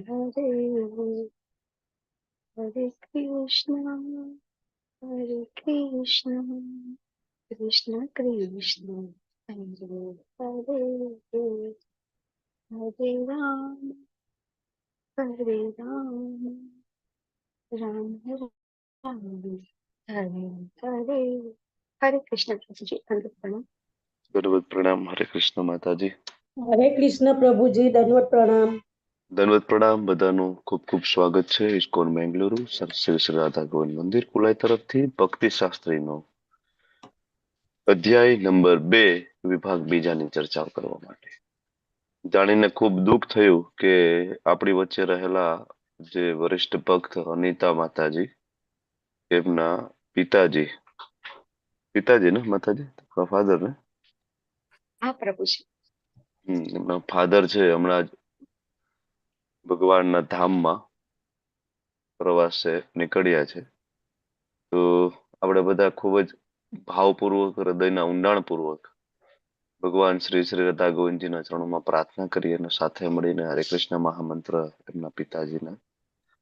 Hare, Hare Krishna, Hare Krishna, Krishna Krishna, Hare Hare, Hare Ram, Hare Ram, Ram Ram, Hare Hare. Hare Krishna Prabhuji, દંડવત પ્રણામ. દંડવત પ્રણામ. હરે કૃષ્ણ માતાજી. હરે કૃષ્ણ પ્રભુજી, દંડવત પ્રણામ. દંડવત પ્રણામ. બધાનું ખૂબ ખૂબ સ્વાગત છે ઇસ્કોન બેંગલુરુ શ્રી શ્રી રાધા ગોવિંદ મંદિર કુલાઈ તરફથી. ભક્તિ શાસ્ત્રીનો અધ્યાય નંબર 2, વિભાગ બીજાની ચર્ચા કરવા માટે. જાણીને ખૂબ દુઃખ થયું કે આપણી વચ્ચે રહેલા જે વરિષ્ઠ ભક્ત અનિતા માતાજી, એમના પિતાજી, પિતાજી ને માતાજી, ફાધર ને? હા પ્રભુજી. એમના ફાધર છે, હમણાં જ ભગવાનના ધામમાં પ્રવાસે નીકળ્યા છે. તો આપણે બધા ખૂબ જ ભાવપૂર્વક, હૃદયના ઊંડાણપૂર્વક ભગવાન શ્રી શ્રી રાધા ગોવિંદજીના ચરણોમાં પ્રાર્થના કરીએ અને સાથે મળીને હરે કૃષ્ણ મહામંત્ર એમના પિતાજીને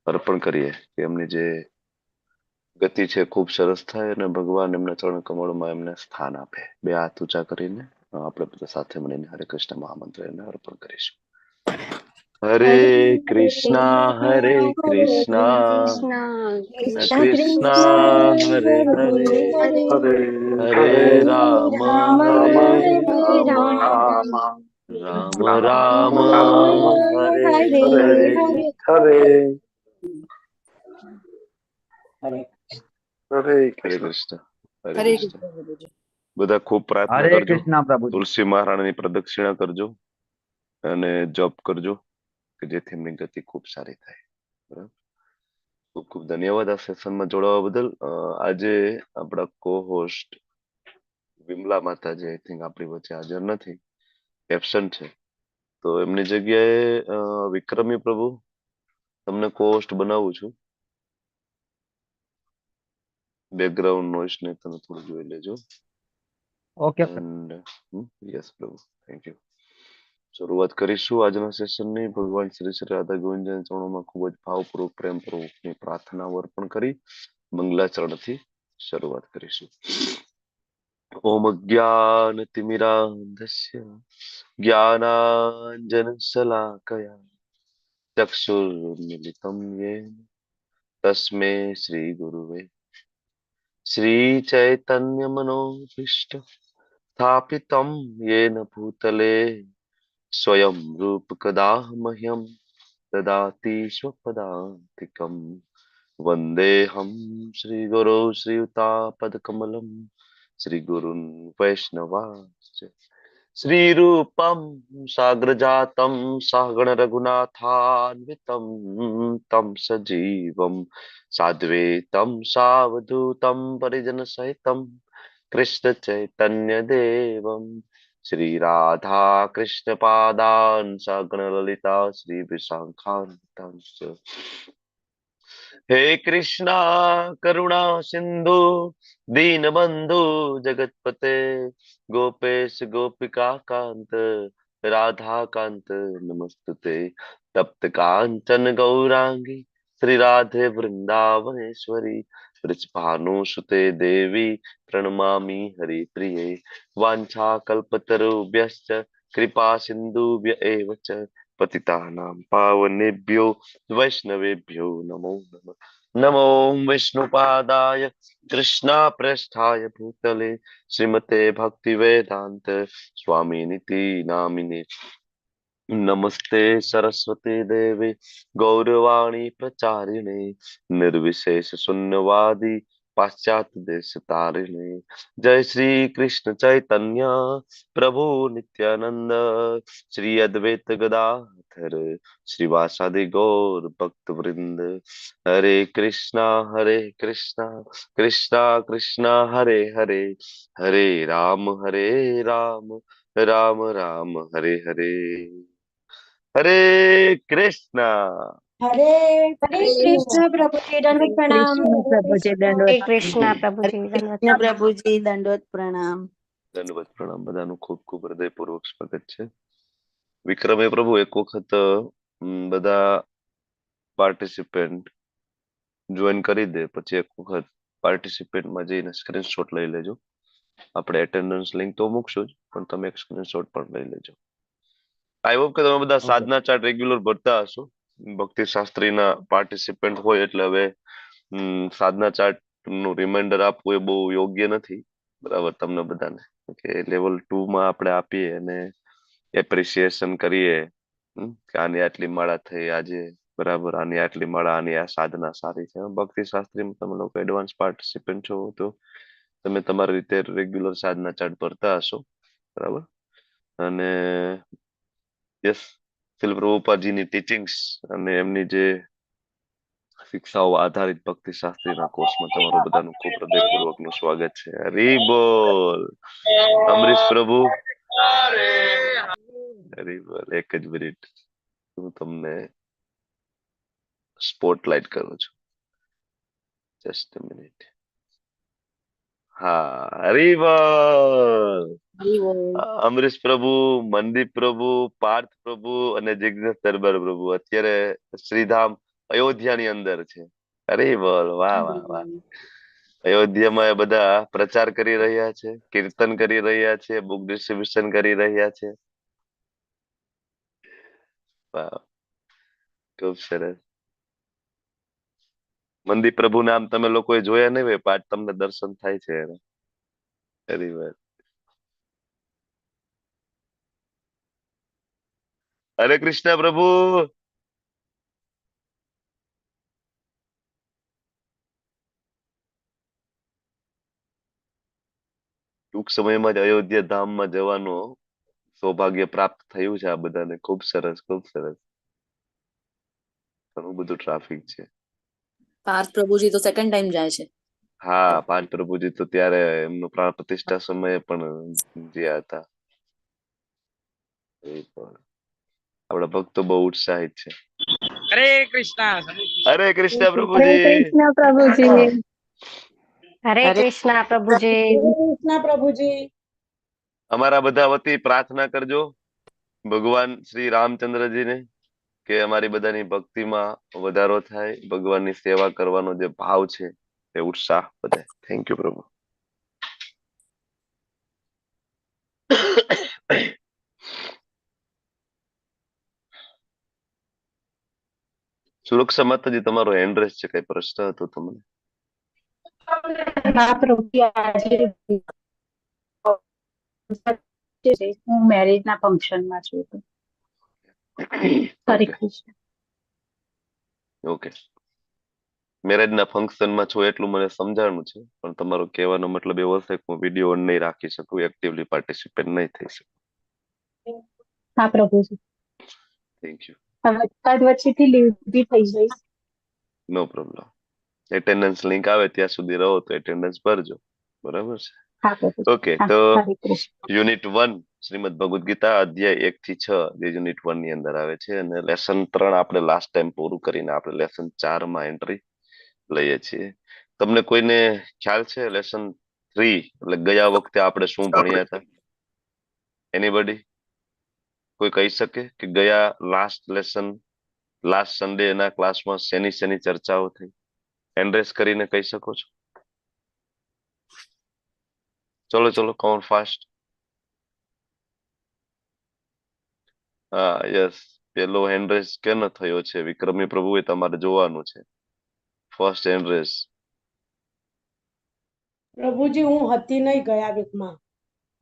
અર્પણ કરીએ કે એમની જે ગતિ છે ખૂબ સરસ થાય અને ભગવાન એમના ચરણ કમળમાં એમને સ્થાન આપે. બે હાથ ઊંચા કરીને આપણે બધા સાથે મળીને હરે કૃષ્ણ મહામંત્ર એમને અર્પણ કરીશું. હરે કૃષ્ણ હરે કૃષ્ણ કૃષ્ણ કૃષ્ણ હરે હરે, હરે હરે રામ હરે રામ, રામ રામ હરે હરે. હરે હરે હરે. હરે કૃષ્ણ, હરે હરે કૃષ્ણ. કૃષ્ણ પ્રભુજી. બધા ખૂબ પ્રાર્થના હરે કરજો. કૃષ્ણ પ્રભુજી. તુલસી મહારાણીની પ્રદક્ષિણા કરજો અને જપ કરજો કે જેથી એમની ગતિ ખૂબ સારી થાય. બરાબર? ખૂબ ખૂબ ધન્યવાદ આ સેશનમાં જોડાવા બદલ. આજે આપણા કો હોસ્ટ વિમલા માતાજી I think આપણી વચ્ચે હાજર નથી, એબસન્ટ છે, તો એમની જગ્યાએ વિક્રમી પ્રભુ, તમને કો હોસ્ટ બનાવું છું. બેકગ્રાઉન્ડ નોઈસ ને તમે થોડું જોઈ લેજો. ઓકે. એન્ડ યસ પ્રભુ, thank you. શરૂઆત કરીશું આજના સેશનની. ભગવાન શ્રી શ્રી રાધા ગોવિંદજીના ચરણોમાં ખૂબ જ ભાવપૂર્વક, પ્રેમપૂર્વકની પ્રાર્થના અર્પણ કરી મંગલાચરણથી શરૂઆત કરીશું. ઓમ અજ્ઞાન તિમિરાંધસ્ય જ્ઞાનાંજન શલાકયા ચક્ષુર્મિલિતમ યેન તસ્મે શ્રી ગુરુવે. શ્રી ચૈતન્ય મનોભીષ્ટ સ્થાપિતમ યેન ભૂતલે સ્વયં રૂપ કદા મહ્યમ દદાતિ સ્વપદાંતિકમ. વંદેહમ શ્રી ગુરુ શ્રીયુતાપદકમલમ શ્રી ગુરુન વૈષ્ણવાશ્ચ શ્રી રૂપમ સાગ્રજાતમ સહગણ રઘુનાથાન્વિતમ તમ સજીવમ સાદ્વૈતમ સાવધૂતમ પરિજન સહિતમ કૃષ્ણ ચૈતન્ય દેવમ શ્રી રાધા કૃષ્ણ પાદાન સગણ લલિતા શ્રી વિશાખાન્તાંશ્ચ. હે કૃષ્ણ કરુણા સિંધુ દીનબંધુ જગતપતે ગોપેશ ગોપિકા કાંત રાધા કાંત નમસ્તુતે. તપ્ત કાંચન ગૌરાંગી શ્રી રાધે વૃંદાવનેશ્વરી વૃષભાનુસુતે દેવી પ્રણમામિ હરિપ્રિયે. વાંછા કલ્પતરુભ્યશ્ચ કૃપા સિંધુભ્ય એવ ચ પતિતાનાં પાવનેભ્યો વૈષ્ણવેભ્યો નમો નમઃ. નમો વિષ્ણુપાદાય કૃષ્ણ પ્રેષ્ઠાય ભૂતલે શ્રીમતે ભક્તિ વેદાંત સ્વામિનિતિ નામિને. નમસ્તે સરસ્વતી દેવી ગૌરવાણી પ્રચારિણે નિર્વિશેષ શૂન્યવાદી પાશ્ચાત્ય દેશ તારિણે. જય શ્રી કૃષ્ણ ચૈતન્ય પ્રભુ નિત્યાનંદ શ્રી અદ્વૈત ગદાધર શ્રીવાસાદિ ગૌર ભક્ત વૃંદ. હરે કૃષ્ણ હરે કૃષ્ણ કૃષ્ણ કૃષ્ણ હરે હરે, હરે રામ હરે રામ રામ રામ હરે હરે. હરે કૃષ્ણ. હરે હરે કૃષ્ણ પ્રભુજી, દંડવત પ્રણામ. પ્રભુજી, હરે દંડવત. કૃષ્ણ પ્રભુજી, દંડવત. કૃષ્ણ પ્રભુજી, દંડવત પ્રણામ. દંડવત પ્રણામ. બધાનું ખૂબ ખૂબ હૃદયપૂર્વક સ્વાગત છે. વિક્રમે પ્રભુ, એક વખત બધા પાર્ટિસિપેન્ટ જોઈન કરી દે, પછી એક વખત પાર્ટિસિપેન્ટમાં જઈને સ્ક્રીનશોટ લઈ લેજો. આપણે એટેન્ડન્સ લિંક તો મૂકશું જ, પણ તમે એક સ્ક્રીનશોટ પણ લઈ લેજો. I hope કે તમે બધા સાધના ચાર્ટ રેગ્યુલર ભરતા હશો. ભક્તિ શાસ્ત્રીના પાર્ટિસિપન્ટ હોય એટલે હવે સાધના ચાર્ટ નું રિમાઇન્ડર આપવું એ બહુ યોગ્ય નથી, બરાબર? તમને બધાને કે લેવલ 2 માં આપણે આપીએ અને એપ્રિસિએશન કરીએ કે આની આટલી માળા થઈ આજે, બરાબર, આની આટલી માળા, આની આ સાધના સારી છે. ભક્તિ શાસ્ત્રીમાં તમે લોકો એડવાન્સ પાર્ટિસિપન્ટ છો તો તમે તમારી રીતે રેગ્યુલર સાધના ચાર્ટ ભરતા હશો, બરાબર? અને યસ, શ્રીલ પ્રભુપાદજીની ટીચિંગ્સ અને એમની જે શિક્ષાઓ આધારિત ભક્તિ શાસ્ત્રીના કોર્સમાં તમારું બધાનું ખૂબ હૃદયપૂર્વકનું સ્વાગત છે. હરિ બોલ. અમરીશ પ્રભુ, હરિ બોલ. એક જ મિનિટ, હું તમને સ્પોટલાઇટ કરું છું. Just a minute. હા, હરિ બોલ. અમરીશ પ્રભુ, મનદીપ પ્રભુ, પાર્થ પ્રભુ અને જિજ્ઞેશ દરબાર પ્રભુ અત્યારે શ્રીધામ અયોધ્યાની અંદર છે. અરે બોલ, વાહ વાહ વાહ. અયોધ્યામાં એ બધા પ્રચાર કરી રહ્યા છે, કીર્તન કરી રહ્યા છે, બુક ડિસ્ટ્રીબ્યુશન કરી રહ્યા છે. વાહ, ખૂબ સરસ. મનદીપ પ્રભુ નામ તમે લોકોએ જોયા નહીં હોય, પાઠ તમને દર્શન થાય છે એના. અરે વાત. હરે કૃષ્ણ પ્રભુ. ટૂંક સમયમાં જ અયોધ્યા ધામમાં જવાનું સૌભાગ્ય પ્રાપ્ત થયું છે આ બધાને. ખૂબ સરસ, ખૂબ સરસ. ઘણું બધું ટ્રાફિક છે. પાર્થ પ્રભુજી તો સેકન્ડ ટાઈમ જાય છે. હા, પાર્થ પ્રભુજી તો ત્યારે એમનો પ્રાણ પ્રતિષ્ઠા સમયે પણ ગયા હતા. એ પણ આપણા ભક્તો બહુ ઉત્સાહિત છે. હરે કૃષ્ણ. હરે કૃષ્ણ હરે પ્રભુજી. કૃષ્ણ પ્રભુજી. હરે કૃષ્ણ પ્રભુજી. કૃષ્ણ પ્રભુજી. અમારા બધા વતી પ્રાર્થના કરજો ભગવાન શ્રી રામચંદ્રજીને કે અમારી બધાની ભક્તિમાં વધારો થાય, ભગવાનની સેવા કરવાનો જે ભાવ છે એ ઉત્સાહ વધે. Thank you પ્રભુ. સુરક્ષા માતાજી, તમારો એડ્રેસ છે, કઈ પ્રશ્ન હતો તમને? હા પ્રભુ, આજે હું મેરેજ ના ફંક્શનમાં છું. હરે કૃષ્ણ. ઓકે, મેરેજ ના ફંક્શનમાં છો એટલું મને સમજાણું છે, પણ તમારો કહેવાનો મતલબ એવો હશે કે હું વિડીયો ઓન નહીં રાખી શકું, એક્ટિવલી પાર્ટિસિપેટ નહીં થઈ શકું. હા પ્રભુજી. Thank you. હવે વચ્ચેથી લીવ બી થઈ જઈશ. નો પ્રોબ્લેમ. એટેન્ડન્સ લિંક આવે ત્યાં સુધી રહો તો એટેન્ડન્સ ભરજો, બરાબર છે? ઓકે, તો યુનિટ 1 શ્રીમદ ભગવદ ગીતા અધ્યાય 1 થી 6 જે યુનિટ 1 ની અંદર આવે છે, અને લેસન 3 આપણે લાસ્ટ ટાઈમ પૂરું કરીને આપણે લેસન 4 માં એન્ટ્રી લઈએ છીએ. તમને કોઈને ખ્યાલ છે લેસન 3 એટલે ગયા વખતે આપણે શું ભણ્યા હતા? એનીબડી કોઈ કહી શકે કે ગયા લાસ્ટ લેસન, લાસ્ટ સન્ડે એના ક્લાસમાં શેની શેની ચર્ચાઓ થઈ? એન્ડ્રેસ કરીને કહી શકો છો? ચલો ચલો, કોણ ફાસ્ટ? હા, યસ, પેલો હેન્ડરેસ કેનો થયો છે? વિક્રમી પ્રભુ, એ તમારે જોવાનું છે. First hand raise. પ્રભુજી, હું હતી નહીં ગયા વીકમાં.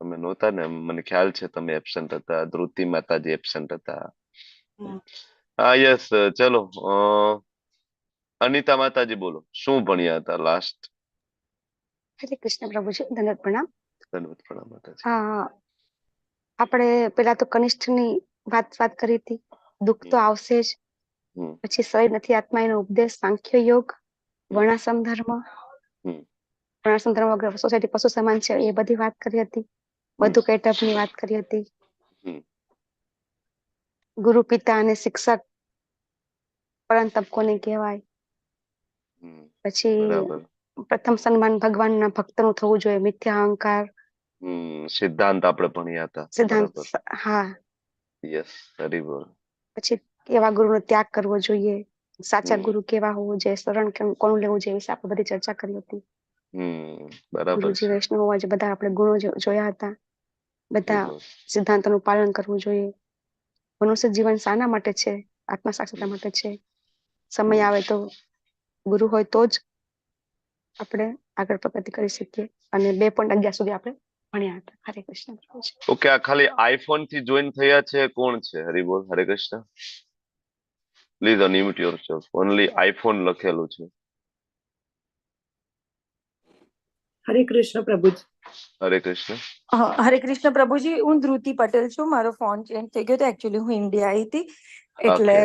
તમે નહોતા ને, મને ખ્યાલ છે તમે એબસેન્ટ હતા. ધ્રુતિ માતાજી એબસેન્ટ હતા. હા, યસ, ચલો અનિતા માતાજી બોલો, શું ભણ્યા હતા લાસ્ટ? હરે કૃષ્ણ પ્રભુજી, ધન્યવાદ પ્રણામ. ધન્યવાદ પ્રણામ માતાજી. હા, આપણે પેલા તો કનિષ્ઠની વાત વાત કરી હતી, દુઃખ તો આવશે જ. પછી શરીર નથી આત્મા એનો ઉપદેશ, સાંખ્ય યોગ, વર્ણાશ્રમ ધર્મ, વર્ણાશ્રમ ધર્મ વગર સોસાયટી પશુ સમાન છે, એ બધી વાત કરી હતી. મધુ કૈટભની વાત કરી હતી. ગુરુ પિતા અને શિક્ષક પરંતપ કોને કહેવાય. પછી પ્રથમ સન્માન ભગવાનના ભક્તનું થવું જોઈએ, મિથ્યા અહંકાર સિદ્ધાંત આપણે ભણ્યા હતા. સિદ્ધાંત, હા, યસ, હરી બોલ. પછી એવા ગુરુનો ત્યાગ કરવો જોઈએ. સાચા ગુરુ કેવા હોવું જોઈએ, શરણ કોનું લેવું જોઈએ વિશે આપણે બધી ચર્ચા કરી હતી. બરાબર. ગુરુજી વૈષ્ણવ હોવા જોઈએ, બધા આપણે ગુણો જોયા હતા, બધા સિદ્ધાંતોનું પાલન કરવું જોઈએ. મનુષ્ય જીવન શાના માટે છે? આત્મા સાક્ષરતા માટે છે. સમય આવે તો ગુરુ હોય તો જ આપણે આગળ પ્રગતિ કરી શકીએ. અને 2.11 સુધી આપણે ભણ્યા હતા. હરે કૃષ્ણ. ઓકે, આ ખાલી આઈફોન થી જોઈન થયા છે? કોણ છે? હરિ બોલ, હરે Krishna. Please unmute yourself. Only iPhone લખેલું છે. હરે કૃષ્ણ પ્રભુજી. હરે કૃષ્ણ. હરે કૃષ્ણ પ્રભુજી, હું ધ્રુતિ પટેલ છું. મારો ફોન ચેન્જ થઈ ગયો તો એકચ્યુઅલી હું ઇન્ડિયા આવી હતી એટલે.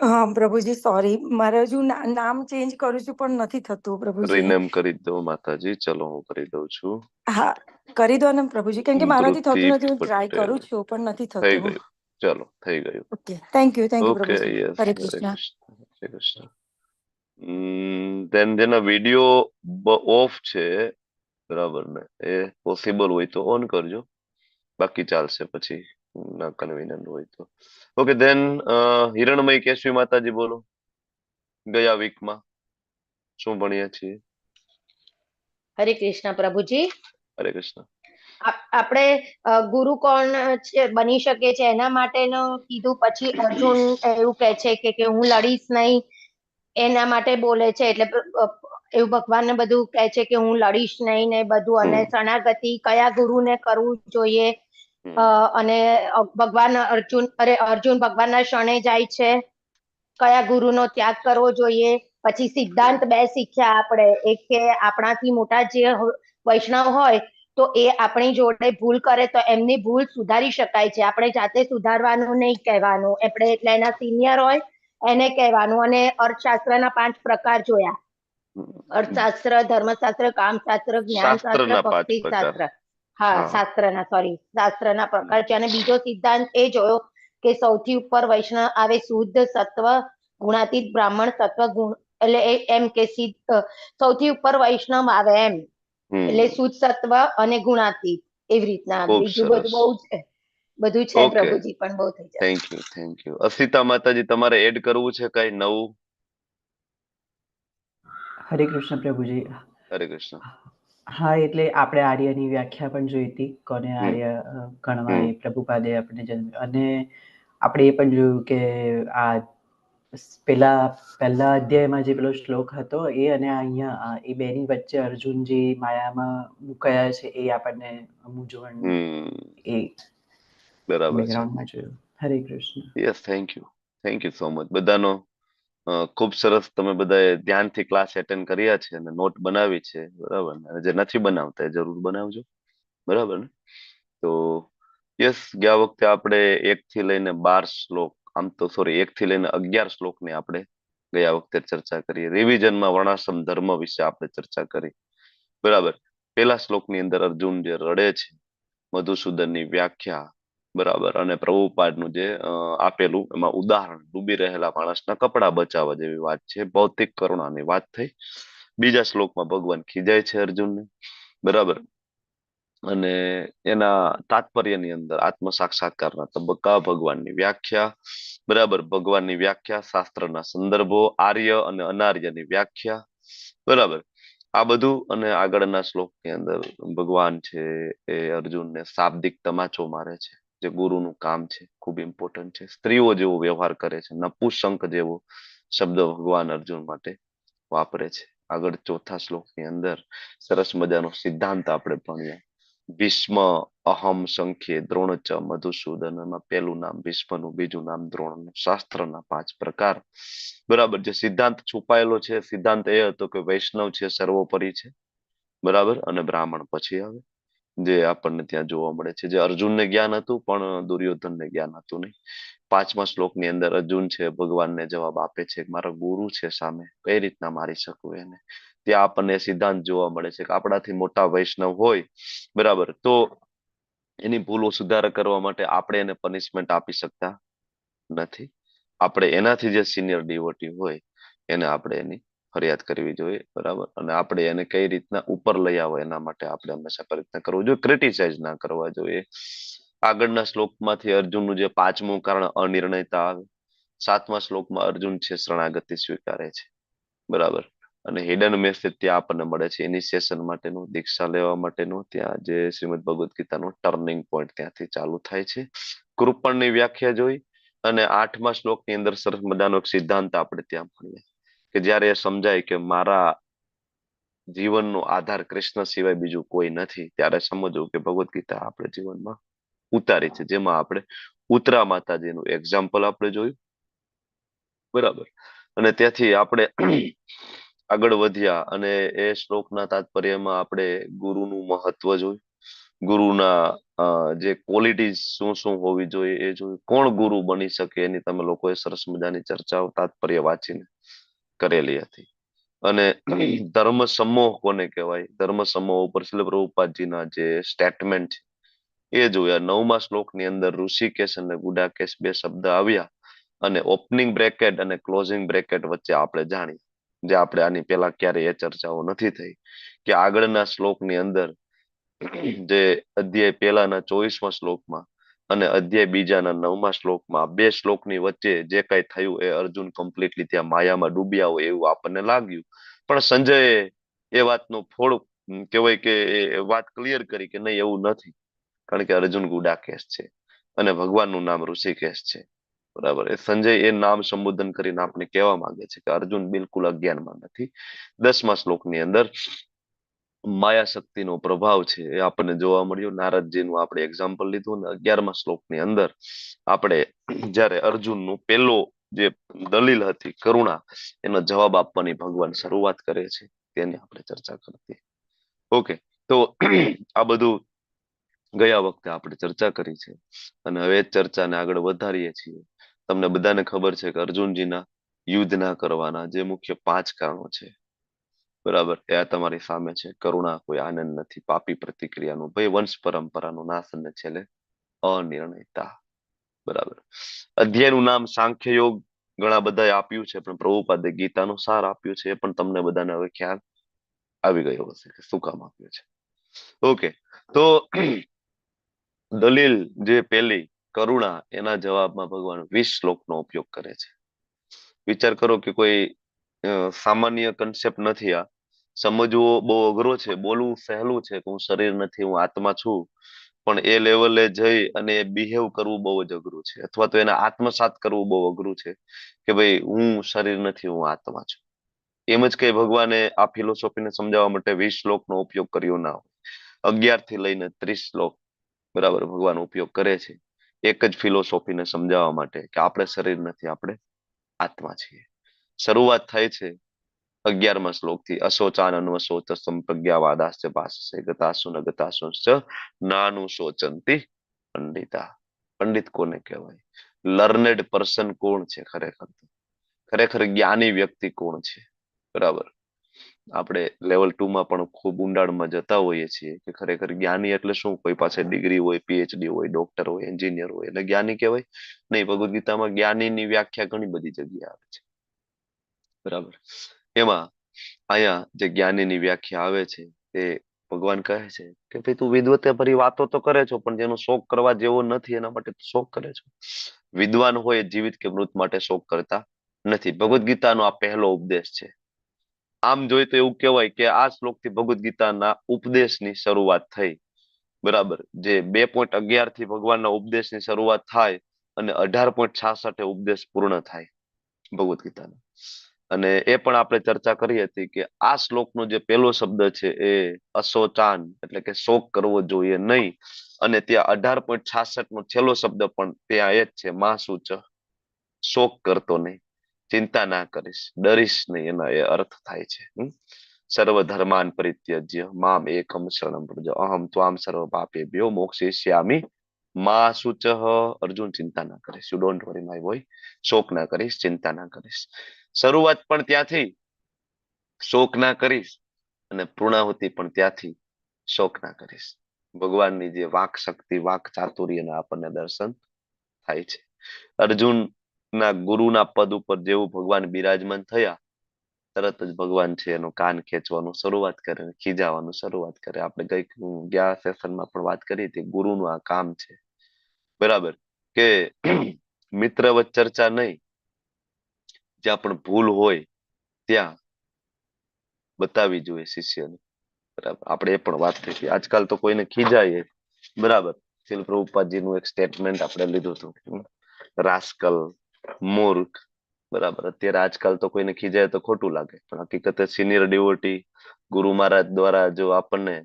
હા પ્રભુજી, સોરી, મારે હજુ નામ ચેન્જ કરું છું પણ નથી થતું પ્રભુજી. રિનેમ કરી દો માતાજી. ચલો, હું કરી દઉં છું. હા, કરી દો ને પ્રભુજી, કેમ કે મારાથી થતું નથી. હું ટ્રાય કરું છું પણ નથી થઈ થતું. ગયું, ચલો, થઈ ગયું. Okay, thank you, thank you okay. Prabhuji. Yes. Hare Hare Krishna. Krishna, Hare Krishna. દેન જેના વિડીયો ઓફ છે, બરાબર ને, એ પોસિબલ હોય તો ઓન કરજો, બાકી ચાલશે પછી, ના કન્વીનિયન્ટ હોય તો. ઓકે, દેન હિરણમય કેશવી માતાજી બોલો, ગયા વીકમાં શું ભણ્યા છીએ? હરે કૃષ્ણ પ્રભુજી. હરે કૃષ્ણ. આપણે ગુરુ કોણ છે, બની શકે છે, એના માટેનું કીધું. પછી અર્જુન એવું કહે છે કે હું લડીશ નહીં, એના માટે બોલે છે. એટલે એવું ભગવાનને બધું કહે છે કે હું લડીશ નહીં ને બધું. અને શરણાગતિ કયા ગુરુને કરવું જોઈએ, અને ભગવાન અર્જુન, અરે અર્જુન ભગવાનના શરણે જાય છે, કયા ગુરુનો ત્યાગ કરવો જોઈએ. પછી સિદ્ધાંત બે શીખ્યા આપણે. એક કે આપણાથી મોટા જે વૈષ્ણવ હોય તો એ આપણી જોડે ભૂલ કરે તો એમની ભૂલ સુધારી શકાય છે, આપણે જાતે સુધારવાનું નહીં કહેવાનું આપણે, એટલે એના સિનિયર હોય એને કહેવાનું. અને અર્થશાસ્ત્રના પાંચ પ્રકાર જોયા, અર્થશાસ્ત્ર, ધર્મશાસ્ત્ર, કામશાસ્ત્ર, જ્ઞાનશાસ્ત્ર, શાસ્ત્રના પાંચ પ્રકાર. ભક્તિશાસ્ત્ર. હા, શાસ્ત્રના, સોરી, શાસ્ત્રના પ્રકાર છે. અને બીજો સિદ્ધાંત એ જોયો કે સૌથી ઉપર વૈષ્ણવ આવે, શુદ્ધ સત્વ ગુણાતીત બ્રાહ્મણ સત્વ ગુણ, એટલે એમ કે સૌથી ઉપર વૈષ્ણવ આવે એમ, એટલે શુદ્ધ સત્વ અને ગુણાતીત એવી રીતના. ખૂબ બીજું બધું સરસ. બહુ છે, બધું છે પ્રભુજી, પણ બહુ થઈ જશે. Thank you, thank you. Asita માતાજી, તમારે એડ કરવું છે કઈ નવું? હરે કૃષ્ણ પ્રભુજી. હરે કૃષ્ણ. હા, એટલે આપણે આર્યની વ્યાખ્યા પણ જોઈ હતી, કોને આર્ય ગણવા એ પ્રભુપાદે આપણે જન્મ. અને આપણે એ પણ જોયું કે આ પેલા પહેલા અધ્યાયમાં જે પેલો શ્લોક હતો એ અને અહીંયા એ બેની વચ્ચે અર્જુન જે માયામાં મુકાયા છે એ આપણને મૂંઝવણ એ બરાબર છે. બેકગ્રાઉન્ડમાં જોયું. હરે Krishna. Yes, thank you, thank you so much બધાનો. ખૂબ સરસ, તમે બધાએ ધ્યાનથી ક્લાસ એટેન્ડ કર્યા છે અને not બનાવી છે, બરાબર ને? અને જે નથી બનાવતા એ જરૂર બનાવજો, બરાબર ને? તો યસ, ગયા વખતે આપણે 1 થી લઈને 12 શ્લોક, આમ તો સોરી, 1 થી લઈને 11 શ્લોકની આપણે ગયા વખતે ચર્ચા કરી. રિવિઝનમાં વર્ણાશ્રમ ધર્મ વિશે આપણે ચર્ચા કરી, બરાબર. પેલા શ્લોકની અંદર અર્જુન જે રડે છે, મધુસૂદનની વ્યાખ્યા, બરાબર, અને પ્રભુપાદનું જે આપેલું એમાં ઉદાહરણ, ડૂબી રહેલા માણસના કપડા બચાવવા જેવી વાત છે, ભૌતિક કરુણાની વાત થઈ. બીજા શ્લોકમાં ભગવાન ખીજાય છે અર્જુનને, બરાબર, અને એના તાત્પર્યની અંદર આત્મ સાક્ષાત્કારના તબક્કા, ભગવાનની વ્યાખ્યા, બરાબર, ભગવાનની વ્યાખ્યા, શાસ્ત્રના સંદર્ભો, આર્ય અને અનાર્યની વ્યાખ્યા, બરાબર, આ બધું. અને આગળના શ્લોકની અંદર ભગવાન છે એ અર્જુનને શાબ્દિક તમાચો મારે છે, જે ગુરુનું કામ છે, ખૂબ ઇમ્પોર્ટન્ટ છે. સ્ત્રીઓ જેવો વ્યવહાર કરે છે, નપુંસક જેવો શબ્દ ભગવાન અર્જુન માટે વાપરે છે. આગળ ચોથા શ્લોકની અંદર સરસ મજાનો સિદ્ધાંત આપણે ભણ્યા, ભીષ્મ અહમ સંખ્યે દ્રોણ ચ મધુસૂદન, એમાં પહેલું નામ ભીષ્મનું, બીજું નામ દ્રોણનું, શાસ્ત્રના પાંચ પ્રકાર, બરાબર. જે સિદ્ધાંત છુપાયેલો છે, સિદ્ધાંત એ હતો કે વૈષ્ણવ છે સર્વોપરી છે, બરાબર, અને બ્રાહ્મણ પછી આવે, જે આપણને ત્યાં જોવા મળે છે. જે અર્જુનને જ્ઞાન હતું પણ દુર્યોધનને જ્ઞાન હતું નહીં. પાંચમા શ્લોકની અંદર અર્જુન છે ભગવાનને જવાબ આપે છે, મારા ગુરુ છે સામે, કઈ રીતના મારી શકું એને? ત્યાં આપણને સિદ્ધાંત જોવા મળે છે કે આપણાથી મોટા વૈષ્ણવ હોય, બરાબર, તો એની ભૂલો સુધારા કરવા માટે આપણે એને પનિશમેન્ટ આપી શકતા નથી. આપણે એનાથી જે સિનિયર ડિવોટી હોય એને આપણે એની ફરિયાદ કરવી જોઈએ, બરાબર, અને આપણે એને કઈ રીતના ઉપર લઈ આવે એના માટે આપણે હંમેશા પ્રયત્ન કરવો જોઈએ, ક્રિટિસાઇઝ ના કરવા જોઈએ. આગળના શ્લોકમાંથી અર્જુનનું જે પાંચમું કારણ અનિર્ણયતા આવે, સાતમા શ્લોકમાં અર્જુન છે શરણાગતિ સ્વીકારે છે. બરાબર. અને હિડન મેસેજ ત્યાં આપણને મળે છે ઇનિશિયેશન માટેનું, દીક્ષા લેવા માટેનું. ત્યાં જે શ્રીમદ ભગવદ્ ગીતાનો ટર્નિંગ પોઈન્ટ ત્યાંથી ચાલુ થાય છે. કૃપણની વ્યાખ્યા જોઈ અને આઠમા શ્લોકની અંદર સરસ મજાનો એક સિદ્ધાંત આપણે ત્યાં ભણીએ કે જ્યારે એ સમજાય કે મારા જીવનનો આધાર કૃષ્ણ સિવાય બીજું કોઈ નથી, ત્યારે સમજવું કે ભગવદ્ ગીતા આપણે જીવનમાં ઉતારી છે. જેમાં આપણે ઉત્તરા માતાજીનું એક્ઝામ્પલ આપણે જોયું. બરાબર. અને ત્યાંથી આપણે આગળ વધ્યા અને એ શ્લોકના તાત્પર્યમાં આપણે ગુરુનું મહત્વ જોયું, ગુરુના જે ક્વોલિટીઝ શું શું હોવી જોઈએ એ જોયું, કોણ ગુરુ બની શકે એની તમે લોકોએ સરસ મજાની ચર્ચાઓ તાત્પર્ય વાંચીને કરેલી હતી. અને ધર્મ સમૂહ કોને કહેવાય, ધર્મ સમૂહ ઉપર શ્રીલ પ્રભુપાદજીના જે સ્ટેટમેન્ટ છે એ જોયા. નવમા શ્લોકની અંદર ઋષિકેશ અને ગુડાકેશ બે શબ્દ આવ્યા અને ઓપનિંગ બ્રેકેટ અને ક્લોઝિંગ બ્રેકેટ વચ્ચે આપણે જાણીએ, જે આપણે આની પેલા ક્યારે એ ચર્ચાઓ નથી થઈ, કે આગળના શ્લોકની અંદર જે અધ્યાય પહેલાના 24મા શ્લોકમાં અને અધ્યાય બીજાના 9મા શ્લોકમાં બે શ્લોકની વચ્ચે જે કઈ થયું એ અર્જુન કમ્પ્લીટલી ત્યાં માયામાં ડૂબ્યા હોય એવું આપણને લાગ્યું. પણ સંજયે એ વાતનું ફોડ કહેવાય કે એ વાત ક્લિયર કરી કે નહીં, એવું નથી, કારણ કે અર્જુન ગુડાકેશ છે અને ભગવાનનું નામ ઋષિકેશ છે. બરાબર. એ સંજય એ નામ સંબોધન કરીને આપણે કહેવા માંગે છે કે અર્જુન બિલકુલ અજ્ઞાનમાં નથી. 10મા શ્લોકની અંદર માયા શક્તિનો પ્રભાવ છે એ આપણને જોવા મળ્યો. નારદજીનું આપણે એક્ઝામ્પલ લીધું. અને 11મા શ્લોકની અંદર આપણે જ્યારે અર્જુનનું પેલો જે દલીલ હતી કરુણા, એનો જવાબ આપવાની ભગવાન શરૂઆત કરે છે, તેની આપણે ચર્ચા કરતી. ઓકે, તો આ બધું ગયા વખતે આપણે ચર્ચા કરી છે અને હવે ચર્ચાને આગળ વધારીએ છીએ. તમને બધાને ખબર છે કે અર્જુનજીના યુદ્ધ ના કરવાના જે મુખ્ય 5 કારણો છે. બરાબર, એ આ તમારી સામે છે. કરુણા કોઈ આનંદ નથી, પાપી પ્રતિક્રિયાનો ભય, વંશ પરંપરાનો નાશ અને છેલ્લે અનિર્ણયતા. બરાબર. અધ્યાયનું નામ સાંખ્ય યોગ ઘણા બધાએ આપ્યું છે, પણ પ્રભુપાદે ગીતાનો સાર આપ્યું છે એ પણ તમને બધાને હવે ખ્યાલ આવી ગયો હશે કે શું કામ આપ્યું છે. ઓકે, તો દલીલ જે પેલી કરુણા, એના જવાબમાં ભગવાન 20 શ્લોકનો ઉપયોગ કરે છે. વિચાર કરો કે કોઈ સામાન્ય કન્સેપ્ટ નથી, આ સમજવો બહુ અઘરો છે, બોલવું સહેલું છે કે હું શરીર નથી, હું આત્મા છું, પણ એ લેવલે જઈ અને બિહેવ કરવું બહુ જ અઘરું છે, અથવા તો એને આત્મસાત કરવું બહુ અઘરું છે કે ભાઈ હું શરીર નથી, હું આત્મા છું. એમ જ કઈ ભગવાને આ ફિલોસોફીને સમજાવવા માટે 20 શ્લોકનો ઉપયોગ કર્યો ના હોય. 11 થી લઈને 30 શ્લોક બરાબર ભગવાન ઉપયોગ કરે છે એક જ ફિલોસોફીને સમજાવવા માટે કે આપણે શરીર નથી, આપણે આત્મા છીએ. શરૂઆત થાય છે 11મા શ્લોકથી, અશોચાન અન્વશોચ સંપ્રજ્ઞાવાદાશ્ચ ભાષસે ગતાસુ ન ગતાસુશ્ચ નાનુ શોચંતી પંડિતા. પંડિત કોને કહેવાય? લર્નેડ પર્સન કોણ છે? ખરેખર ખરેખર જ્ઞાની વ્યક્તિ કોણ છે? બરાબર. આપણે લેવલ 2 માં પણ ખૂબ ઊંડાણમાં જતા હોઈએ છીએ કે ખરેખર જ્ઞાની એટલે શું? કોઈ પાસે ડિગ્રી હોય, પીએચડી હોય, ડોક્ટર હોય, એન્જિનિયર હોય એટલે જ્ઞાની કહેવાય નહીં. ભગવદ્ ગીતામાં જ્ઞાનીની વ્યાખ્યા ઘણી બધી જગ્યાએ આવે છે. બરાબર. એમાં અહીંયા જે જ્ઞાનીની વ્યાખ્યા આવે છે એ ભગવાન કહે છે કે ભાઈ તું વિદ્વતે ભરી વાતો તો કરે છો, પણ જેનો શોક કરવા જેવો નથી એના માટે તું શોક કરે છો. વિદ્વાન હોય જીવિત કે મૃત માટે શોક કરતા નથી. ભગવદ્ ગીતાનો આ પહેલો ઉપદેશ છે. આમ જોઈએ તો એવું કહેવાય કે આ શ્લોકથી ભગવદ્ ગીતાના ઉપદેશની શરૂઆત થઈ. બરાબર. જે 2.11 થી ભગવાનના ઉપદેશની શરૂઆત થાય અને 18.66 ઉપદેશ પૂર્ણ થાય ભગવદ્ ગીતાનો. અને એ પણ આપણે ચર્ચા કરી હતી કે આ શ્લોકનો જે પહેલો શબ્દ છે એ અશોચાન, એટલે કે શોક કરવો જોઈએ નહીં. અને ત્યાં 18.66 નો છેલ્લો શબ્દ પણ ત્યાં એ જ છે, મા સૂચ, શોક કરતો નહીં, ચિંતા ના કરીશ, ડરીશ નહીં, એના એ અર્થ થાય છે. સર્વ ધર્માન પરિત્યજ્ય મામ એકમ શરણમ વ્રજ અહમ ત્વામ સર્વ પાપેભ્યો મોક્ષયિષ્યામિ મા શુચઃ. અર્જુન ચિંતા ના કરીશ, you don't worry my boy, શોક ના કરીશ, ચિંતા ના કરીશ. શરૂઆત પણ ત્યાંથી શોક ના કરીશ અને પૂર્ણાહુતિ પણ ત્યાંથી શોક ના કરીશ. ભગવાનની જે વાક શક્તિ, વાક ચાતુર્યના આપણને દર્શન થાય છે. અર્જુન ના ગુરુના પદ ઉપર જેવું ભગવાન બિરાજમાન થયા, તરત જ ભગવાન છે એનો કાન ખેંચવાનું શરૂઆત કરે, ખીજાવાનું શરૂઆત કરે. આપણે ગયા સેશનમાં પણ વાત કરી હતી, ગુરુનું આ કામ છે. બરાબર. કે મિત્રવત ચર્ચા નહીં, જ્યાં પણ ભૂલ હોય ત્યાં બતાવવી જોઈએ શિષ્યને. બરાબર, આપણે એ પણ વાત થઈ હતી. આજકાલ તો કોઈને ખીજાય, બરાબર. શીલ પ્રભુપાદજીનું એક સ્ટેટમેન્ટ આપણે લીધું હતું, રાસ્કલ, મૂર્ખ. બરાબર, અત્યારે આજકાલ તો કોઈને ખીજાય તો ખોટું લાગે, પણ હકીકતે સિનિયર ડિવોટી ગુરુ મહારાજ દ્વારા જો આપણને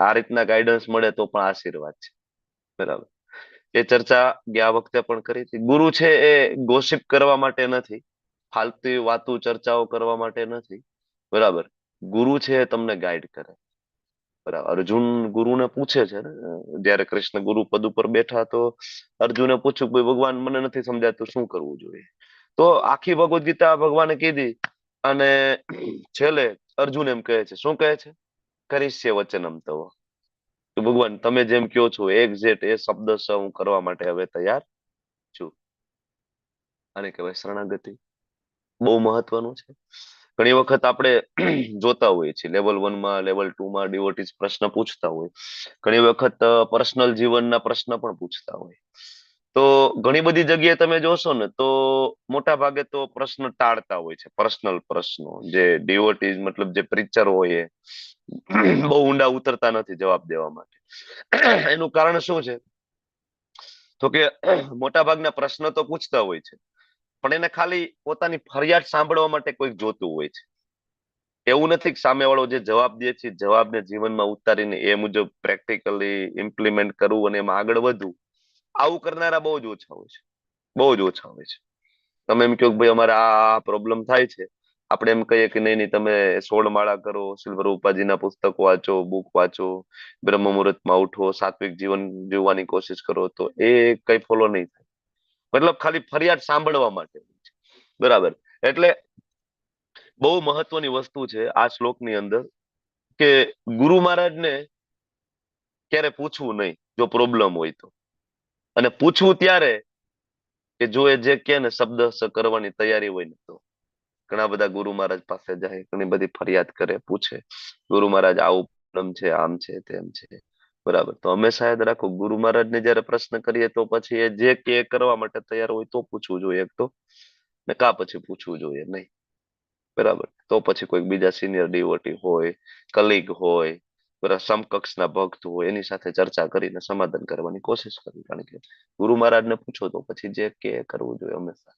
આ રીતના ગાઈડન્સ મળે તો પણ આશીર્વાદ છે. બરાબર, એ ચર્ચા ગયા વખતે પણ કરી હતી. ગુરુ છે એ ગોસિપ કરવા માટે નથી, ફાલતુ વાતો ચર્ચાઓ કરવા માટે નથી. બરાબર, ગુરુ છે એ તમને ગાઈડ કરે. બરાબર, અર્જુન ગુરુને પૂછે છે ને, જયારે કૃષ્ણ ગુરુ પદ ઉપર બેઠા તો અર્જુને પૂછ્યું, ભાઈ ભગવાન મને નથી સમજાતું, શું કરવું જોઈએ? તો આખી ભગવદ્ ગીતા ભગવાને કીધી અને છેલ્લે અર્જુન એમ કહે છે, શું કહે છે? કરિષ્ય વચનમ તવ. તો ભગવાન તમે જેમ કહો છો એક્ઝેક્ટ એ શબ્દ હું કરવા માટે હવે તૈયાર છું. આને કહેવાય શરણાગતિ. બહુ મહત્વનું છે. ઘણી વખત આપણે જોતા હોઈએ છીએ લેવલ 1 માં, લેવલ 2 માં ડિવોટીઝ પ્રશ્ન પૂછતા હોય, ઘણી વખત પર્સનલ જીવનના પ્રશ્ન પણ પૂછતા હોય. તો ઘણી બધી જગ્યાએ તમે જોશો ને તો મોટા ભાગે તો પ્રશ્ન ટાળતા હોય છે. પર્સનલ પ્રશ્નો જે ડિવોટીઝ, મતલબ જે પ્રીચર હોય એ બહુ ઊંડા ઉતરતા નથી જવાબ દેવા માટે. એનું કારણ શું છે? તો કે મોટા ભાગના પ્રશ્ન તો પૂછતા હોય છે, પણ એને ખાલી પોતાની ફરિયાદ સાંભળવા માટે કોઈક જોતું હોય છે. એવું નથી કે સામેવાળો જે જવાબ દે છે જવાબને જીવનમાં ઉતારીને એ મુજબ પ્રેક્ટિકલી ઇમ્પ્લિમેન્ટ કરવું અને એમાં આગળ વધવું, આવું કરનારા બહુ જ ઓછા હોય છે, બહુ જ ઓછા હોય છે. તમે એમ કહો કે ભાઈ અમારે આ પ્રોબ્લેમ થાય છે, આપણે એમ કહીએ કે નહીં નહીં તમે 16 માળા કરો, સિલ્વર ઉપાજીના પુસ્તકો વાંચો, બુક વાંચો, બ્રહ્મ મુહૂર્તમાં ઉઠો, સાત્વિક જીવન જીવવાની કોશિશ કરો, તો એ કઈ ફોલો નહીં થાય. મતલબ ખાલી ફરિયાદ સાંભળવા માટે. બરાબર, એટલે બહુ મહત્વની વસ્તુ છે આ શ્લોકની અંદર કે ગુરુ મહારાજને ક્યારે પૂછવું નહીં જો પ્રોબ્લેમ હોય તો, અને પૂછવું ત્યારે કે જો એ જે કે ને શબ્દ કરવાની તૈયારી હોય ને તો. ઘણા બધા ગુરુ મહારાજ પાસે જાય, ઘણી બધી ફરિયાદ કરે, પૂછે ગુરુ મહારાજ આવું પ્રોબ્લેમ છે, આમ છે, તેમ છે. બરાબર, તો હંમેશા યાદ રાખો ગુરુ મહારાજને જયારે પ્રશ્ન કરીએ તો પછી એ જે કે કરવા માટે તૈયાર હોય તો પૂછવું જોઈએ એક તો, ને કા પછી પૂછવું જોઈએ નહીં. બરાબર, તો પછી કોઈક બીજા સિનિયર ડિવોટી હોય, કલીગ હોય, બરાબર, સમકક્ષના ભક્ત હોય, એની સાથે ચર્ચા કરીને સમાધાન કરવાની કોશિશ કરવી. કારણ કે ગુરુ મહારાજને પૂછો તો પછી જે કે કરવું જોઈએ હંમેશા.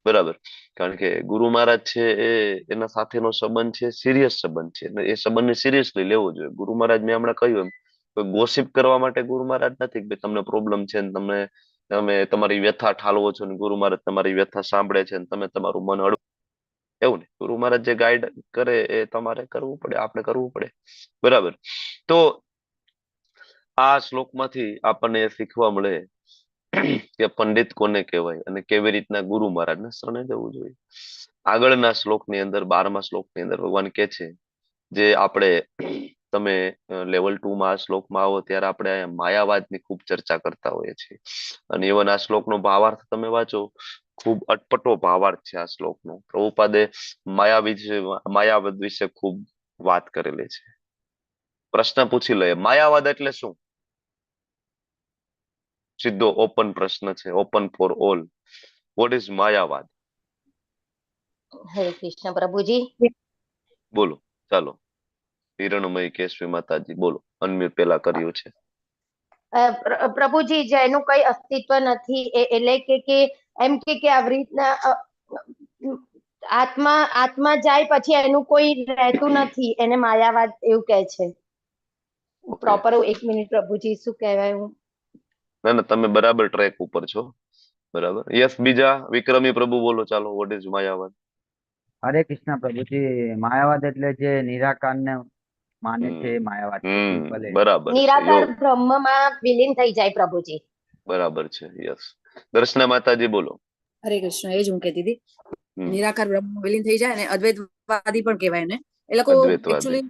બરાબર, કારણ કે ગુરુ મહારાજ છે એ એના સાથેનો સંબંધ છે, સિરિયસ સંબંધ છે, એ સંબંધને સિરિયસલી લેવો જોઈએ. ગુરુ મહારાજ મેં હમણાં કહ્યું એમ ગોસિપ કરવા માટે ગુરુ મહારાજ નથી કે તમને પ્રોબ્લેમ છે ને તમે તમે તમારી વ્યથા ઠાલવો છો ને ગુરુ મહારાજ તમારી વ્યથા સાંભળે છે ને તમે તમારું મન હળવું, એવું નહીં. ગુરુ મહારાજ જે ગાઈડ કરે એ તમારે કરવું પડે, આપણે કરવું પડે. બરાબર, તો આ શ્લોકમાંથી આપણને એ શીખવા મળે કે પંડિત કોને કહેવાય અને કેવી રીતના ગુરુ મહારાજને શરણે જવું જોઈએ. આગળના શ્લોકની અંદર, 12મા શ્લોકની અંદર ભગવાન કે છે, જે આપણે તમે લેવલ 2 માં આ શ્લોકમાં આવો ત્યારે આપણે માયાવાદની ખૂબ ચર્ચા કરતા હોઈએ છીએ. અને ઇવન આ શ્લોકનો ભાવાર્થ તમે વાંચો, ખૂબ અટપટો ભાવાર્થ છે આ શ્લોકનો. પ્રભુપાદે માયાવાદ વિશે ખૂબ વાત કરેલી છે. પ્રશ્ન પૂછી લઈએ, માયાવાદ એટલે શું? સીધો ઓપન પ્રશ્ન છે, open for all. What is mayavada? Hare Krishna Prabhuji. બોલો, ચાલો હિરણમય કેશવી માતાજી બોલો. અનમ્યુટ પેલા કર્યું છે. પ્રભુજી, જેનું કઈ અસ્તિત્વ નથી, એટલે કે એમ કે આવી રીતના આત્મા આત્મા જાય પછી એનું કોઈ રહેતું નથી, એને માયાવાદ એવું કહે છે. પ્રોપર એક મિનિટ પ્રભુજી, શું કહેવાય હું? ના ના, તમે બરાબર ટ્રેક ઉપર છો. બરાબર, યસ. બીજા વિક્રમી પ્રભુ બોલો, ચાલો. What is mayavada? Hare Krishna Prabhuji, mayavada એટલે જે નિરાકારને માને છે એ માયાવાદ છે. સિમ્પલ. બરાબર, નિરાકાર બ્રહ્મમાં વિલીન થઈ જાય પ્રભુજી. બરાબર છે, યસ. દર્શના માતાજી બોલો. હરે કૃષ્ણ. એ જ હું કહેતી હતી, નિરાકાર બ્રહ્મ વિલીન થઈ જાય અને અદ્વૈતવાદી પણ કહેવાય ને એ લોકો. એકચ્યુઅલી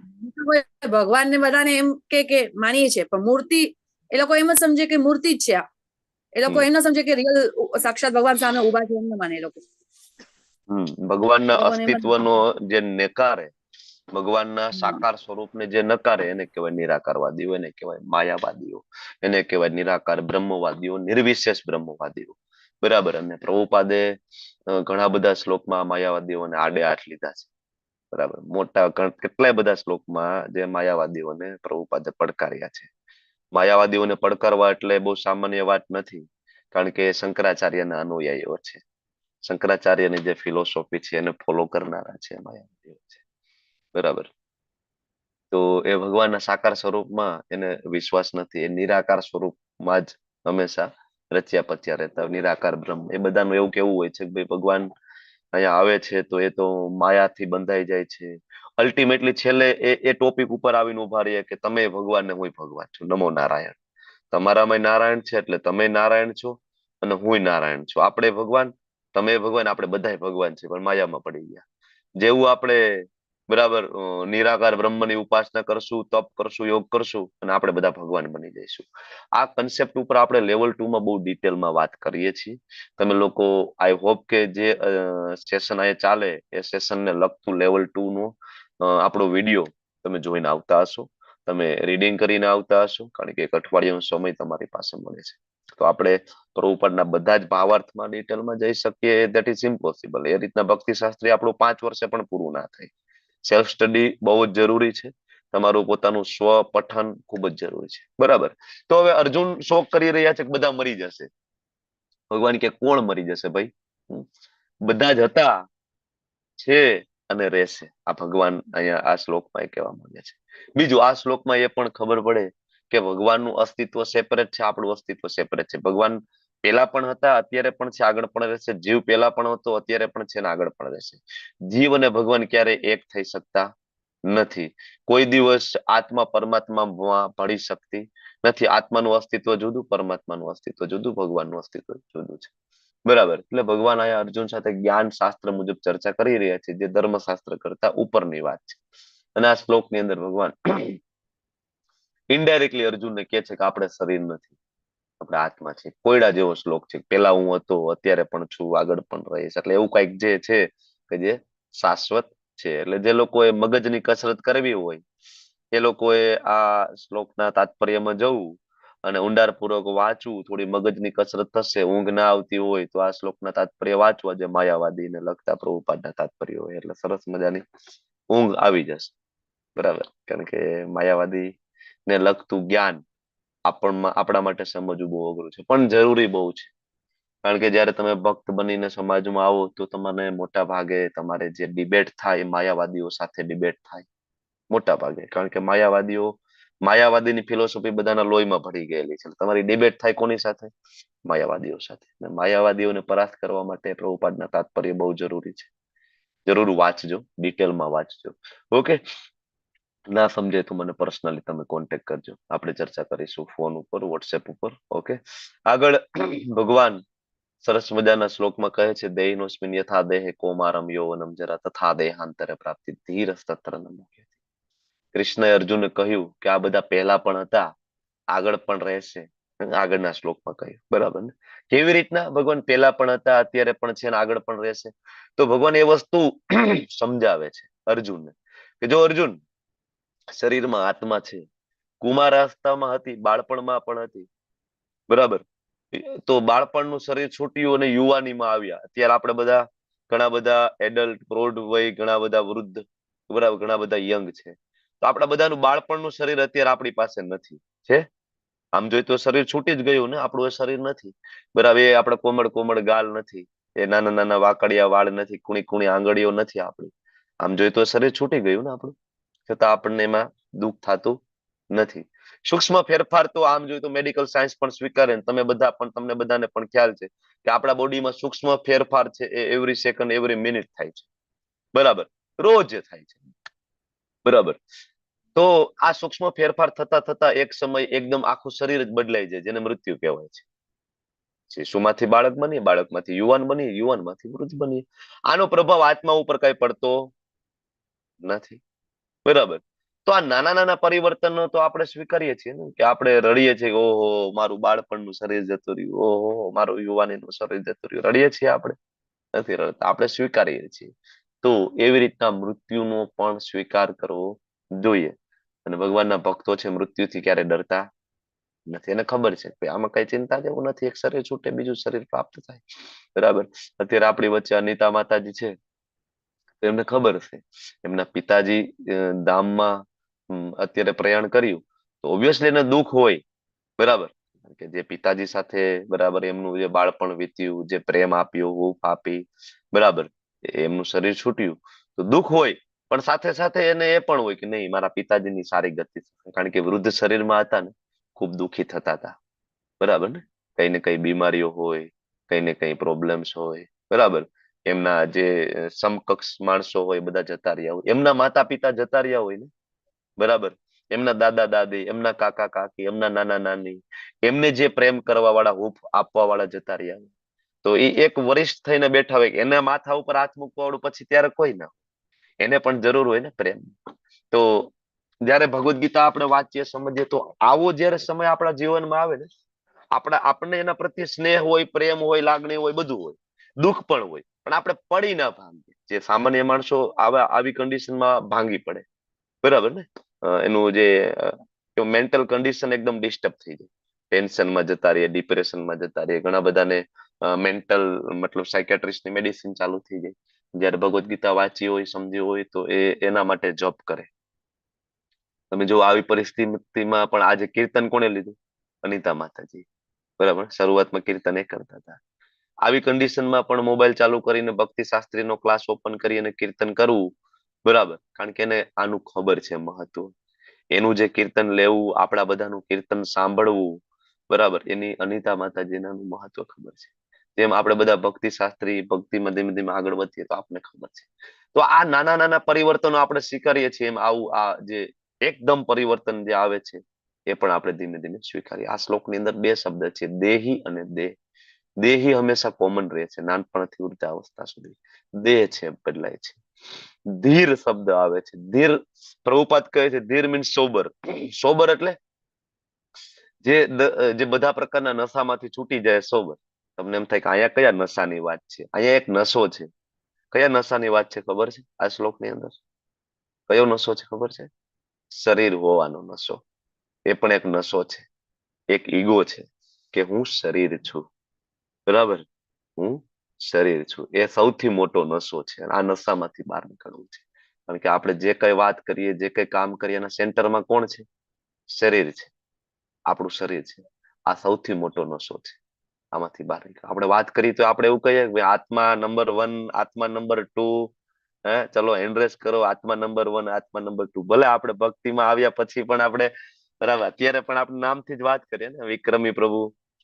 ભગવાન ને બધાને એમ કે માનીએ છે, પણ મૂર્તિ એ લોકો એમ જ સમજે કે મૂર્તિ જ છે આ. એ લોકો એમ ના સમજે કે રિયલ સાક્ષાત ભગવાન સામે ઉભા છે, એમ ના માને એ લોકો. ભગવાનના અસ્તિત્વનો જે નકારે, ભગવાનના સાકાર સ્વરૂપને જે નકારે એને કહેવાય નિરાકારવાદીઓ, એને કહેવાય માયાવાદીઓ, એને કહેવાય નિરાકાર બ્રહ્મવાદીઓ, નિર્વિશેષ બ્રહ્મવાદીઓ. બરાબર. અને પ્રભુપાદે ઘણા બધા શ્લોકમાં માયાવાદીઓને આડે હાથ લીધા છે. બરાબર. મોટા કેટલાય બધા શ્લોકમાં જે માયાવાદીઓને પ્રભુપાદે પડકાર્યા છે. માયાવાદીઓને પડકારવા એટલે બહુ સામાન્ય વાત નથી, કારણ કે શંકરાચાર્યના અનુયાયીઓ છે. શંકરાચાર્યની જે ફિલોસોફી છે એને ફોલો કરનારા છે માયાવાદીઓ છે. બરાબર. તો એ ભગવાનના સાકાર સ્વરૂપમાં એને વિશ્વાસ નથી. એ નિરાકાર સ્વરૂપમાં જ હંમેશા રચ્યા પચ્યા રહેતા. નિરાકાર બ્રહ્મ, એ બધાનું એવું કેવું હોય છે કે ભાઈ ભગવાન અહીંયા આવે છે તો એ તો માયાથી બંધાઈ જાય છે. અલ્ટિમેટલી છેલ્લે એ ટોપિક ઉપર આવીને ઉભા રહીએ કે તમે ભગવાન ને હું ભગવાન છું. નમો નારાયણ. તમારામાં નારાયણ છે એટલે તમે નારાયણ છો અને હું નારાયણ છું. આપણે ભગવાન, તમે ભગવાન, આપણે બધાય ભગવાન છે, પણ માયામાં પડી ગયા. જેવું આપણે બરાબર નિરાકાર બ્રહ્મની ઉપાસના કરશું, તપ કરશું, યોગ કરશું અને આપણે બધા ભગવાન બની જઈશું. આ કન્સેપ્ટ ઉપર આપણે લેવલ 2 માં બહુ ડિટેલમાં વાત કરીએ છીએ. તમે લોકો I hope કે જે સેશન અહીંયા ચાલે એ સેશનને લગતું લેવલ 2 નો આપણો વિડીયો તમે જોઈને આવતા હશો, તમે રીડિંગ કરીને આવતા હશો, કારણ કે એક અઠવાડિયાનો સમય તમારી પાસે મળે છે. તો આપણે પ્રભુપાદના બધા જ ભાવાર્થમાં ડિટેલમાં જઈ શકીએ that is impossible. એ રીતના ભક્તિ શાસ્ત્રી આપણું 5 વર્ષે પણ પૂરું ના થાય. સેલ્ફ સ્ટડી બહુ જ જરૂરી છે. તમારું પોતાનું સ્વ પઠન ખૂબ જ જરૂરી છે. બરાબર. તો હવે અર્જુન શોક કરી રહ્યા છે કે બધા મરી જશે. ભગવાન કે કોણ મરી જશે ભાઈ? બધા જ હતા, છે અને રહેશે. આ ભગવાન અહીંયા આ શ્લોકમાં એ કહેવા માંગે છે. બીજું, આ શ્લોકમાં એ પણ ખબર પડે કે ભગવાનનું અસ્તિત્વ સેપરેટ છે, આપણું અસ્તિત્વ સેપરેટ છે. ભગવાન પેલા પણ હતા, અત્યારે પણ છે, આગળ પણ રહેશે. જીવ પેલા પણ હતો, અત્યારે પણ છે ને આગળ પણ રહેશે. જીવ અને ભગવાન ક્યારે એક થઈ શકતા નથી. કોઈ દિવસ આત્મા પરમાત્મામાં ભળી શકતી નથી. આત્માનું અસ્તિત્વ જુદું, પરમાત્માનું અસ્તિત્વ જુદું, ભગવાનનું અસ્તિત્વ જુદું છે. બરાબર. એટલે ભગવાન અહીંયા અર્જુન સાથે જ્ઞાન શાસ્ત્ર મુજબ ચર્ચા કરી રહ્યા છે, જે ધર્મશાસ્ત્ર કરતા ઉપરની વાત છે. અને આ શ્લોકની અંદર ભગવાન ઇનડાયરેક્ટલી અર્જુનને કહે છે કે આપણે શરીર નથી, આપણે આત્મા છે. કોયડા જેવો શ્લોક છે. પેલા હું હતો, અત્યારે પણ છું, આગળ પણ રહીશ. એટલે એવું કઈક જે છે કે જે શાશ્વત છે. એટલે જે લોકોએ મગજની કસરત કરવી હોય એ લોકોએ આ શ્લોકના તાત્પર્યમાં જવું અને ઊંડાણપૂર્વક વાંચવું, થોડી મગજની કસરત થશે. ઊંઘ ના આવતી હોય તો આ શ્લોકના તાત્પર્ય વાંચવા, જે માયાવાદીને લગતા પ્રભુપાદના તાત્પર્ય હોય, એટલે સરસ મજાની ઊંઘ આવી જશે. બરાબર. કારણ કે માયાવાદી ને લગતું જ્ઞાન આપણા માટે સમજવું બહુ અઘરું છે, પણ જરૂરી બહુ છે. કારણ કે જયારે તમે ભક્ત બનીને સમાજમાં આવો તો તમને મોટા ભાગે તમારે જે ડિબેટ થાય એ માયાવાદીઓ સાથે ડિબેટ થાય મોટા ભાગે. કારણ કે માયાવાદીની ફિલોસોફી બધાના લોહીમાં ભળી ગયેલી છે. તમારી ડિબેટ થાય કોની સાથે? માયાવાદીઓ સાથે. અને માયાવાદીઓને પરાસ્ત કરવા માટે પ્રભુપાદના તાત્પર્ય બહુ જરૂરી છે. જરૂર વાંચજો, ડિટેલમાં વાંચજો. ઓકે. ના સમજે તો મને પર્સનલી તમે કોન્ટેક્ટ કરજો, આપણે ચર્ચા કરીશું ફોન ઉપર, વોટ્સએપ ઉપર. ઓકે. આગળ ભગવાન સરસ મજાના શ્લોકમાં કહે છે, દેહિનોસ્મિન યથા દેહે કૌમારમ યૌવનમ જરા તથા દેહાંતરે પ્રાપ્તિ ધીરસ્તત્ર ન મુહ્યતિ. કૃષ્ણએ અર્જુનને કહ્યું કે આ બધા પહેલા પણ હતા, આગળ પણ રહેશે. આગળના શ્લોકમાં કહ્યું. બરાબર ને? કેવી રીતના ભગવાન પહેલા પણ હતા, અત્યારે પણ છે અને આગળ પણ રહેશે? તો ભગવાન એ વસ્તુ સમજાવે છે અર્જુનને કે જો અર્જુન, શરીરમાં આત્મા છે, કુમારાવસ્થામાં હતી, બાળપણમાં પણ હતી. બરાબર. તો બાળપણનું શરીર છૂટ્યું અને યુવાનીમાં આવ્યા. અત્યારે આપણે બધા ઘણા બધા એડલ્ટ, પ્રૌઢ વય, ઘણા બધા વૃદ્ધ, બરાબર, ઘણા બધા યંગ છે. તો આપણા બધાનું બાળપણનું શરીર અત્યારે આપણી પાસે નથી છે. આમ જોઈએ તો શરીર છૂટી જ ગયું ને, આપણું એ શરીર નથી. બરાબર. એ આપણે કોમળ કોમળ ગાલ નથી, એ નાના નાના વાકડિયા વાળ નથી, કુણી કુણી આંગળીઓ નથી આપણી. આમ જોઈએ તો શરીર છૂટી ગયું ને આપણું, છતાં આપણને એમાં દુઃખ થતું નથી. સૂક્ષ્મ ફેરફાર તો આમ જોઈએ તો મેડિકલ સાયન્સ પણ સ્વીકારે ને, તમે બધા પણ, તમને બધાને પણ ખ્યાલ છે કે આપણા બોડીમાં સૂક્ષ્મ ફેરફાર છે એ એવરી સેકન્ડ, એવરી મિનિટ થાય છે. બરાબર. રોજ થાય છે. બરાબર. તો આ સૂક્ષ્મ ફેરફાર થતા થતા એક સમય એકદમ આખું શરીર જ બદલાઈ જાય, જેને મૃત્યુ કહેવાય છે. શિશુમાંથી બાળક બની, બાળકમાંથી યુવાન બની, યુવાનમાંથી વૃદ્ધ બની. આનો પ્રભાવ આત્મા ઉપર કઈ પડતો નથી. બરાબર. તો આ નાના નાના પરિવર્તનો તો આપણે સ્વીકારીએ છીએ ને, કે આપણે રડીએ છીએ કે ઓહો મારું બાળપણનું શરીર જતું રહ્યું, ઓહો મારું યુવાનીનું શરીર જતું રહ્યું. રડીએ છીએ આપણે? નથી રડતા, આપણે સ્વીકારીએ છીએ. તો એવી રીતના મૃત્યુનો પણ સ્વીકાર કરવો જોઈએ. અને ભગવાનના ભક્તો છે મૃત્યુથી ક્યારે ડરતા નથી. એને ખબર છે કે આમાં કઈ ચિંતા જેવું નથી, એક શરીર છૂટે બીજું શરીર પ્રાપ્ત થાય. બરાબર. અત્યારે આપણી વચ્ચે અનિતા માતાજી છે, તો એમને ખબર છે એમના પિતાજી ધામમાં અત્યારે પ્રયાણ કર્યું, તો ઓબ્વિયસલી એને દુઃખ હોય. બરાબર. કે જે પિતાજી સાથે, બરાબર, એમનું જે બાળપણ વીત્યું, જે પ્રેમ આપ્યો, હૂંફ આપી, બરાબર, એમનું શરીર છૂટ્યું તો દુઃખ હોય, પણ સાથે સાથે એને એ પણ હોય કે નહીં, મારા પિતાજીની સારી ગતિ, કારણ કે વૃદ્ધ શરીરમાં હતા ને, ખૂબ દુઃખી થતા હતા. બરાબર ને? કઈ ને કઈ બીમારીઓ હોય, કઈ ને કઈ પ્રોબ્લેમ્સ હોય. બરાબર. એમના જે સમકક્ષ માણસો હોય બધા જતા રહ્યા હોય, એમના માતા પિતા જતા રહ્યા હોય ને, બરાબર, એમના દાદા દાદી, એમના કાકા કાકી, એમના નાના નાની, એમને જે પ્રેમ કરવા વાળા, હૂંફ આપવા વાળા જતા રહ્યા હોય, તો એ એક વરિષ્ઠ થઈને બેઠા હોય, એના માથા ઉપર હાથ મૂકવા વાળું પછી ત્યારે કોઈ ના, એને પણ જરૂર હોય ને પ્રેમ. તો જયારે ભગવદ્ ગીતા આપણે વાંચીએ, સમજીએ, તો આવો જયારે સમય આપણા જીવનમાં આવે ને, આપણા આપણને એના પ્રત્યે સ્નેહ હોય, પ્રેમ હોય, લાગણી હોય, બધું હોય, દુઃખ પણ હોય, પણ આપણે પડી ના ભાંગીએ. જે સામાન્ય માણસો આવા આવી કન્ડિશનમાં ભાંગી પડે. બરાબર ને? એનું જે મેન્ટલ કન્ડિશન એકદમ ડિસ્ટર્બ થઈ જાય, ટેન્શનમાં જતા રહીએ, ડિપ્રેશનમાં જતા રહીએ, ઘણા બધાને મેન્ટલ મતલબ સાયકેટ્રિસ્ટની મેડિસિન ચાલુ થઈ જાય. જયારે ભગવદ્ ગીતા વાંચી હોય, સમજી હોય, તો એ એના માટે જોબ કરે. તમે જો આવી પરિસ્થિતિમાં પણ આજે કીર્તન કોણે લીધું? અનિતા માતાજી. બરાબર. શરૂઆતમાં કીર્તન એ કરતા હતા. આવી કન્ડિશનમાં પણ મોબાઈલ ચાલુ કરીને ભક્તિ શાસ્ત્રીનો ક્લાસ ઓપન કરી અને કીર્તન કરવું, બરાબર, કારણ કે એને આનું ખબર છે મહત્વ. એનું જે કીર્તન લેવું, આપણા બધાનું કીર્તન સાંભળવું, બરાબર, એની અનિતા માતાજીનું મહત્વ ખબર છે. જેમ આપણે બધા ભક્તિ શાસ્ત્રી ભક્તિમાં ધીમે ધીમે આગળ વધીએ તો આપને ખબર છે. તો આ નાના નાના પરિવર્તનો આપણે સ્વીકારીએ છીએ, એમ આવું આ જે એકદમ પરિવર્તન જે આવે છે એ પણ આપણે ધીમે ધીમે સ્વીકારીએ. આ શ્લોકની અંદર બે શબ્દ છે, દેહી અને દેહ. દેહી હંમેશા કોમન રહે છે નાનપણથી વૃદ્ધાવસ્થા સુધી. દેહ છે બદલાય છે. ધીર શબ્દ આવે છે. ધીર, પ્રભુપાદ કહે છે, ધીર મીન્સ સોબર. સોબર એટલે જે જે બધા પ્રકારના નશામાંથી છૂટી જાય, સોબર. તમને એમ થાય કે અહીંયા કયા નશાની વાત છે? અહીંયા એક નશો છે. કયા નશાની વાત છે ખબર છે? આ શ્લોકની અંદર કયો નશો છે ખબર છે? શરીર હોવાનો નશો. એ પણ એક નશો છે, એક ઈગો છે કે હું શરીર છું. બરાબર, હું શરીર છું, એ સૌથી મોટો નશો છે. આ નશામાંથી બહાર નીકળવું છે, કારણ કે આપણે જે કઈ વાત કરીએ, જે કઈ કામ કરીએ, એના સેન્ટરમાં કોણ છે? શરીર છે, આપણું શરીર છે. આ સૌથી મોટો નશો છે. આમાંથી બહાર નીકળ. આપણે વાત કરીએ તો આપણે એવું કહીએ કે આત્મા નંબર 1, આત્મા નંબર 2, હે ચલો એન્ડ્રેસ કરો, આત્મા નંબર 1, આત્મા નંબર 2. ભલે આપણે ભક્તિમાં આવ્યા પછી પણ આપણે, બરાબર, અત્યારે પણ આપણે નામથી જ વાત કરીએ ને, વિક્રમી પ્રભુ,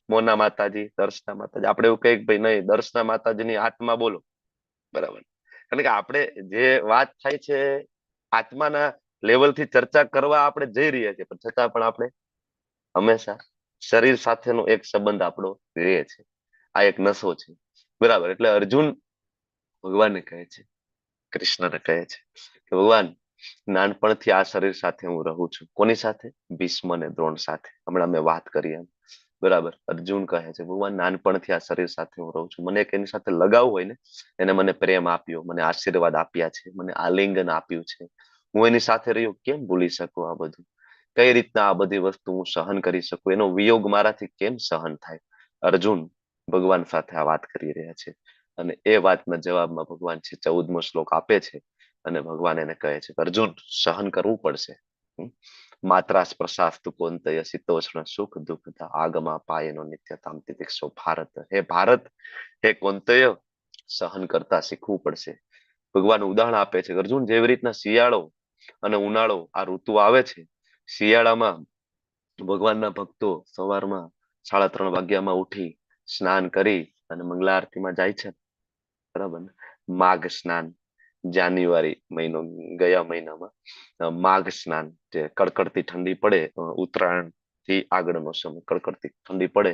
મોના માતાજી, દર્શના માતાજી. આપણે એવું કહીએ કે ભાઈ નહીં, દર્શના માતાજીની આત્મા બોલો. બરાબર, કારણ કે આપણે જે વાત થાય છે આત્માના લેવલથી ચર્ચા કરવા આપણે જઈ રહ્યા છીએ, પણ છતાં પણ આપણે હંમેશા શરીર સાથેનો એક સંબંધ આપણો રહે છે. આ એક નશો છે. બરાબર. એટલે અર્જુન ભગવાનને કહે છે, કૃષ્ણને કહે છે કે ભગવાન, નાનપણથી આ શરીર સાથે હું રહું છું. કોની સાથે? ભીષ્મ અને દ્રોણ સાથે. હમણાં મેં વાત કરી એમ. બરાબર. અર્જુન કહે છે, ભગવાન, નાનપણથી આ શરીર સાથે હું રહું છું. મને એક એની સાથે લગાવ હોય ને, એને મને પ્રેમ આપ્યો, મને આશીર્વાદ આપ્યા છે, મને આલિંગન આપ્યું છે. હું એની સાથે રહ્યો, કેમ ભૂલી શકું આ બધું? કઈ રીતના આ બધી વસ્તુ હું સહન કરી શકું? એનો વિયોગ મારાથી કેમ સહન થાય? અર્જુન ભગવાન સાથે આ વાત કરી રહ્યા છે અને એ વાતના જવાબમાં ભગવાન છે 14મો શ્લોક આપે છે અને ભગવાન એને કહે છે, અર્જુન, સહન કરવું પડશે. માત્રા સ્પર્શાસ્તુ કૌંતેય શીતોષ્ણ સુખ દુઃખ આગમા પાયનો નિત્યતામ તિતિક્ષો ભારત. હે ભારત, હે કૌંતેય, સહન કરતા શીખવું પડશે. ભગવાન ઉદાહરણ આપે છે, અર્જુન, જેવી રીતના શિયાળો અને ઉનાળો આ ઋતુ આવે છે, શિયાળામાં ભગવાનના ભક્તો સવારમાં 3:30 વાગ્યામાં ઉઠી સ્નાન કરી અને મંગલા આરતીમાં જાય છે. બરાબર ને? માઘ સ્નાન, જાન્યુઆરી મહિનો, ગયા મહિનામાં માઘ સ્નાન, જે કડકડતી ઠંડી પડે, ઉત્તરાયણ થી આગળનો સમય કડકડતી ઠંડી પડે,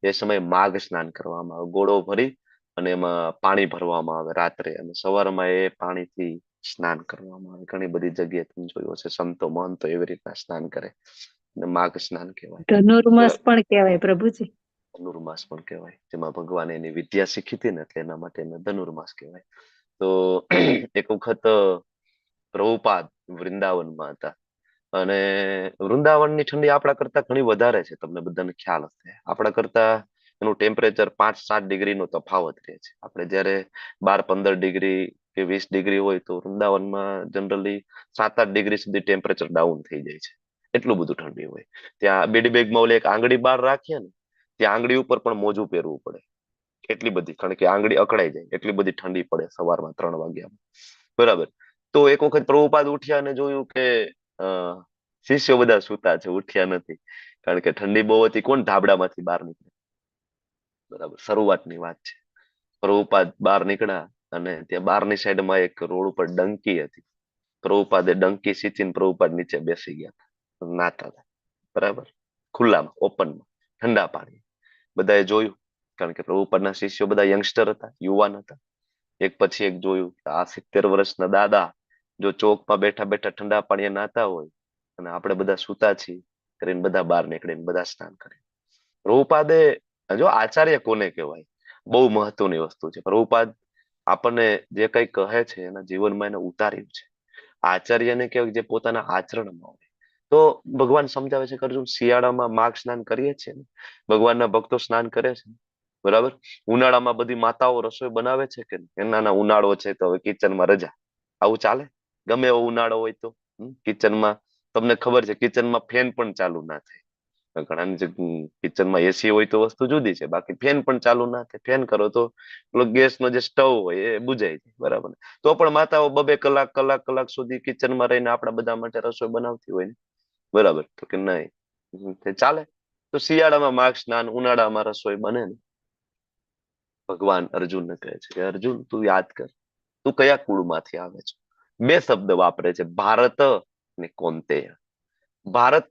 એ સમયે માઘ સ્નાન કરવામાં આવે. ગોળો ભરી અને એમાં પાણી ભરવામાં આવે રાત્રે અને સવારમાં એ પાણીથી સ્નાન કરવામાં આવે. ઘણી બધી જગ્યાએ તમે જોયું હશે, સંતો મહંતો એવી રીતના સ્નાન કરે અને માઘ સ્નાન કહેવાય. ધનુર્માસ પણ કહેવાય પ્રભુજી. ધનુર્માસ પણ કહેવાય, જેમાં ભગવાન એની વિદ્યા શીખી હતી ને, એટલે એના માટે એને ધનુર્માસ કહેવાય. તો એક વખત પ્રભુપાદ વૃંદાવનમાં હતા. અને વૃંદાવનની ઠંડી આપણા કરતા ઘણી વધારે છે, તમને બધાને ખ્યાલ હશે. આપણા કરતા એનું ટેમ્પરેચર 5-7 ડિગ્રીનો તફાવત રહે છે. આપણે જયારે 12-15 ડિગ્રી કે 20 ડિગ્રી હોય તો વૃંદાવનમાં જનરલી 7-8 ડિગ્રી સુધી ટેમ્પરેચર ડાઉન થઈ જાય છે. એટલું બધું ઠંડી હોય ત્યાં. બીડી બેગમાં ઓલી એક આંગળી બહાર રાખીએ ને, ત્યાં આંગળી ઉપર પણ મોજું પહેરવું પડે, એટલી બધી, કારણ કે આંગળી અકળાઈ જાય, એટલી બધી ઠંડી પડે સવારમાં 3 વાગ્યામાં. બરાબર. તો એક વખત પ્રભુપાદ ઉઠ્યા અને જોયું કે શિષ્યો બધા સૂતા છે, ઉઠ્યા નથી, કારણ કે ઠંડી બહુ હતી, કોણ ધાબળામાંથી બહાર નીકળે? બરાબર. શરૂઆતની વાત છે. પ્રભુપાદ બહાર નીકળ્યા અને ત્યાં બહારની સાઈડમાં એક રોડ ઉપર ડંકી હતી. પ્રભુપાદે ડંકી સીચીને પ્રભુપાદ નીચે બેસી ગયા હતા, નાતા હતા. બરાબર. ખુલ્લામાં, ઓપનમાં, ઠંડા પાણી. બધાએ જોયું, કારણ કે પ્રભુપાદના શિષ્યો બધા યંગસ્ટર હતા, યુવાન હતા. એક પછી એક જોયું, આ 70 વર્ષના દાદા જો ચોકમાં બેઠા બેઠા ઠંડા પાણીએ નાતા હોય અને આપણે બધા સૂતા છીએ કરીને બધા બહાર નીકળીને બધા સ્નાન કરે. પ્રભુપાદે જો, આચાર્ય કોને કહેવાય, બહુ મહત્વની વસ્તુ છે. પ્રભુપાદ આપણને જે કઈ કહે છે એના જીવનમાં એને ઉતાર્યું છે. આચાર્યને કહેવાય જે પોતાના આચરણમાં હોય. તો ભગવાન સમજાવે છે કે અર્જુન, શિયાળામાં માઘ સ્નાન કરીએ છીએ ને, ભગવાનના ભક્તો સ્નાન કરે છે, બરાબર. ઉનાળામાં બધી માતાઓ રસોઈ બનાવે છે કે નાના, ઉનાળો છે તો હવે કિચનમાં રજા, આવું ચાલે? ગમે એવો ઉનાળો હોય તો કિચનમાં, તમને ખબર છે, કિચનમાં ફેન પણ ચાલુ ના થાય. ઘણાની જે કિચનમાં એસી હોય તો વસ્તુ જુદી છે, બાકી ફેન પણ ચાલુ ના થાય. ફેન કરો તો પેલો ગેસ નો જે સ્ટવ હોય એ બુજાઈ જાય, બરાબર. તો પણ માતાઓ 2-2 કલાક, કલાક કલાક સુધી કિચનમાં રહીને આપણા બધા માટે રસોઈ બનાવતી હોય ને, બરાબર. તો કે નહીં ચાલે? તો શિયાળામાં માઘ સ્નાન, ઉનાળામાં રસોઈ બને ને. ભગવાન અર્જુનને કહે છે કે અર્જુન, તું યાદ કર, તું કયા કુળમાંથી આવે છે. બે શબ્દ વાપરે છે, ભારત ને કૌંતેય. ભારત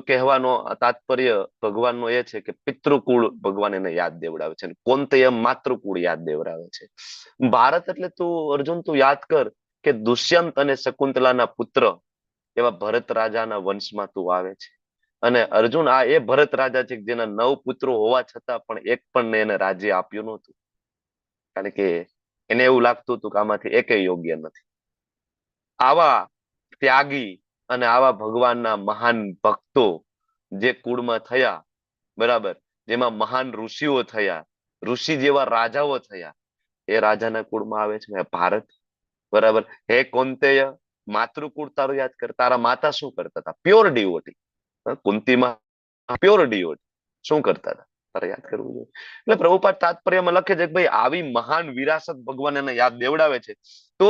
કહેવાનો તાત્પર્ય ભગવાનનો એ છે કે પિતૃકુળ ભગવાન એને યાદ દેવડાવે છે, કૌંતેય માતૃકુળ યાદ દેવડાવે છે. ભારત એટલે તું અર્જુન, તું યાદ કર કે દુષ્યંત અને શકુંતલાના પુત્ર એવા ભરત રાજાના વંશમાં તું આવે છે. અને અર્જુન, આ એ ભરત રાજા છે જેના 9 પુત્રો હોવા છતાં પણ એક પણ ને એને રાજ્ય આપ્યું નહોતું, કારણ કે એને એવું લાગતું હતું કે આમાંથી એકેય યોગ્ય નથી. આવા ત્યાગી અને આવા ભગવાનના મહાન ભક્તો જે કુળમાં થયા, બરાબર, જેમાં મહાન ઋષિઓ થયા, ઋષિ જેવા રાજાઓ થયા, એ રાજાના કુળમાં આવે છે ભારત. બરાબર. હે કૌંતેય, માતૃકુળ તારું યાદ કર, તારા માતા શું કરતા હતા? પ્યોર ડિવોટી, કુંતીમાં પ્યોર ડિવોટી શું કરતા હતા, તારે યાદ કરવું જોઈએ. એટલે પ્રભુપાદ તાત્પર્યમાં લખે છે કે ભાઈ, આવી મહાન વિરાસત ભગવાન એને યાદ દેવડાવે છે, તો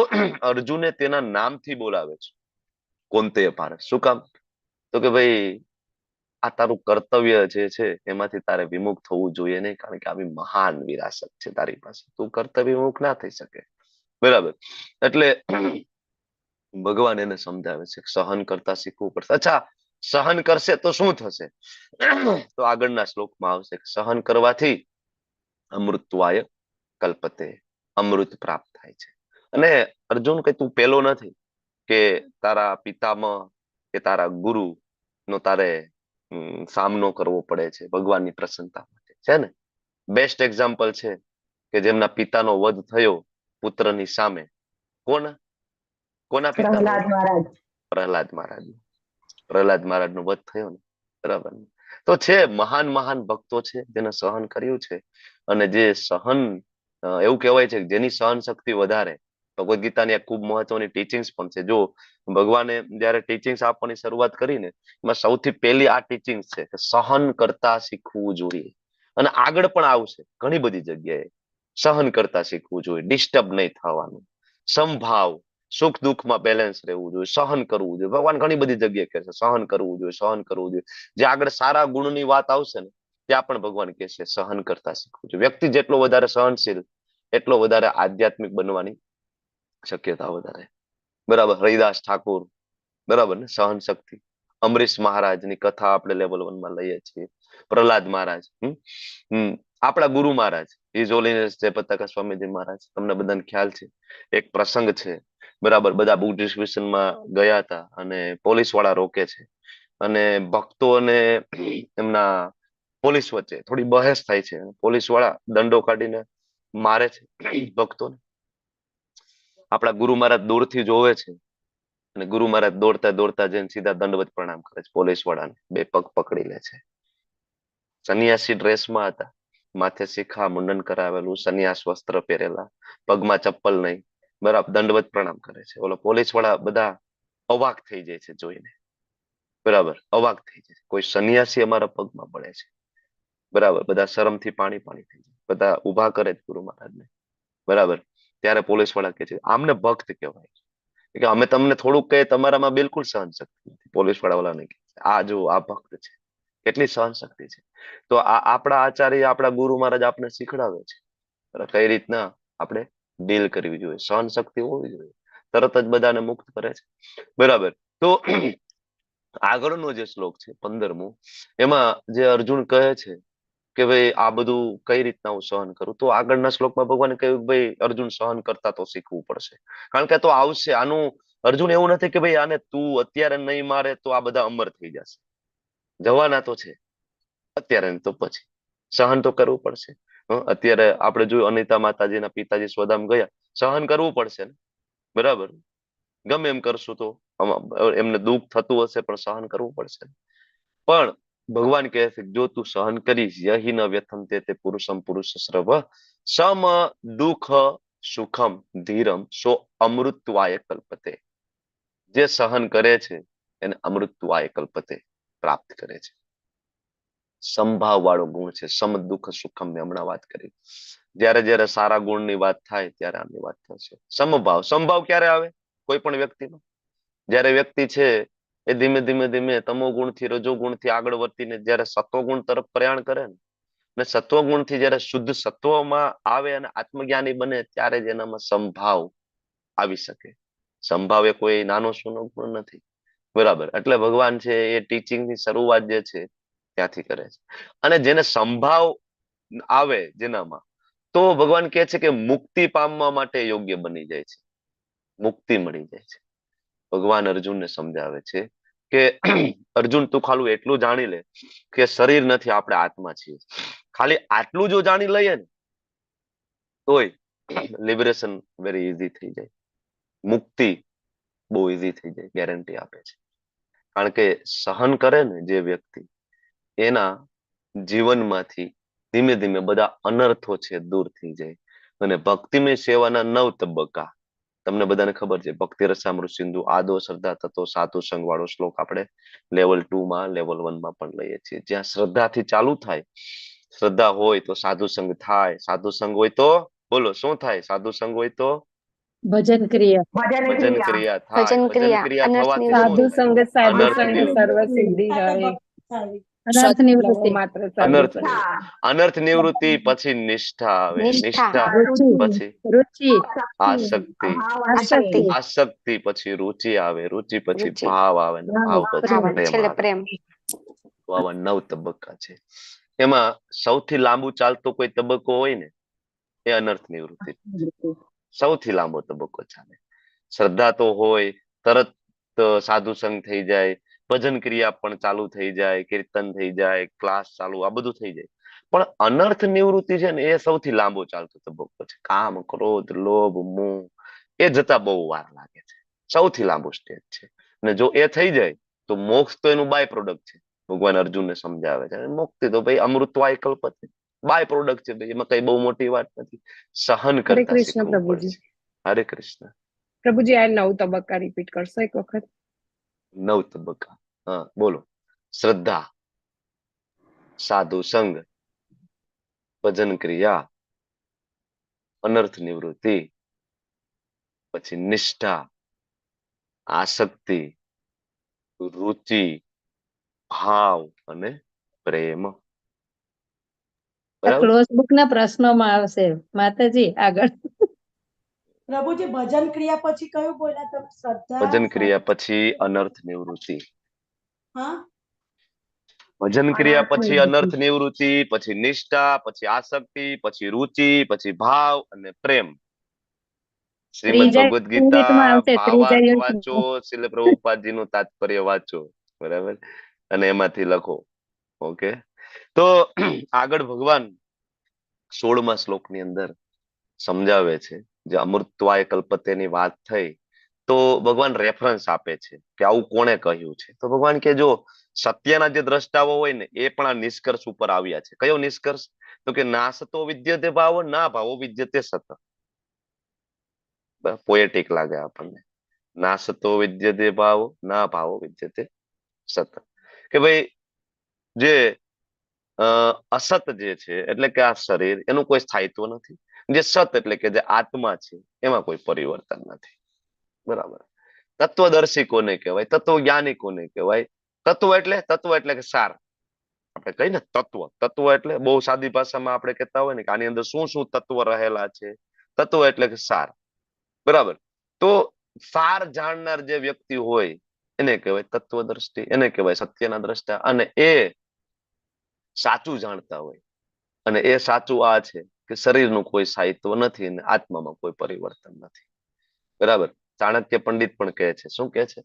અર્જુને તેના નામથી બોલાવે છે, કૌંતેય ભારત. શું કામ? તો કે ભાઈ, આ તારું કર્તવ્ય જે છે એમાંથી તારે વિમુખ થવું જોઈએ નહીં, કારણ કે આવી મહાન વિરાસત છે તારી પાસે, તું કર્તવ્ય વિમુખ ના થઈ શકે. બરાબર. એટલે ભગવાન એને સમજાવે છે, સહન કરતા શીખવું પડશે. અચ્છા, સહન કરશે તો શું થશે? તો આગળના શ્લોકમાં આવશે, સહન કરવાથી અમૃતવાય કલ્પતે, અમૃત પ્રાપ્ત થાય છે. અને અર્જુન, કે તું પેલો નથી કે તારા પિતામહ કે તારા ગુરુ નો તારે સામનો કરવો પડે છે ભગવાનની પ્રસન્નતા માટે, છે ને? બેસ્ટ એક્ઝામ્પલ છે કે જેમના પિતાનો વધ થયો પુત્રની સામે. કોના કોના પિતા? પ્રહલાદ મહારાજ. પ્રહલાદ મહારાજ. પ્રહલાદ મહારાજ નો વધ થયો ને, બરાબર. તો છે મહાન મહાન ભક્તો છે જેને સહન કર્યું છે. અને જે સહન, એવું કહેવાય છે, જેની સહન શક્તિ વધારે, ભગવદ્ ગીતાની એક ખૂબ મહત્વની ટીચિંગ્સ પણ છે. જો ભગવાને જયારે ટીચિંગ્સ આપવાની શરૂઆત કરીને, એમાં સૌથી પહેલી આ ટીચિંગ્સ છે કે સહન કરતા શીખવું જોઈએ. અને આગળ પણ આવશે ઘણી બધી જગ્યાએ, સહન કરતા શીખવું જોઈએ, ડિસ્ટર્બ નહીં થવાનું, સમભાવ, સુખ દુઃખમાં બેલેન્સ રહેવું જોઈએ, સહન કરવું જોઈએ. ભગવાન ઘણી બધી જગ્યાએ કહે છે સહન કરવું જોઈએ, સહન કરવું જોઈએ. જે આગળ સારા ગુણની વાત આવશે ને, ત્યાં પણ ભગવાન કહેશે સહન કરતા શીખવું જોઈએ. વ્યક્તિ જેટલો વધારે સહનશીલ, એટલો વધારે આધ્યાત્મિક બનવાની શક્યતા વધારે. બરાબર. હરિદાસ ઠાકુર, બરાબર ને, સહન શક્તિ. અમરીશ મહારાજની કથા આપણે લેવલ 1 માં લઈએ છીએ. પ્રહલાદ મહારાજ, હમ હમ આપણા ગુરુ મહારાજ, his holiness Jayapataka Swamiji મહારાજ, તમને બધાને ખ્યાલ છે. એક પ્રસંગ છે, બરાબર, બધા બુક ડિસ્ટ્રીબ્યુશનમાં ગયા હતા અને પોલીસ વાળા રોકે છે અને ભક્તો અને એમના પોલીસ વચ્ચે થોડી બહેસ થાય છે. પોલીસ વાળા દંડો કાઢીને મારે છે ભક્તોને. આપણા ગુરુ મહારાજ દૂરથી જોવે છે. અને ગુરુ મહારાજ દોડતા દોડતા જઈને સીધા દંડવત પ્રણામ કરે છે પોલીસ વાળાને, બે પગ પકડી લે છે. સંન્યાસી ડ્રેસમાં હતા, માથે શિખા મુંડન કરાવેલું, સંન્યાસ વસ્ત્ર પહેરેલા, પગમાં ચપ્પલ નહીં, બરાબર, દંડવત પ્રણામ કરે છે. ઓલો પોલીસ વાળા બધા અવાક થઈ જાય છે જોઈને, બરાબર, અવાક થઈ જાય છે. કોઈ સંન્યાસી અમારા પગમાં પડે છે, બરાબર, બધા શરમથી પાણી પાણી થઈ જાય, બધા ઉભા કરે છે ગુરુ મહારાજને, બરાબર. ત્યારે પોલીસ વાળા કહે છે આમને ભક્ત કહેવાય, કે અમે તમને થોડુંક કહીએ તમારામાં બિલકુલ સહન શક્તિ નથી. પોલીસ વાળા ઓલાને કહે છે આ જો આ ભક્ત છે, કેટલી સહન શક્તિ છે. તો આ આપણા આચાર્ય, આપણા ગુરુ મહારાજ આપણે શીખડાવે છે કઈ રીતના આપણે ડીલ કરવી જોઈએ, સહન શક્તિ હોવી જોઈએ, તરત જ બધાને મુક્ત કરે છે, બરાબર. તો આગળનો જે શ્લોક છે 15મો, એમાં જે અર્જુન કહે છે કે ભાઈ આ બધું કઈ રીતના હું સહન કરું, તો આગળના શ્લોકમાં ભગવાને કહ્યું ભાઈ અર્જુન સહન કરતા તો શીખવું પડશે, કારણ કે તો આવશે. આનું અર્જુન એવું નથી કે ભાઈ આને તું અત્યારે નહીં મારે તો આ બધા અમર થઈ જશે, જવાના તો છે અત્યારે તો પછી સહન તો કરવું પડશે. અત્યારે આપણે જોયું અનિતા માતાજીના પિતાજી સ્વધામ ગયા, સહન કરવું પડશે ને, બરાબર. ગમે એમ કરશું તો એમને દુઃખ થતું હશે પણ સહન કરવું પડશે. પણ ભગવાન કહે છે જો તું સહન કરીશ, યહી ન વ્યથંતે તે પુરુષમ પુરુષ શ્રવ સમ દુઃખ સુખમ ધીરમ સો અમૃતવાય કલ્પતે. જે સહન કરે છે એને અમૃતવાય કલ્પતે પ્રાપ્ત કરે છે. સંભાવ વાળો ગુણ છે સમ દુઃખ સુખમ. મેં હમણાં વાત કરી, જયારે જયારે સારા ગુણની વાત થાય ત્યારે આની વાત થશે. સમભાવ, સમભાવ ક્યારે આવે કોઈ પણ વ્યક્તિનો? જયારે વ્યક્તિ છે એ ધીમે ધીમે ધીમે તમો ગુણથી રજો ગુણથી આગળ વધીને જયારે સત્વગુણ તરફ પ્રયાણ કરે ને, સત્વગુણથી જયારે શુદ્ધ સત્વમાં આવે અને આત્મજ્ઞાની બને ત્યારે જ એનામાં સમભાવ આવી શકે. સમભાવ એ કોઈ નાનો સૂનો ગુણ નથી, બરાબર. એટલે ભગવાન છે એ ટીચિંગ ની શરૂઆત જે છે ત્યાંથી કરે છે. અને જેને સમભાવ આવે જેનામાં, તો ભગવાન કહે છે કે મુક્તિ પામવા માટે યોગ્ય બની જાય છે, મુક્તિ મળી જાય છે. ભગવાન અર્જુનને સમજાવે છે કે અર્જુન તું ખાલી એટલું જાણી લે કે શરીર નથી, આપણે આત્મા છીએ. ખાલી આટલું જો જાણી લઈએ ને તોય લિબરેશન વેરી ઈઝી થઈ જાય, મુક્તિ બહુ ઈઝી થઈ જાય, ગેરંટી આપે છે. કારણ કે સહન કરે ને જે વ્યક્તિ, એના જીવનમાંથી ધીમે ધીમે બધા અનર્થો છે દૂર થઈ જાય. અને ભક્તિમય સેવાના 9 તબક્કા તમને બધાને ખબર છે. ભક્તિ રસામૃત સિંધુ આદો શ્રદ્ધા તતો સાધુ સંગ વાળો શ્લોક આપણે લેવલ 2 માં લેવલ 1 માં પણ લઈએ છીએ. જ્યાં શ્રદ્ધાથી ચાલુ થાય, શ્રદ્ધા હોય તો સાધુ સંગ થાય, સાધુ સંગ હોય તો બોલો શું થાય? સાધુ સંગ હોય તો ભજન ક્રિયા, ભજન ક્રિયા થાય, ભજન ક્રિયા થવાથી સાધુ સંગ, સાધુ સંગ સર્વ સિદ્ધિ હોય, અનર્થ નિવૃત્તિ, અનર્થ નિવૃત્તિ પછી નિષ્ઠા આવે, નિષ્ઠા પછી રુચિ, આસક્તિ, આસક્તિ પછી રુચિ આવે, રુચિ પછી ભાવ આવે, ભાવ પછી પ્રેમ. આવા 9 તબક્કા છે. એમાં સૌથી લાંબુ ચાલતો કોઈ તબક્કો હોય ને એ અનર્થ નિવૃત્તિ, સૌથી લાંબો તબક્કો ચાલે. શ્રદ્ધા તો હોય, તરત સાધુ સંગ થઈ જાય, ભજન ક્રિયા પણ ચાલુ થઈ જાય, કીર્તન થઈ જાય, ક્લાસ ચાલુ, આ બધું થઈ જાય. પણ અનર્થ નિવૃત્તિ છે ને એ સૌથી લાંબો ચાલતો તબક્કો છે. કામ, ક્રોધ, લોભ, મોહ એ જતા બહુ વાર લાગે છે, સૌથી લાંબો સ્ટેજ છે. અને જો એ થઈ જાય તો મોક્ષ તો એનું બાય પ્રોડક્ટ છે. ભગવાન અર્જુનને સમજાવે છે મુક્તિ તો ભાઈ અમૃતવાય કલ્પતે, બાય પ્રોડક્ટ છે ભાઈ, એમાં કઈ બહુ મોટી વાત નથી. સહન કરતા કૃષ્ણ પ્રભુજી. હરે કૃષ્ણ પ્રભુજી. આ 9 તબક્કા રિપીટ કરશો એક વખત? 9 તબક્કા, હા બોલો. શ્રદ્ધા, સાધુ સંગ, ભજન ક્રિયા, અનર્થ નિવૃત્તિ, પછી નિષ્ઠા, આસક્તિ, રુચિ, ભાવ અને પ્રેમ. ક્લોઝ બુક ના પ્રશ્નોમાં આવશે માતાજી આગળ. પ્રભુજી ભજન ક્રિયા પછી કયું બોલ્યા તમે? શ્રદ્ધા, ભજન ક્રિયા પછી અનર્થ નિવૃત્તિ. હા, ભજન ક્રિયા પછી અનર્થ નિવૃત્તિ, પછી નિષ્ઠા, પછી આસક્તિ, પછી રુચિ, પછી ભાવ અને પ્રેમ. શ્રીમદ ભગવદ ગીતા ભાવાર્થ વાંચો, શ્રીલ પ્રભુપાદજી નું તાત્પર્ય વાંચો, બરાબર, અને એમાંથી લખો. ઓકે, તો આગળ ભગવાન 16મા શ્લોક ની અંદર સમજાવે છે, જે અમૃતવાય કલ્પતેની વાત થઈ, તો ભગવાન રેફરન્સ આપે છે કે આવું કોણે કહ્યું છે. તો ભગવાન કે જો સત્યના જે દ્રષ્ટાઓ હોય ને એ પણ આ નિષ્કર્ષ ઉપર આવ્યા છે. કયો નિષ્કર્ષ? તો કે નાસતો વિદ્યતે ભાવો, ના ભાવો વિદ્યતે સત. પોએટિક લાગે આપણને. નાસતો વિદ્યતે ભાવો, ના ભાવો વિદ્યતે સત. કે ભાઈ જે અસત જે છે એટલે કે આ શરીર, એનું કોઈ સ્થાયિત્વ નથી. જે સત એટલે કે જે આત્મા છે એમાં કોઈ પરિવર્તન નથી. બરાબર. તત્વદર્શી કોને કહેવાય? તત્વજ્ઞાની કોને કહેવાય? તત્વ એટલે, તત્વ એટલે કે સાર. આપણે કહીએ ને તત્વ, તત્વ એટલે બહુ સાદી ભાષામાં આપણે કહેતા હોય ને કે આની અંદર શું શું તત્વ રહેલા છે. તત્વ એટલે કે સાર. બરાબર. તો સાર જાણનાર જે વ્યક્તિ હોય એને કહેવાય તત્વદ્રષ્ટિ, એને કહેવાય સત્યના દ્રષ્ટા. અને એ સાચું જાણતા હોય, અને એ સાચું આ છે કે શરીરનું કોઈ સ્થાયિત્વ નથી અને આત્મામાં કોઈ પરિવર્તન નથી. બરાબર. ચાણક્ય પંડિત પણ કહે છે, શું કહે છે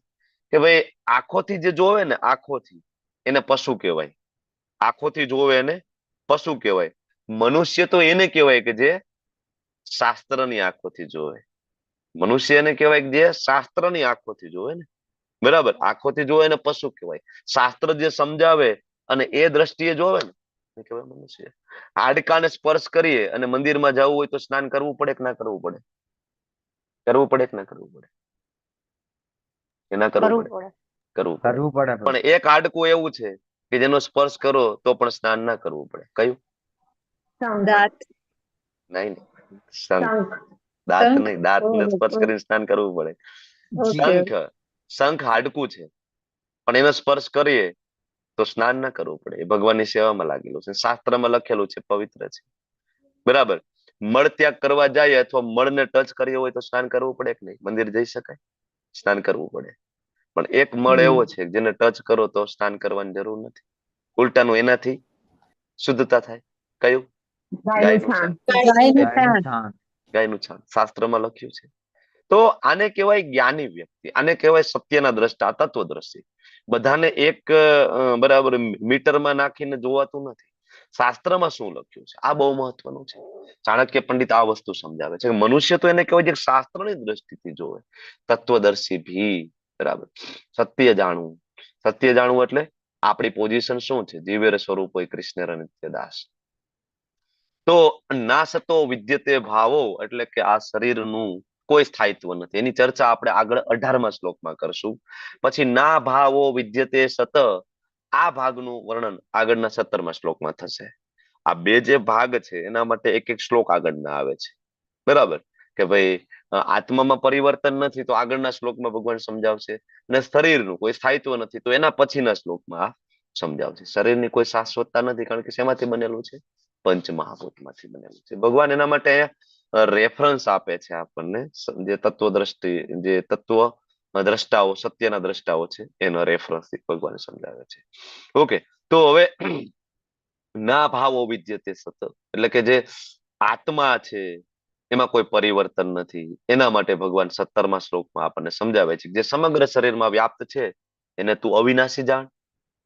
કે ભાઈ આંખોથી જે જોવે ને, આંખોથી એને પશુ કહેવાય. આંખોથી જોવે એને પશુ કહેવાય. મનુષ્ય તો એને કહેવાય કે જે શાસ્ત્રની આંખોથી જોવે. મનુષ્ય એને કહેવાય કે જે શાસ્ત્રની આંખોથી જોવે ને. બરાબર. આંખોથી જોવે એને પશુ કહેવાય. શાસ્ત્ર જે સમજાવે અને એ દ્રષ્ટિએ જોવે ને એ કહેવાય મનુષ્ય. હાડકાને સ્પર્શ કરીએ અને મંદિરમાં જવું હોય તો સ્નાન કરવું પડે કે ના કરવું પડે? કરવું પડે કે ના કરવું પડે? કે ના કરવું કરવું પડે? પડે. કરવું પડે. કરવું પડે. પણ એક હાડકું એવું છે કે જેનો સ્પર્શ કરો તો પણ સ્નાન ના કરવું પડે. કયું? દાંત. નહીં નહીં, શંખ. દાંત નહીં, દાંત ને સ્પર્શ કરીને સ્નાન કરવું પડે. શંખ, શંખ હાડકું છે પણ એનો સ્પર્શ કરીએ તો સ્નાન ના કરવું પડે. એ ભગવાનની સેવામાં લાગેલું છે, શાસ્ત્રમાં લખેલું છે, પવિત્ર છે. બરાબર. મળ ત્યાગ કરવા જાય અથવા મળને ટચ કર્યો હોય તો સ્નાન કરવું પડે કે નહીં? મંદિર જઈ શકાય? સ્નાન કરવું પડે. પણ એક મળ એવો છે જેને ટચ કરો તો સ્નાન કરવાની જરૂર નથી, ઉલટાનું એનાથી શુદ્ધતા થાય. કયું? ગાયનું છાણ. ગાયનું છાણ શાસ્ત્રમાં લખ્યું છે. તો આને કહેવાય જ્ઞાની વ્યક્તિ, આને કહેવાય સત્યના દ્રષ્ટા, તત્વદ્રષ્ટી. બધાને એક બરાબર મીટરમાં નાખીને જોવાતું નથી. શાસ્ત્રમાં શું લખ્યું છે આ બહુ મહત્વનું છે. ચાણક્ય પંડિત આ વસ્તુ સમજાવે છે કે મનુષ્ય તો એને કહેવાય છે શાસ્ત્રની દ્રષ્ટિથી જોવે, તત્વદર્શી ભી. બરાબર. સત્ય જાણવું, સત્ય જાણવું એટલે આપણી પોઝિશન શું છે? જીવેર સ્વરૂપ હોય કૃષ્ણ નિત્ય દાસ. તો નાસતો વિદ્યતે ભાવો એટલે કે આ શરીરનું કોઈ સ્થાયિત્વ નથી. એની ચર્ચા આપણે આગળ 18મા શ્લોકમાં કરશું. પછી ના ભાવો વિદ્યતે સત, આ ભાગનું વર્ણન આગળના 17મા શ્લોકમાં થશે. આ બે જે ભાગ છે એના માટે એક એક શ્લોક આગળના આવે છે. બરાબર. કે ભાઈ આત્મામાં પરિવર્તન નથી તો આગળના શ્લોકમાં ભગવાન સમજાવશે, અને શરીરનું કોઈ સ્થાયિત્વ નથી તો એના પછીના શ્લોકમાં આ સમજાવશે. શરીરની કોઈ શાશ્વતતા નથી, કારણ કે શેમાંથી બનેલું છે? પંચમહાભૂતમાંથી બનેલું છે. ભગવાન એના માટે રેફરન્સ આપે છે આપણને, જે તત્વદ્રષ્ટિ, જે તત્વ દ્રષ્ટાઓ, સત્યના દ્રષ્ટાઓ છે એનો રેફરન્સ ભગવાન સમજાવે છે. ઓકે. તો હવે ના ભાવો વિદ્યતે સત એટલે કે જે આત્મા છે એમાં કોઈ પરિવર્તન નથી. એના માટે ભગવાન 17મા શ્લોકમાં આપણને સમજાવે છે જે સમગ્ર શરીરમાં વ્યાપ્ત છે એને તું અવિનાશી જાણ.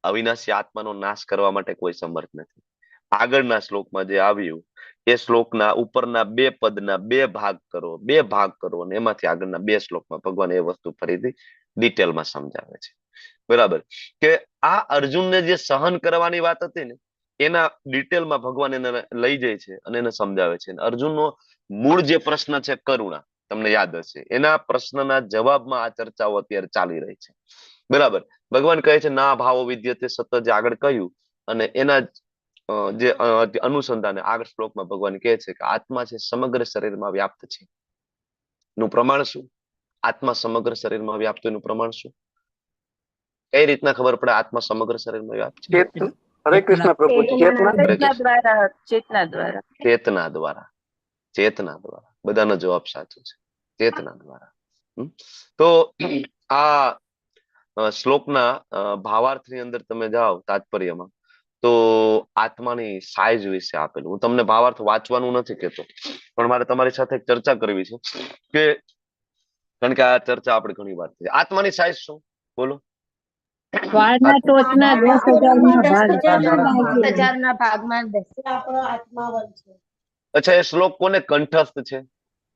અવિનાશી આત્માનો નાશ કરવા માટે કોઈ સમર્થ નથી. આગળના શ્લોકમાં જે આવ્યું એ શ્લોકના ઉપરના બે પદના બે ભાગ કરો, બે ભાગ કરો, અને એમાંથી આગળના બે શ્લોકમાં ભગવાન એ વસ્તુ ફરીથી ડિટેલમાં સમજાવે છે. બરાબર. કે આ અર્જુનને જે સહન કરવાની વાત હતી ને એના ડિટેલમાં ભગવાન એને લઈ જાય છે અને એને સમજાવે છે. અર્જુનનો મૂળ જે પ્રશ્ન છે કરુણા, તમને યાદ હશે, એના પ્રશ્નના જવાબમાં આ ચર્ચાઓ અત્યારે ચાલી રહી છે. બરાબર. ભગવાન કહે છે ના ભાવો વિદ્યતે સતત, જે આગળ કહ્યું, અને એના જે અનુસંધાને આગળ શ્લોકમાં ભગવાન કહે છે કે આત્મા છે સમગ્ર શરીરમાં વ્યાપ્ત છે. નું પ્રમાણ શું? આત્મા સમગ્ર શરીરમાં વ્યાપ્ત, એનું પ્રમાણ શું? કઈ રીતના ખબર પડે આત્મા સમગ્ર શરીરમાં વ્યાપ્ત છે? હરે કૃષ્ણ પ્રભુ. ચેતના દ્વારા, ચેતના દ્વારા, ચેતના દ્વારા, ચેતના દ્વારા. બધાનો જવાબ સાચો છે, ચેતના દ્વારા. તો આ શ્લોકના ભાવાર્થની અંદર તમે જાઓ તાત્પર્યમાં તો આત્માની સાઈઝ વિશે આપેલું. હું તમને ભાવાર્થ વાંચવાનું નથી કહેતો, પણ મારે તમારી સાથે એક ચર્ચા કરવી છે કે કારણ કે આ ચર્ચા આપણે ઘણી વાર થઈ. આત્માની સાઈઝ શું? બોલો. વાળના ટોચના 10,000ના ભાગમાં. અચ્છા, એ શ્લોક કોને કંઠસ્થ છે?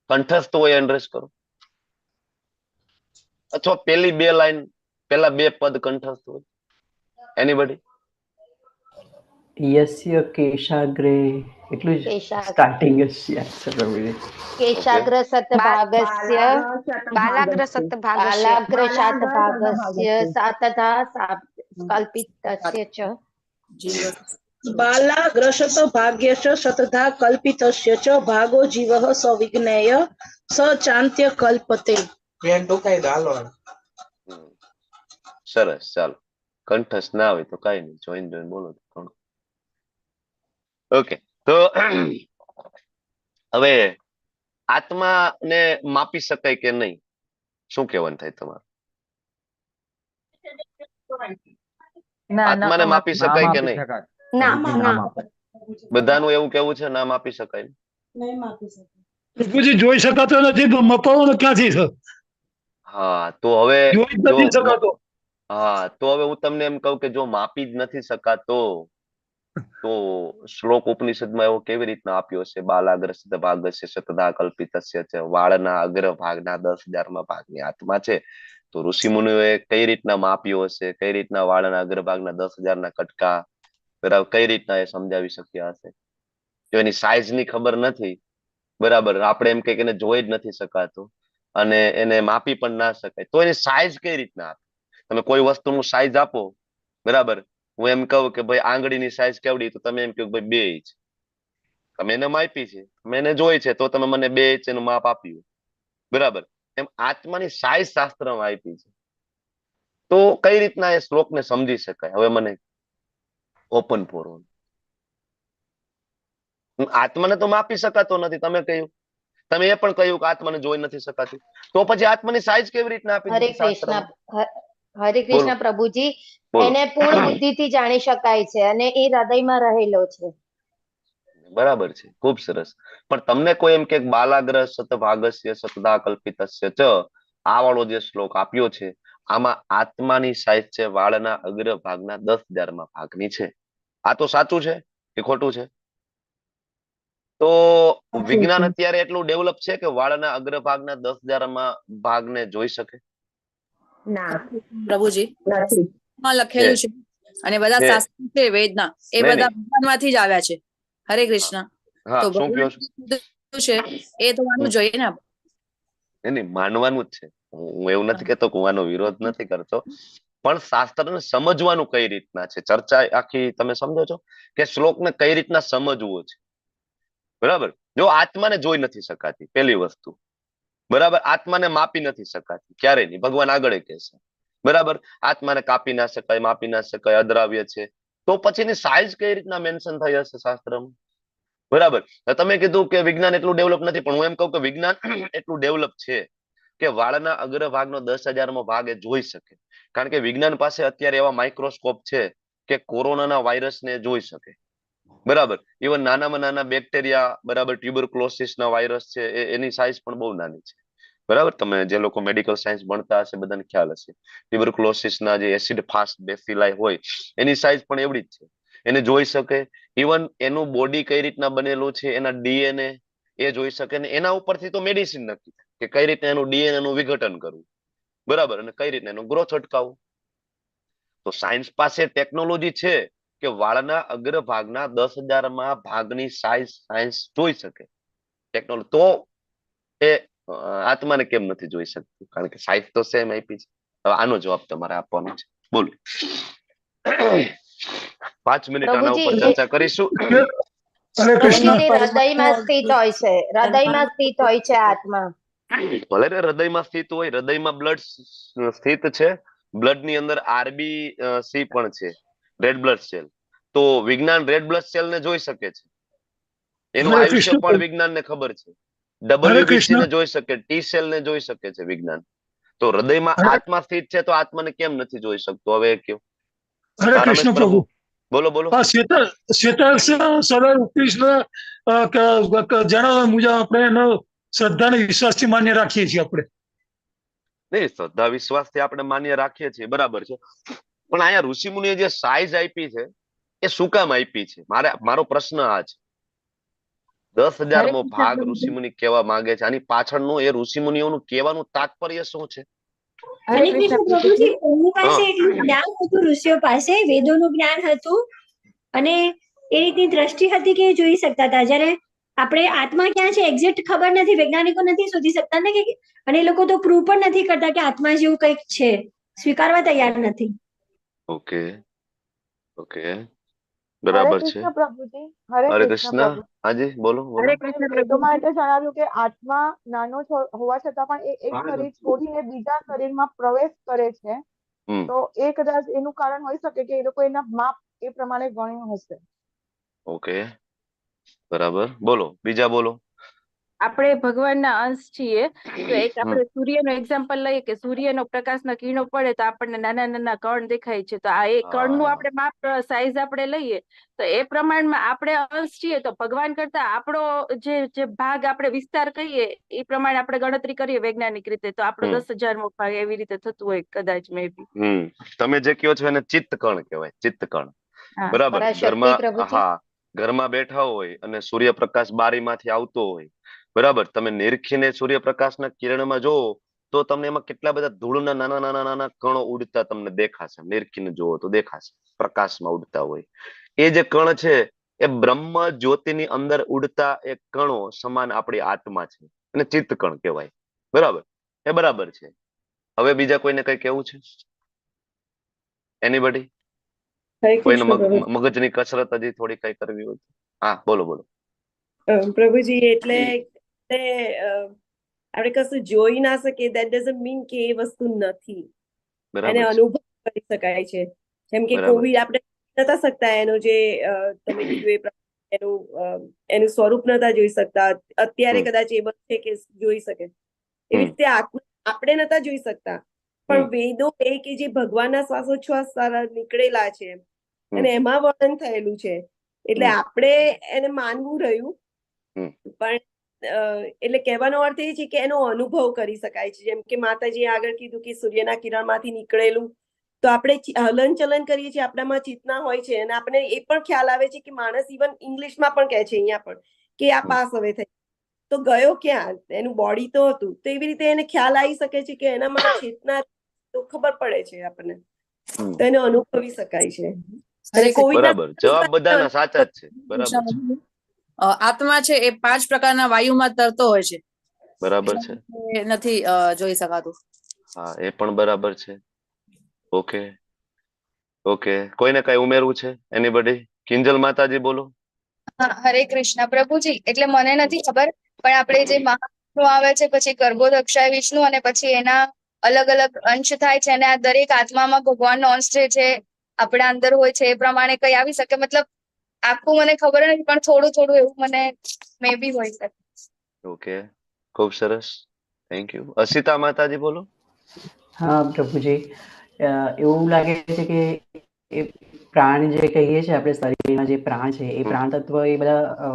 કંઠસ્થ હોય એડ્રેસ કરો. અથવા પેલી બે લાઈન, પેલા બે પદ કંઠસ્થ હોય? એનીબડી? યસ્ય કેશાગ્રે, એટલું જ કેશાગ્ર સ્ટાર્ટિંગ જ યાદ છે પ્રભુજી. કેશાગ્ર સતભાગસ્ય બાલાગ્ર સતભાગસ્ય બાલાગ્ર શાતભાગસ્ય સાતધા કલ્પિતસ્ય ચ. બાલાગ્રશત ભાગ્યશ શતધા કલ્પિતસ્ય ચ ભાગો જીવઃ સ વિજ્ઞેય સ ચાંત્ય કલ્પતે. સરસ, ચાલો. કંઠસ્થ ના હોય તો કઈ નઈ, જોઈન જોઈન બોલો થોડું. ઓકે, તો હવે આત્માને માપી શકાય કે નહીં? શું કહેવાનું થાય તમારું? આત્માને માપી શકાય કે નહીં? ના, ના. બધાનું એવું કેવું છે, ના માપી શકાય. નહીં માપી શકાય. પ્રભુજી, જોઈ શકાતો નથી તો મપાવવાનો ક્યાંથી છે? હા, તો હવે જોઈ જ નથી શકાતો. હા, તો હવે હું તમને એમ કહું કે જો માપી જ નથી શકાતો તો શ્લોક ઉપનિષદમાં એવો કેવી રીતના આપ્યો છે? બાલાગ્ર ભાગસ્ય શતધા કલ્પિતસ્ય છે, વાળના અગ્ર ભાગના 10,000માં ભાગની આત્મા છે. તો ઋષિ મુનિઓએ કઈ રીતના માપ્યો હશે? કઈ રીતના વાળના અગ્ર ભાગના 10,000ના કટકા, બરાબર, કઈ રીતના એ સમજાવી શક્યા હશે? જો એની સાઈઝ ની ખબર નથી, બરાબર, આપણે એમ કે એને જોઈ જ નથી શકાતું અને એને માપી પણ ના શકાય, તો એની સાઈઝ કઈ રીતના આપે? તમે કોઈ વસ્તુનું સાઈઝ આપો, બરાબર, હું એમ કહું કે ભાઈ આંગળીની સાઈઝ કેવડી, તો તમે એમ કહો ભાઈ 2 ઇંચ. તમે એને માપી છે, તમે એને જોઈ છે, તો તમે મને 2 ઇંચ એનું માપ આપ્યું, બરાબર. એમ આત્માની સાઈઝ શાસ્ત્રમાં આપી છે, તો કઈ રીતના એ શ્લોકને સમજી શકાય? હવે મને ઓપન ફોર ઓલ. આત્માને તો માપી શકાતો નથી, તમે કહ્યું, તમે એ પણ કહ્યું કે આત્માને જોઈ નથી શકાતી, તો પછી આત્માની સાઈઝ કેવી રીતના આપી હરે દીધી કૃષ્ણ. શાસ્ત્રમાં? હરે કૃષ્ણ પ્રભુજી, એને પૂર્ણ બુદ્ધિથી જાણી શકાય છે અને એ હૃદયમાં રહેલો છે. બરાબર છે, ખૂબ સરસ. પણ તમને કોઈ એમ કે બાલાગ્રહ સતભાગસ્ય સતદા કલ્પિતસ્ય ચ, આ વાળો જે શ્લોક આપ્યો છે, આમાં આત્માની સાઈઝ છે વાળના અગ્ર ભાગના 10,000માં ભાગની છે. આ તો સાચું છે કે ખોટું છે? તો વિજ્ઞાન અત્યારે એટલું ડેવલપ છે કે વાળના અગ્ર ભાગના 10,000માં ભાગને જોઈ શકે? ના પ્રભુજી, લખેલું છે અને બધા શાસ્ત્ર છે વેદના, એ બધા ભગવાનમાંથી જ આવ્યા છે. હરે કૃષ્ણ. તો ભગવાન છે એ તો માનવું જોઈએ ને? નહીં, માનવાનું જ છે. હું એવું નથી કેતો કે હું આનો વિરોધ નથી કરતો, પણ શાસ્ત્રને સમજવાનું કઈ રીતના છે, ચર્ચા આખી તમે સમજો છો કે શ્લોકને કઈ રીતના સમજવો છે, બરાબર. જો આત્માને જોઈ નથી શકાતી, પેલી વસ્તુ, બરાબર, આત્માને માપી નથી શકાતી ક્યારે નહીં, ભગવાન આગળ કહેશે, બરાબર, આત્માને કાપી ના શકાય, માપી ના શકાય, અદ્રાવ્ય છે, તો પછી એની સાઈઝ કઈ રીતના મેન્શન થઈ હશે શાસ્ત્રમાં? બરાબર. તમે કીધું કે વિજ્ઞાન એટલું ડેવલપ નથી, પણ હું એમ કહું કે વિજ્ઞાન એટલું ડેવલપ છે કે વાળના અગ્ર ભાગનો 10,000મો ભાગ એ જોઈ શકે, કારણ કે વિજ્ઞાન પાસે અત્યારે એવા માઇક્રોસ્કોપ છે કે કોરોનાના વાયરસને જોઈ શકે, બરાબર. ઇવન નાનામાં નાના બેક્ટેરિયા, બરાબર, ટ્યુબરક્લોસિસના વાયરસ છે, એની સાઈઝ પણ બહુ નાની છે, બરાબર. તમે જે લોકો મેડિકલ સાયન્સ ભણતા હશે બધાને ખ્યાલ હશે, ટ્યુબરક્લોસિસના જે એસિડ ફાસ્ટ બેસિલાઈ હોય એની સાઈઝ પણ એવડી જ છે, એને જોઈ શકે. ઇવન એનું બોડી કઈ રીતના બનેલું છે, એના ડીએનએ એ જોઈ શકે, ને એના ઉપરથી તો મેડિસિન નક્કી થાય કે કઈ રીતના એનું ડીએનએ નું વિઘટન કરવું, બરાબર, અને કઈ રીતના એનું ગ્રોથ અટકાવવું. તો સાયન્સ પાસે ટેકનોલોજી છે કે વાળના અગ્ર ભાગના 10,000માં ભાગની સાઈઝ સાયન્સ જોઈ શકે ટેકનોલોજી, તો એ આત્માને કેમ નથી જોઈ શકતું? કારણ કે સાઈઝ તો સેમ આપી છે. હવે આનો જવાબ તમારે આપવાનો છે. બોલો, 5 મિનિટ આના ઉપર ચર્ચા કરીશું. હૃદયમાં સ્થિત હોય છે, હૃદયમાં સ્થિત હોય છે આત્મા. ભલે ને હૃદયમાં સ્થિત હોય, હૃદયમાં બ્લડ સ્થિત છે, બ્લડ ની અંદર આરબીસી પણ છે, રેડ બ્લડ સેલ. તો વિજ્ઞાન રેડ બ્લડ સેલ ને જોઈ શકે છે, એનું આયુષ્ય પણ વિજ્ઞાન ને ખબર છે, ડબલ્યુબીસી ને જોઈ શકે, ટી સેલ ને જોઈ શકે છે વિજ્ઞાન. તો હૃદયમાં આત્મા સ્થિત છે, તો આત્માને કેમ નથી જોઈ શકતો? હવે કયો. હરે કૃષ્ણ પ્રભુ. બોલો બોલો. જણાવ્યા મુજબ આપણે એનો શ્રદ્ધા અને વિશ્વાસથી માન્ય રાખીએ છીએ આપણે. નહીં, શ્રદ્ધા વિશ્વાસથી આપણે માન્ય રાખીએ છીએ, બરાબર છે. પણ અહીંયા ઋષિ મુનિએ જે સાઈઝ આપી છે એ શું કામ આપી છે? મારો પ્રશ્ન આ છે. 10,000મો ભાગ ઋષિ મુનિ કહેવા માંગે છે, આની પાછળનું એ ઋષિ મુનિઓનું કહેવાનું તાત્પર્ય શું છે? હરે હરે કૃષ્ણ કૃષ્ણ પ્રભુજી, પ્રભુજી, એમની પાસે હા. એટલું જ્ઞાન હતું, ઋષિઓ પાસે વેદોનું જ્ઞાન હતું અને એ રીતની દ્રષ્ટિ હતી કે એ જોઈ શકતા હતા. જ્યારે આપણે આત્મા ક્યાં છે એક્ઝેક્ટ ખબર નથી, વૈજ્ઞાનિકો નથી શોધી શકતા ને કે, અને એ લોકો તો પ્રૂવ પણ નથી કરતા કે આત્મા જેવું કંઈક છે, સ્વીકારવા તૈયાર નથી. ઓકે, ઓકે, હરે બરાબર છે. કૃષ્ણ પ્રભુજી, હરે હરે કૃષ્ણ કૃષ્ણ. પ્રભુ. હાજી, બોલો હરે બોલો. કૃષ્ણ. વેદોમાં એટલે જણાવ્યું કે આત્મા નાનો હોવા છતાં પણ એ એક શરીર છોડીને બીજા શરીરમાં પ્રવેશ કરે છે, તો એ કદાચ એનું કારણ હોઈ શકે કે એ લોકો એના માપ એ પ્રમાણે ગણ્યું હશે. ઓકે, બરાબર. બોલો, બીજા બોલો. આપણે ભગવાનના અંશ છીએ, તો એક હમ આપણે સૂર્યનો એક્ઝામ્પલ લઈએ કે સૂર્યનો પ્રકાશના કિરણો પડે તો આપણને નાના નાના કણ દેખાય છે, તો આ એ કણનું હા આપણે માપ સાઈઝ આપણે લઈએ તો એ પ્રમાણમાં આપણે અંશ છીએ, તો ભગવાન કરતા આપણો જે જે ભાગ આપણે વિસ્તાર કહીએ એ પ્રમાણે આપણે ગણતરી કરીએ વૈજ્ઞાનિક રીતે, તો આપણો હમ 10,000મો ભાગ એવી રીતે થતું હોય કદાચ, મે બી. તમે જે કહો છો એને ચિત્તકણ કહેવાય, ચિત્તકણ. હા, બરાબર. પરાશક્તિ ઘરમાં, પ્રભુજી. હા, ઘરમાં બેઠા હોય અને સૂર્યપ્રકાશ બારીમાંથી આવતો હોય, બરાબર, તમે નિરખીને સૂર્યપ્રકાશના કિરણમાં જોવો તો તમને એમાં કેટલા બધા ધૂળના નાના નાના નાના કણો ઉડતા તમને દેખાશે. નિરખીને જોવો તો દેખાશે, પ્રકાશમાં ઉડતા હોય. એ જે કણ છે એ બ્રહ્મ જ્યોતિની અંદર ઉડતા એ કણો સમાન આપણી આત્મા છે, અને ચિત્તકણ કહેવાય. બરાબર, એ બરાબર છે. હવે બીજા કોઈને કઈ કેવું છે? એનીબડી? હરે કોઈને કૃષ્ણ પ્રભુ. મગજની કસરત હજી થોડી કઈ કરવી હોય તો? હા, બોલો બોલો. પ્રભુજી, એટલે આપણે કશું જોઈ ના શકીએ that doesn't mean કે એ વસ્તુ નથી. એને બરાબર છે. અનુભવ કરી શકાય છે. જેમ કે બરાબર કોવિડ છે. આપણે નતા શકતા, એનો જે તમે કીધું એ એનું એનું સ્વરૂપ નતા જોઈ શકતા, અત્યારે હમ કદાચ એ બનશે કે જોઈ શકે. એવી હમ રીતે આપણે નતા જોઈ શકતા, પણ હમ વેદો એ કે જે ભગવાનના શ્વાસોચ્છ્વાસ દ્વારા નીકળેલા છે હમ અને એમાં વર્ણન થયેલું છે, એટલે હમ આપણે એને માનવું રહ્યું. હમ પણ એટલે કહેવાનો અર્થ એ છે કે એનો અનુભવ કરી શકાય છે. જેમ કે માતાજીએ આગળ કીધું કે સૂર્યના કિરણમાંથી નીકળેલું, તો આપણે હલન ચલન કરીએ છીએ, આપણામાં ચેતના હોય છે, અને આપણે એ પણ ખ્યાલ આવે છે કે માણસ ઇવન ઇંગ્લિશમાં પણ કહે છે અહીંયા પણ કે આ હમ પાસ હવે થઈ તો ગયો ક્યાં, એનું બોડી તો હતું. તો એવી રીતે એને ખ્યાલ આવી શકે છે કે એનામાં ચેતના, તો ખબર પડે છે આપણને, હમ તો એને અનુભવી શકાય છે. હરે અને કોવિડના બરાબર, જવાબ બધાના સાચા જ છે. બરાબર છે. આત્મા છે એ 5 પ્રકારના વાયુમાં તરતો હોય છે, બરાબર છે. નથી જોઈ શકાતું. હા, એ પણ બરાબર છે. ઓકે, ઓકે, કોઈને કઈ ઉમેરવું છે? એનીબડી? કિંજલ માતાજી બોલો. હા, હરે કૃષ્ણ પ્રભુજી. એટલે મને નથી ખબર, પણ આપણે જે મહાવિષ્ણુ આવે છે, પછી ગર્ભોદક્ષાય વિષ્ણુ, અને પછી એના અલગ અલગ અંશ થાય છે, અને આ દરેક આત્મામાં ભગવાનનો અંશ જે છે આપણા અંદર હોય છે, એ પ્રમાણે કઈ આવી શકે? મતલબ આખું મને ખબર નથી, પણ થોડું થોડું એવું મને મે બી હોય શકે. ઓકે, ખૂબ સરસ, thank you. Asita માતાજી બોલો. હા પ્રભુજી, એવું લાગે છે કે એ પ્રાણ જે કહીએ છીએ આપણે, શરીરમાં જે પ્રાણ છે એ હમ પ્રાણ તત્વ, એ બધા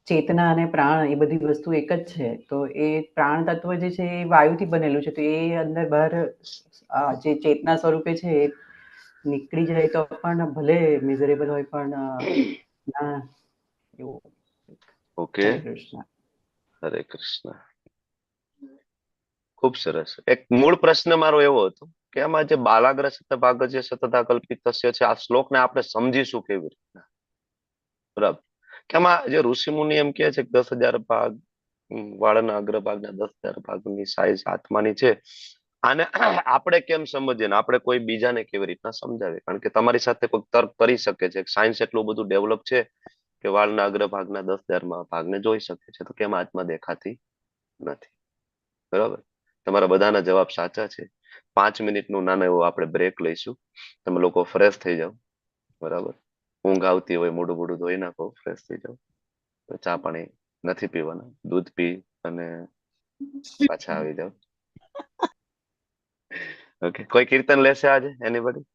ચેતના અને પ્રાણ એ બધી વસ્તુ એક જ છે. તો એ પ્રાણ તત્વ જે છે એ વાયુથી બનેલું છે, તો એ અંદર બહાર જે ચેતના સ્વરૂપે છે એ નીકળી જાય તો પણ ભલે મિઝરેબલ હોય, પણ ના, એવું. ઓકે, હરે કૃષ્ણ. હરે કૃષ્ણ. ખૂબ સરસ. એક મૂળ પ્રશ્ન મારો એવો હતો કે આમાં જે બાલાગ્ર શતભાગજ્ય શતધા કલ્પિતસ્ય છે, આ શ્લોકને આપણે સમજીશું કેવી રીતના? બરાબર, કે આમાં જે ઋષિ મુનિ એમ કહે છે કે 10,000 ભાગ, વાળના અગ્રભાગના 10,000 ભાગની સાઈઝ આત્માની છે, આને આપણે કેમ સમજીએ ને આપણે કોઈ બીજાને કેવી રીતના સમજાવીએ? કારણ કે તમારી સાથે કોઈ તર્ક કરી શકે છે, સાયન્સ એટલું બધું ડેવલપ છે કે વાળના અગ્રભાગના 10,000માં ભાગને જોઈ શકે છે, તો કેમ આત્મા દેખાતી નથી? બરાબર, તમારા બધાના જવાબ સાચા છે. 5 મિનિટનું નાનો એવો આપણે બ્રેક લઈશું, તમે લોકો ફ્રેશ થઈ જાઓ. બરાબર, ઊંઘ આવતી હોય મોઢું બોઢું ધોઈ નાખો, ફ્રેશ થઈ જાઓ. તો ચા પાણી નથી પીવાના, દૂધ પી અને પાછા આવી જાઓ. ઓકે, કોઈ કીર્તન લેશે આજે? એનીબડી?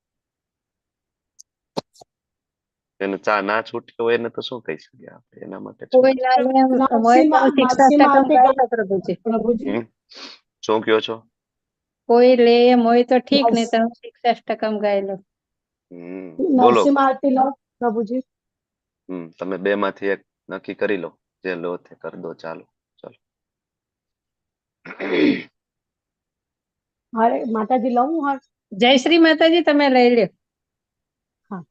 એને ચા ના છૂટ્યો હોય એને તો શું કહી શકીએ આપણે એના માટે? કોઈ ના લે એમ હોય તો શિક્ષા નરસિંહ અષ્ટકમ આરતી ગાઈ લો પ્રભુજી. પ્રભુજી. શું કયો છો? કોઈ લે એમ હોય તો ઠીક, નહીં તો હું શિક્ષાષ્ટકમ ગાઈ લઉં. બોલો. નરસિંહ આરતી લો પ્રભુજી. તમે બે માંથી એક નક્કી કરી લો, જે લો તે કરી દો. ચાલો ચાલો. હરે માતાજી લઉં હર. જય શ્રી માતાજી, તમે લઈ લ્યો. હા,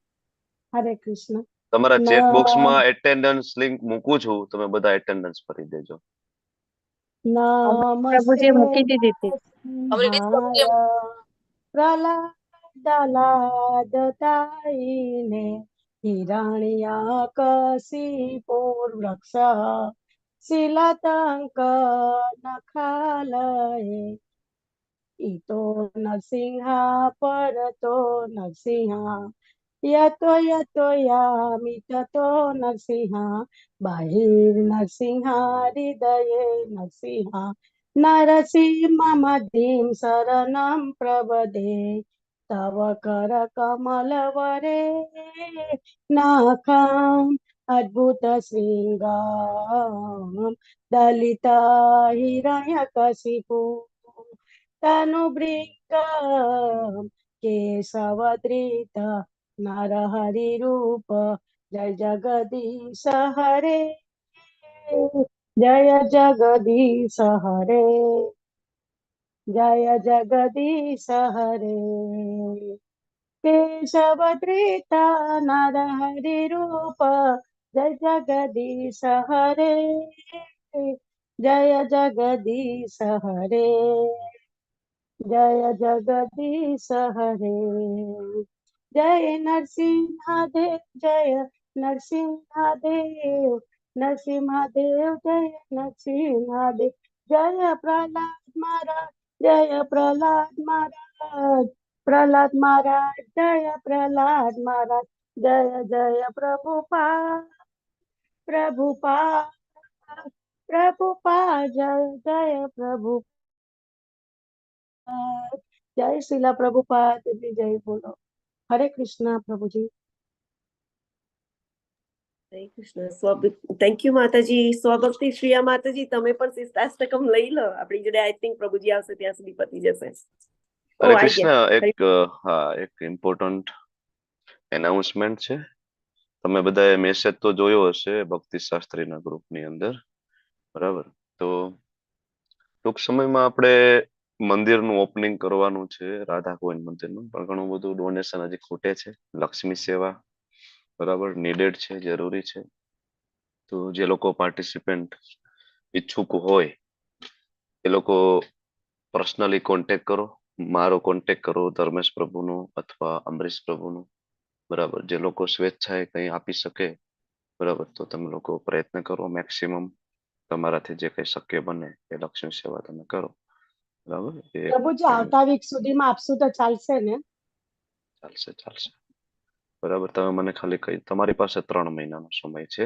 હરે કૃષ્ણ. તમારા ચેટ બોક્સમાં એટેન્ડન્સ લિંક મૂકું છું, તમે બધા એટેન્ડન્સ ભરી દેજો. પ્રભુજી મૂકી દીધી હતી. પ્રહલાદ તાઈને હિરણ્ય કશિપુર વૃક્ષ શિલાતંક નખાલય ઈતો નરસિંહા પરતો નરસિંહા યતો યતો યામિ તતો નરસિંહા બહિર નરસિંહા હૃદયે નરસિંહા નરસિંહ શરણમ પ્રવદે તવ કર કમલ વરે નાખમ અદ્ભુત શૃંગમ દલિત હિરણ્ય કશિપુ તનુભૃંગમ કેશવદ્રિત નરહરિ રૂપ જય જગદીશ હરે જય જગદીશ હરે જય જગદીશ હરે. કેશવ ત્રેતા નરહરિ રૂપ જય જગદીશ હરે જય જગદીશ હરે જય જગદીશ હરે. જય નરસિંહદેવ જય નરસિંહદેવ નરસિંહદેવ જય નરસિંહદેવ જય પ્રહલાદ મહારાજ જય પ્રહલાદ મહારાજ પ્રહલાદ મહારાજ જય પ્રહલાદ મહારાજ જય જય પ્રભુપા પ્રભુપા પ્રભુપા જય જય પ્રભુ જય શિલા પ્રભુપાદ જય બોલો. હરે કૃષ્ણ પ્રભુજી. હરે કૃષ્ણ. Thank you માતાજી. સ્વભક્તિ શ્રીયા માતાજી, તમે પણ શિષ્ટાષ્ટકમ લઈ લો આપણી જોડે. I think પ્રભુજી આવશે ત્યાં સુધી પતી જશે. હરે કૃષ્ણ. એક, હા, એક ઇમ્પોર્ટન્ટ એનાઉન્સમેન્ટ છે. તમે બધાએ મેસેજ તો જોયો હશે ભક્તિ શાસ્ત્રીના ગ્રુપની અંદર, બરાબર? તો ટૂંક સમયમાં આપણે મંદિરનું ઓપનિંગ કરવાનું છે, રાધા ગોવિંદ મંદિરનું. પણ ઘણું બધું ડોનેશન હજી ખૂટે છે. લક્ષ્મી સેવા, બરાબર, નીડેડ છે, જરૂરી છે. તો જે લોકો પાર્ટિસિપેન્ટ ઈચ્છુક હોય એ લોકો પર્સનલી કોન્ટેક્ટ કરો, મારો કોન્ટેક્ટ કરો, ધર્મેશ પ્રભુનો અથવા અમરીશ પ્રભુનો, બરાબર? જે લોકો સ્વેચ્છાએ કંઈ આપી શકે, બરાબર, તો તમે લોકો પ્રયત્ન કરો. મેક્સિમમ તમારાથી જે કંઈ શક્ય બને એ લક્ષ્મી સેવા તમે કરો, બરાબર? એ પ્રભુજી, આવતા વીક સુધીમાં આપશું તો ચાલશે ને? ચાલશે, ચાલશે, બરાબર. તમે મને ખાલી કહી, તમારી પાસે 3 મહિનાનો સમય છે.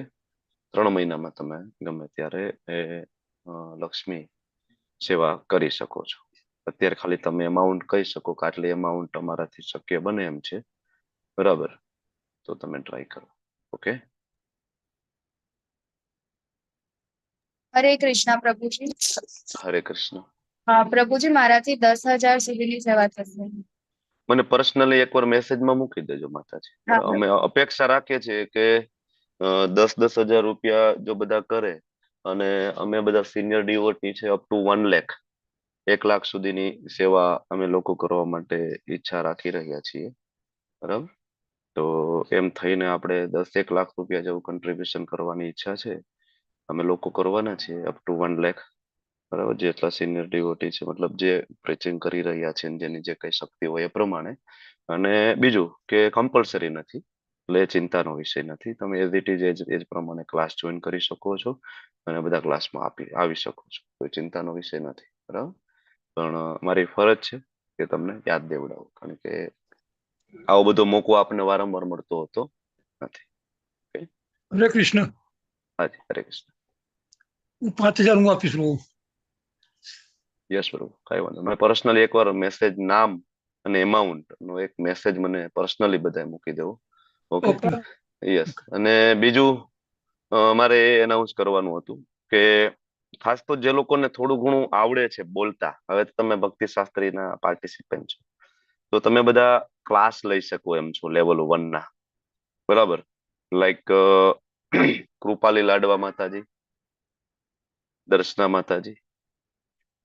3 મહિનામાં તમે ગમે ત્યારે એ લક્ષ્મી સેવા કરી શકો છો. અત્યારે ખાલી તમે અમાઉન્ટ કહી શકો કે આટલી અમાઉન્ટ અમારાથી શક્ય બને એમ છે, બરાબર? તો તમે ટ્રાય કરો. ઓકે. હરે કૃષ્ણ પ્રભુજી. હરે કૃષ્ણ. હા પ્રભુજી, મારાથી 10,000 સુધીની સેવા થશે. મને પર્સનલી એકવાર મેસેજમાં મૂકી દેજો માતાજી. અમે અપેક્ષા રાખીએ છીએ કે 10-10 હજાર રૂપિયા જો બધા કરે, અને અમે બધા સિનિયર ડિવોટી છે, અપ ટુ 1 લાખ, 1 લાખ સુધીની સેવા અમે લોકો કરવા માટે ઈચ્છા રાખી રહ્યા છીએ, બરાબર? તો એમ થઈને આપણે 10-1 લાખ રૂપિયા જેવું કન્ટ્રીબ્યુશન કરવાની ઈચ્છા છે. અમે લોકો કરવાના છીએ અપ ટુ 1 લાખ, બરાબર? જેટલા સિનિયર ડિવોટી છે, મતલબ જે પ્રીચિંગ કરી રહ્યા છે, જેની જે કઈ શક્તિ હોય એ પ્રમાણે. અને બીજું કે કમ્પલસરી નથી, એટલે ચિંતાનો વિષય નથી. તમે એઝ it is એ જ પ્રમાણે ક્લાસ જોઈન કરી શકો છો અને બધા ક્લાસમાં આવી શકો છો, કોઈ ચિંતાનો વિષય નથી, બરાબર? પણ મારી ફરજ છે કે તમને યાદ દેવડાવું, કારણ કે આવો બધો મોકો આપને વારંવાર મળતો હતો નથી. હરે કૃષ્ણ. હાજી, હરે કૃષ્ણ. હું 5,000 હું આપીશ પ્રભુ. યસ પ્રભુ, કઈ વાંધો. મેં પર્સનલી એકવાર મેસેજ, નામ અને એમાઉન્ટ નો એક મેસેજ મને પર્સનલી બધાએ મૂકી દેવો. Okay, yes. અને બીજું મારે એ એનાઉન્સ કરવાનું હતું કે ખાસ તો જે લોકોને થોડું ઘણું આવડે છે બોલતા, હવે તમે ભક્તિ શાસ્ત્રીના પાર્ટિસિપન્ટ છો, તો તમે બધા ક્લાસ લઈ શકો એમ છો લેવલ 1 ના, બરાબર? લાઈક કૃપાલી લાડવા માતાજી, દર્શના માતાજી,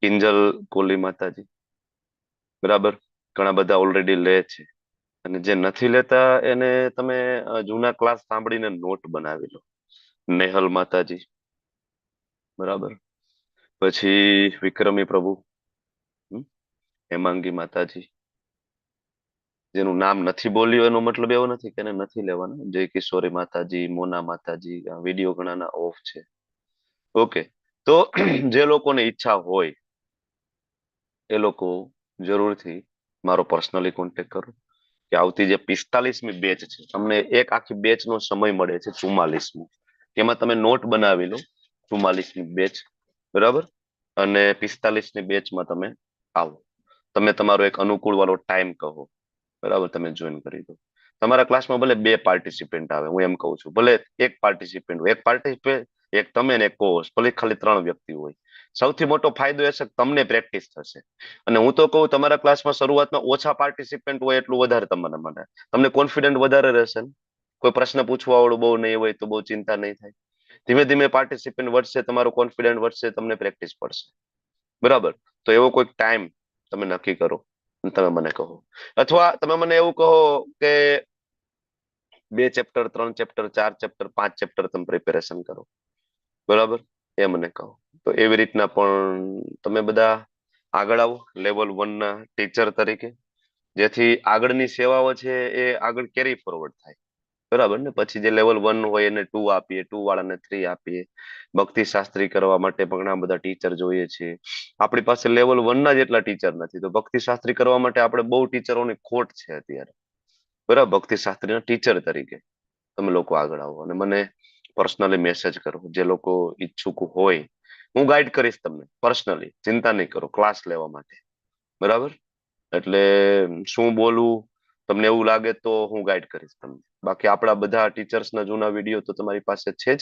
કિંજલ કોલી માતાજી, બરાબર? ઘણા બધા ઓલરેડી લે છે, અને જે નથી લેતા એને તમે જૂના ક્લાસ સાંભળીને not બનાવી લો. નેહલ માતાજી, બરાબર? પછી વિક્રમી પ્રભુ, હેમાંગી માતાજી, જેનું નામ નથી બોલ્યું એનો મતલબ એવો નથી કે એને નથી લેવાના. જય કિશોરી માતાજી, મોના માતાજી, વિડીયો ઘણાના ઓફ છે. ઓકે, તો જે લોકોને ઈચ્છા હોય એ લોકો જરૂરથી મારો પર્સનલી કોન્ટેક્ટ કરો, કે આવતી જે 45મી બેચ છે, તમને એક આખી બેચ નો સમય મળે છે 44મો, એમાં તમે not બનાવી લો 44મી બેચ, બરાબર? અને 45ની બેચમાં તમે આવો, તમે તમારો એક અનુકૂળ વાળો ટાઈમ કહો, બરાબર? તમે જોઈન કરી દો. તમારા ક્લાસમાં ભલે બે પાર્ટિસિપેન્ટ આવે, હું એમ કહું છું, ભલે એક પાર્ટિસિપેન્ટ હોય, એક પાર્ટિસિપેન્ટ, એક તમે ને એક કોહોસ્ટ, ભલે ખાલી 3 વ્યક્તિ હોય. સૌથી મોટો ફાયદો એ છે કે તમને પ્રેક્ટિસ થશે. અને હું તો કહું, તમારા ક્લાસમાં શરૂઆતમાં ઓછા પાર્ટિસિપેન્ટ હોય એટલું વધારે તમને મને તમને કોન્ફિડન્ટ વધારે રહેશે ને. કોઈ પ્રશ્ન પૂછવા વાળું બહુ નહીં હોય તો બહુ ચિંતા નહીં થાય. ધીમે ધીમે પાર્ટિસિપેન્ટ વધશે, તમારો કોન્ફિડન્ટ વધશે, તમને પ્રેક્ટિસ પડશે, બરાબર? તો એવો કોઈક ટાઈમ તમે નક્કી કરો, તમે મને કહો, અથવા તમે મને એવું કહો કે 2 ચેપ્ટર, 3 ચેપ્ટર, 4 ચેપ્ટર, 5 ચેપ્ટર તમે પ્રિપેરેશન કરો, બરાબર? એ મને કહો. તો એવી રીતના પણ તમે બધા આગળ આવો લેવલ 1 ના ટીચર તરીકે, જેથી આગળની સેવાઓ છે એ આગળ કેરી ફોરવર્ડ થાય, બરાબર ને? પછી જે લેવલ 1 હોય એને 2 આપીએ, 2 વાળાને 3 આપીએ. ભક્તિ શાસ્ત્રી કરવા માટે પણ ઘણા બધા ટીચર જોઈએ છે. આપણી પાસે લેવલ 1 ના જેટલા ટીચર નથી, તો ભક્તિ શાસ્ત્રી કરવા માટે આપણે બહુ ટીચરોની ખોટ છે અત્યારે, બરાબર? ભક્તિ શાસ્ત્રીના ટીચર તરીકે તમે લોકો આગળ આવો અને મને પર્સનલી મેસેજ કરો. જે લોકો ઈચ્છુક હોય, હું ગાઈડ કરીશ તમને પર્સનલી, ચિંતા નહીં કરો ક્લાસ લેવા માટે, બરાબર? એટલે શું બોલવું તમને એવું લાગે તો હું ગાઈડ કરીશ તમને. બાકી આપણા બધા ટીચર્સના જૂના વિડીયો તો તમારી પાસે છે જ.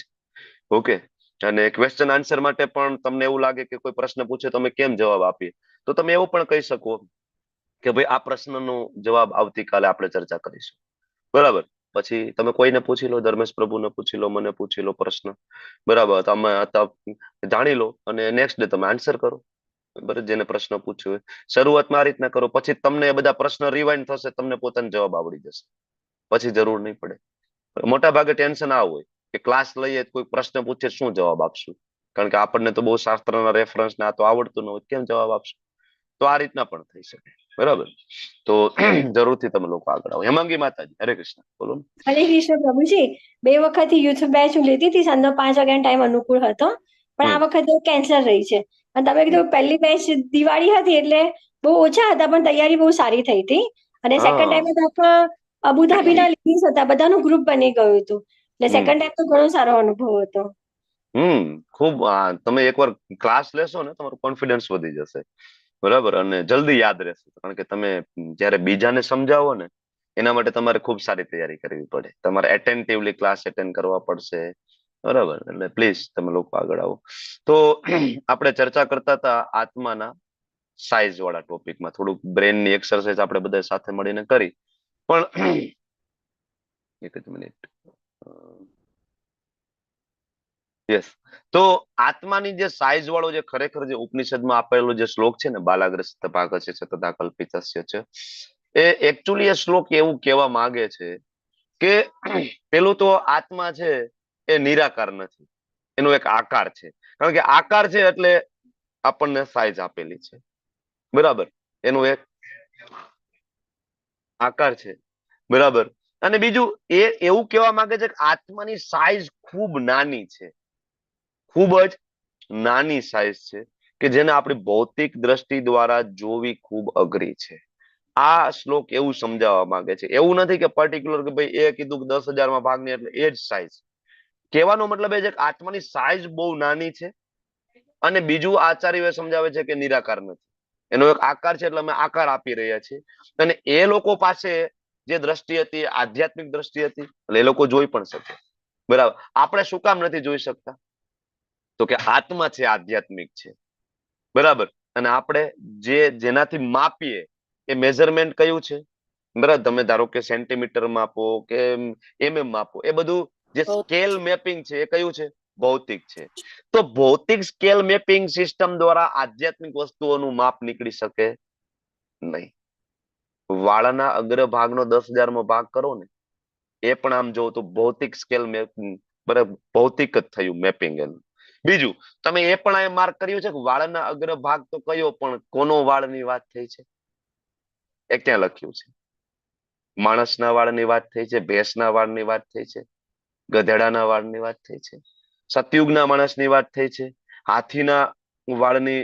ઓકે, અને ક્વેશ્ચન આન્સર માટે પણ તમને એવું લાગે કે કોઈ પ્રશ્ન પૂછે તો અમે કેમ જવાબ આપીએ, તો તમે એવું પણ કહી શકો કે ભાઈ આ પ્રશ્નનો જવાબ આવતીકાલે આપણે ચર્ચા કરીશું, બરાબર? પછી તમે કોઈને પૂછી લો, ધર્મેશ પ્રભુને પૂછી લો, મને પૂછી લો પ્રશ્ન, બરાબર? તમે જાણી લો અને નેક્સ્ટ ડે તમે આન્સર કરો, બરાબર? જેને પ્રશ્ન પૂછ્યો હોય શરૂઆતમાં આ રીતના કરો, પછી તમને એ બધા પ્રશ્ન રિવાઇન્ડ થશે, તમને પોતાનો જવાબ આવડી જશે, પછી જરૂર નહીં પડે. મોટા ભાગે ટેન્શન આ હોય કે ક્લાસ લઈએ કોઈ પ્રશ્ન પૂછે શું જવાબ આપશું, કારણ કે આપણને તો બહુ શાસ્ત્રના રેફરન્સ ના તો આવડતું ન હોય, કેમ જવાબ આપશું? તો આ રીતના પણ થઈ શકે, બરાબર? તો જરૂરથી તમે લોકો આગળ આવો. હેમાંગી માતાજી, હરે કૃષ્ણ, બોલો. હરે કૃષ્ણ પ્રભુજી. 2 વખત યુથ બેચ હું લેતી હતી, સાંજનો 5 વાગ્યાનો ટાઈમ અનુકૂળ હતો, પણ આ વખતે કેન્સલ રહી છે. અને તમે કીધું પહેલી બેચ દિવાળી હતી એટલે બહુ ઓછા હતા, પણ તૈયારી બહુ સારી થઈ હતી. અને સેકન્ડ ટાઈમે તો આખા અબુધાબીના લેડીઝ હતા, બધાનું ગ્રુપ બની ગયું હતું, એટલે સેકન્ડ ટાઈમ તો ઘણો સારો અનુભવ હતો. ખૂબ. તમે એકવાર ક્લાસ લેશો ને તમારું કોન્ફિડન્સ વધી જશે, બરાબર? અને જલ્દી યાદ રહેશે, કારણ કે તમે જયારે બીજાને સમજાવો ને એના માટે તમારે ખૂબ સારી તૈયારી કરવી પડે, તમારે એટેન્ટિવલી ક્લાસ એટેન્ડ કરવા પડશે, બરાબર? એટલે પ્લીઝ તમે લોકો આગળ આવો. તો આપણે ચર્ચા કરતા હતા આત્માના સાઇઝ વાળા ટોપિકમાં, થોડુંક બ્રેનની એક્સરસાઇઝ આપણે બધા સાથે મળીને કરી. પણ એક જ મિનિટ, યસ. તો આત્માની જે સાઇઝ વાળો જે ખરેખર જે ઉપનિષદમાં આપેલો જે શ્લોક છે ને, બાલાગ્રસ્ત ભાગ છે સતતા કલ્પિતસ્ય છે, એ એકચ્યુઅલી એ શ્લોક એવું કહેવા માંગે છે કે પેલું તો આત્મા છે એ નિરાકાર નથી, એનો એક આકાર છે, કારણ કે આકાર છે એટલે આપણને સાઇઝ આપેલી છે, બરાબર? એનું એક આકાર છે, બરાબર? અને બીજું એ એવું કહેવા માંગે છે કે આત્માની સાઇઝ ખૂબ નાની છે, ખૂબ જ નાની સાઇઝ છે, કે જેને આપણી ભૌતિક દ્રષ્ટિ દ્વારા જોવી ખૂબ અઘરી છે. આ શ્લોક એવું સમજાવવા માંગે છે. એવું નથી કે પર્ટિક્યુલર કે ભાઈ એ કીધું કે 10,000માં ભાગ નહીં એટલે એ જ સાઇઝ. કહેવાનો મતલબ એ છે કે આત્માની સાઇઝ બહુ નાની છે. અને બીજું આચાર્ય સમજાવે છે કે નિરાકાર નથી, એનો એક આકાર છે, એટલે અમે આકાર આપી રહ્યા છીએ. અને એ લોકો પાસે જે દ્રષ્ટિ હતી આધ્યાત્મિક દ્રષ્ટિ હતી, એટલે એ લોકો જોઈ પણ શકે, બરાબર? આપણે શું કામ નથી જોઈ શકતા? તો કે આત્મા છે આધ્યાત્મિક છે, બરાબર? અને આપણે જે જેનાથી માપીએ એ મેઝરમેન્ટ કયું છે, બરાબર? તમે ધારો કે સેન્ટીમીટર માપો કે એમએમ માપો, એ બધું જે સ્કેલ મેપિંગ છે એ કયું છે? ભૌતિક છે. તો ભૌતિક સ્કેલ મેપિંગ સિસ્ટમ દ્વારા આધ્યાત્મિક વસ્તુઓનું માપ નીકળી શકે નહીં. વાળના અગ્રભાગનો 10,000મો ભાગ કરો ને, એ પણ આમ જોવો તો ભૌતિક સ્કેલ, બરાબર, ભૌતિક જ થયું મેપિંગ એનું. બીજું, તમે એ પણ આ માર્ક કર્યું છે કે વાળના અગ્રભાગ તો કયો, પણ કોનો વાળની વાત થઈ છે એ ક્યાં લખ્યું છે? માણસના વાળની વાત થઈ છે, ભેંસના વાળની વાત થઈ છે, ગધેડાના વાળની વાત થઈ છે, સતયુગના માણસની વાત થઈ છે, હાથીના વાળની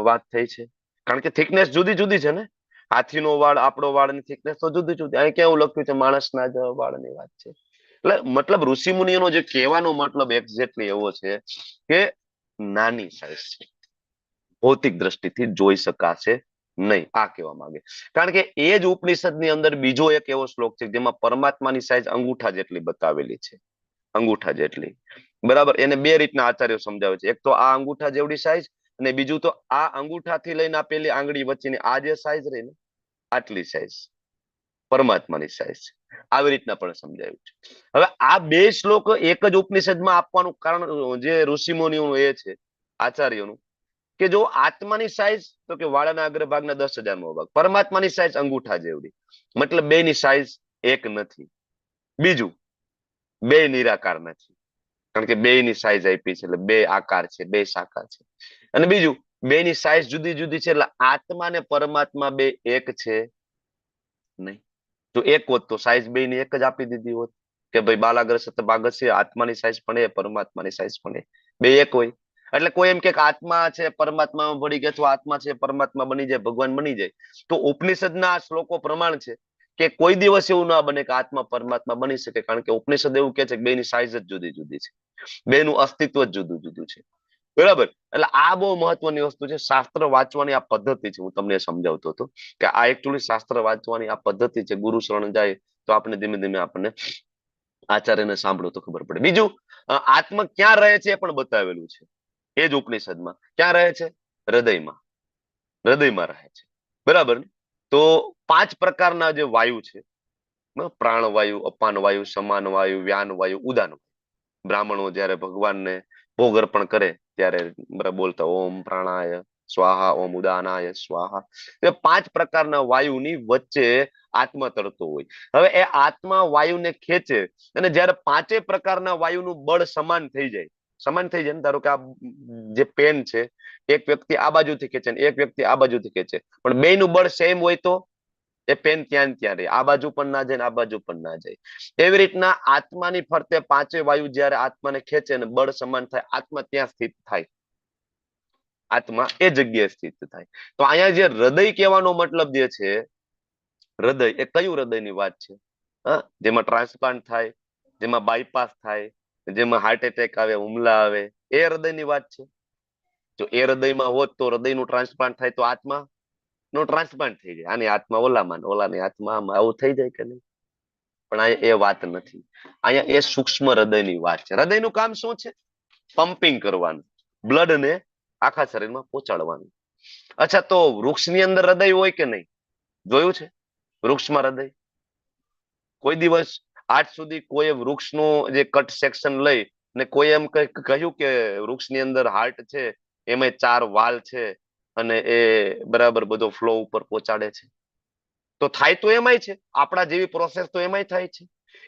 વાત થઈ છે? કારણ કે થિકનેસ જુદી જુદી છે ને. હાથીનો વાળ, આપણો વાળની થિકનેસ તો જુદી જુદી. અહીં ક્યાં લખ્યું છે માણસના જ વાળની વાત છે? એટલે મતલબ ઋષિ મુનિઓનો જે કહેવાનો મતલબ એક્ઝેક્ટલી એવો છે કે નાની સાઈઝ છે, ભૌતિક દ્રષ્ટિથી જોઈ શકાશે નહીં, આ કહેવા માંગે. કારણ કે એ જ ઉપનિષદની અંદર બીજો એક એવો શ્લોક છે જેમાં પરમાત્માની સાઈઝ અંગૂઠા જેટલી બતાવેલી છે, અંગૂઠા જેટલી, બરાબર. એને બે રીતના આચાર્યો સમજાવે છે. એક તો આ અંગૂઠા જેવડી સાઈઝ, અને બીજું તો આ અંગૂઠાથી લઈને આ પેલી આંગળી વચ્ચેની આ જે સાઈઝ રહી ને, આટલી સાઈઝ પરમાત્માની સાઈઝ છે. આવી રીતના પણ સમજાયું છે. હવે આ બે શ્લોક એક જ ઉપનિષદમાં આપવાનું કારણ જે ઋષિમુનિઓનું એ છે, આચાર્યોનું, કે જો આત્માની સાઈઝ તો કે વાળાના અગ્રભાગના 10,000મો ભાગ, પરમાત્માની સાઈઝ અંગૂઠા જેવડી, મતલબ બે ની સાઈઝ એક નથી. બીજું, બે નિરાકાર નથી, કારણ કે બે ની સાઈઝ આપી છે એટલે બે આકાર છે, બે સાકાર છે. અને બીજું, બે ની સાઈઝ જુદી જુદી છે એટલે આત્મા ને પરમાત્મા બે એક છે નહીં. તો એક હોત તો સાઈઝ બે ની એક જ આપી દીધી હોત કે ભાઈ બાલાગ્ર સતભાગસ્ય, આત્માની સાઈઝ પણ એ, પરમાત્માની સાઈઝ પણ એ, બે એક હોય. એટલે કોઈ એમ કે આત્મા છે પરમાત્મામાં ભળી ગયા, અથવા આત્મા છે પરમાત્મા બની જાય, ભગવાન બની જાય, તો ઉપનિષદના આ શ્લોકો પ્રમાણ છે કે કોઈ દિવસ એવું ના બને કે આત્મા પરમાત્મા બની શકે, કારણ કે ઉપનિષદ એવું કે છે કે બેની સાઈઝ જ જુદી જુદી છે, બેનું અસ્તિત્વ જ જુદું જુદું છે, બરાબર. એટલે આ બહુ મહત્વની વસ્તુ છે. શાસ્ત્ર વાંચવાની આ પદ્ધતિ છે, હું તમને સમજાવતો હતો કે આ એકચ્યુઅલી શાસ્ત્ર વાંચવાની આ પદ્ધતિ છે. ગુરુ શરણ જાય તો આપણે ધીમે ધીમે આપણને આચાર્યને સાંભળો તો ખબર પડે. બીજું, આત્મા ક્યાં રહે છે એ પણ બતાવેલું છે એ જ ઉપનિષદમાં. ક્યાં રહે છે? હૃદયમાં, હૃદયમાં રહે છે, બરાબર. તો 5 પ્રકારના જે વાયુ છે, પ્રાણવાયુ, અપાન વાયુ, સમાન વાયુ, વ્યાન વાયુ, ઉદાન વાયુ. બ્રાહ્મણો જયારે ભગવાનને ભોગ અર્પણ કરે ત્યારે બોલતા ઓમ પ્રાણાય સ્વાહા, ઓમ ઉદાનાય સ્વાહા. એ 5 પ્રકારના વાયુની વચ્ચે આત્મા તરતો હોય. હવે એ આત્મા વાયુને ખેંચે, અને જયારે 5 પ્રકારના વાયુનું બળ સમાન થઈ જાય, સમાન થઈ જાય ને, ધારો કે આ જે પેન છે, એક વ્યક્તિ આ બાજુથી ખેંચે ને એક વ્યક્તિ આ બાજુથી ખેંચે, પણ બે નું બળ સેમ હોય તો એ પેન ત્યાં ત્યાં રહે, આ બાજુ પણ ના જાય ને આ બાજુ પણ ના જાય. એવી રીતના આત્માની ફરતે 5 વાયુ જયારે આત્માને ખેંચે ને બળ સમાન થાય, આત્મા ત્યાં સ્થિત થાય, આત્મા એ જગ્યાએ સ્થિત થાય. તો અહીંયા જે હૃદય કહેવાનો મતલબ જે છે, હૃદય એ કયું હૃદયની વાત છે? હા, જેમાં ટ્રાન્સપ્લાન્ટ થાય, જેમાં બાયપાસ થાય, જેમાં હાર્ટ એટેક આવે, હુમલા આવે, એ હૃદયની વાત છે? જો એ હૃદયમાં હોત તો હૃદયનું ટ્રાન્સપ્લાન્ટ થાય તો આત્મા નો ટ્રાન્સપ્લાન્ટ થઈ જાય, આની આત્મા ઓલામાં, ઓલાની આત્મા આમાં, આવું થઈ જાય કે નહીં? પણ અહીંયા એ વાત નથી, અહીંયા એ સૂક્ષ્મ હૃદયની વાત છે. હૃદયનું કામ શું છે? પમ્પિંગ કરવાનું, બ્લડ ને આખા શરીરમાં પહોંચાડવાનું. અચ્છા, તો વૃક્ષની અંદર હૃદય હોય કે નહીં? જોયું છે વૃક્ષમાં હૃદય? કોઈ દિવસ આજ સુધી કોઈ વૃક્ષનું જે કટ સેક્શન લઈ ને કોઈ એમ કહ્યું કે વૃક્ષની અંદર હાર્ટ છે, એમાં 4 વાલ છે અને એ બરાબર બધો ફ્લો ઉપર પહોંચાડે છે? તો થાય તો એમાંય છે, આપણા જેવી પ્રોસેસ તો એમાંય થાય છે.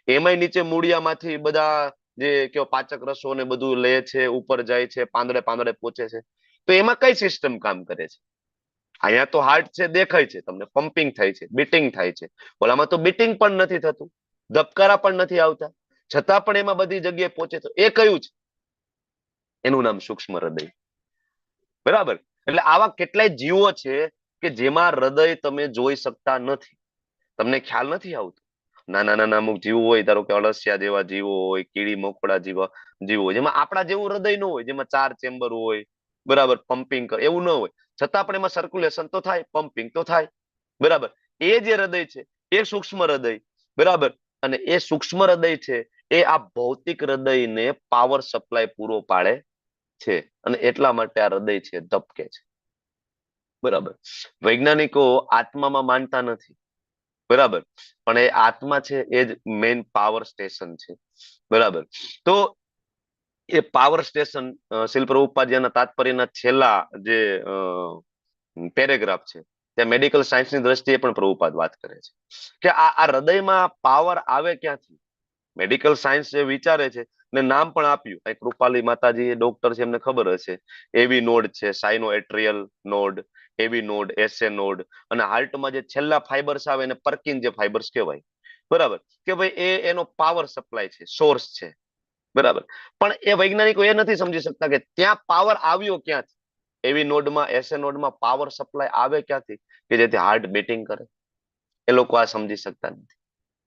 એમાંય નીચે મૂળિયામાંથી બધા જે કેવો પાચક રસો ને બધું લે છે, ઉપર જાય છે, પાંદડે પાંદડે પહોંચે છે. તો એમાં કઈ સિસ્ટમ કામ કરે છે? અહીંયા તો હાર્ટ છે, દેખાય છે તમને, પમ્પિંગ થાય છે, બીટિંગ થાય છે. ઓલામાં તો બીટિંગ પણ નથી થતું, ધબકારા પણ નથી આવતા, છતાં પણ એમાં બધી જગ્યાએ પહોંચે. તો એ કયું છે? એનું નામ સૂક્ષ્મ હૃદય, બરાબર. એટલે આવા કેટલાય જીવો છે કે જેમાં હૃદય તમે જોઈ શકતા નથી, તમને ખ્યાલ નથી આવતો. નાના નાના અમુક જીવો હોય, ધારો કે અળસિયા જેવા જીવો હોય, કીડી મકોડા જેવા જીવો હોય, જેમાં આપણા જેવું હૃદય ન હોય, જેમાં 4 ચેમ્બર હોય, બરાબર, પમ્પિંગ કરે એવું ન હોય, છતાં પણ એમાં સર્ક્યુલેશન તો થાય, પમ્પિંગ તો થાય, બરાબર. એ જે હૃદય છે એ સૂક્ષ્મ હૃદય, બરાબર. અને એ સૂક્ષ્મ હૃદય છે એ આ ભૌતિક હૃદયને પાવર સપ્લાય પૂરો પાડે છે, અને એટલા માટે આ હૃદય છે ધબકે છે, બરાબર. વૈજ્ઞાનિકો આત્મામાં માનતા નથી, બરાબર, પણ એ આત્મા છે એ જ મેઇન પાવર સ્ટેશન છે, બરાબર. તો એ પાવર સ્ટેશન શીલ પ્રભુપાદના તાત્પર્યના છેલ્લા જે પેરેગ્રાફ છે ત્યાં મેડિકલ સાયન્સની દ્રષ્ટિએ પણ પ્રભુપાદ વાત કરે છે કે આ આ હૃદયમાં પાવર આવે ક્યાંથી? મેડિકલ સાયન્સ જે વિચારે છે ને નામ પણ આપ્યું, અહીં કૃપાલી માતાજી એ ડોક્ટર છે, એમને ખબર હશે. એવી નોડ છે, sino atrial node, AV node, SA node, અને હાર્ટમાં જે છેલ્લા ફાઈબર્સ આવે એને પર્કિન જે ફાઈબર્સ કહેવાય. બરાબર? કે ભાઈ એ એનો પાવર સપ્લાય છે, સોર્સ છે. બરાબર? પણ એ વૈજ્ઞાનિકો એ નથી સમજી શકતા કે ત્યાં પાવર આવ્યો ક્યાંથી? એવી નોડમાં, એસએ નોડમાં પાવર સપ્લાય આવે ક્યાંથી કે જેથી હાર્ટ બીટિંગ કરે? એ લોકો આ સમજી શકતા નથી.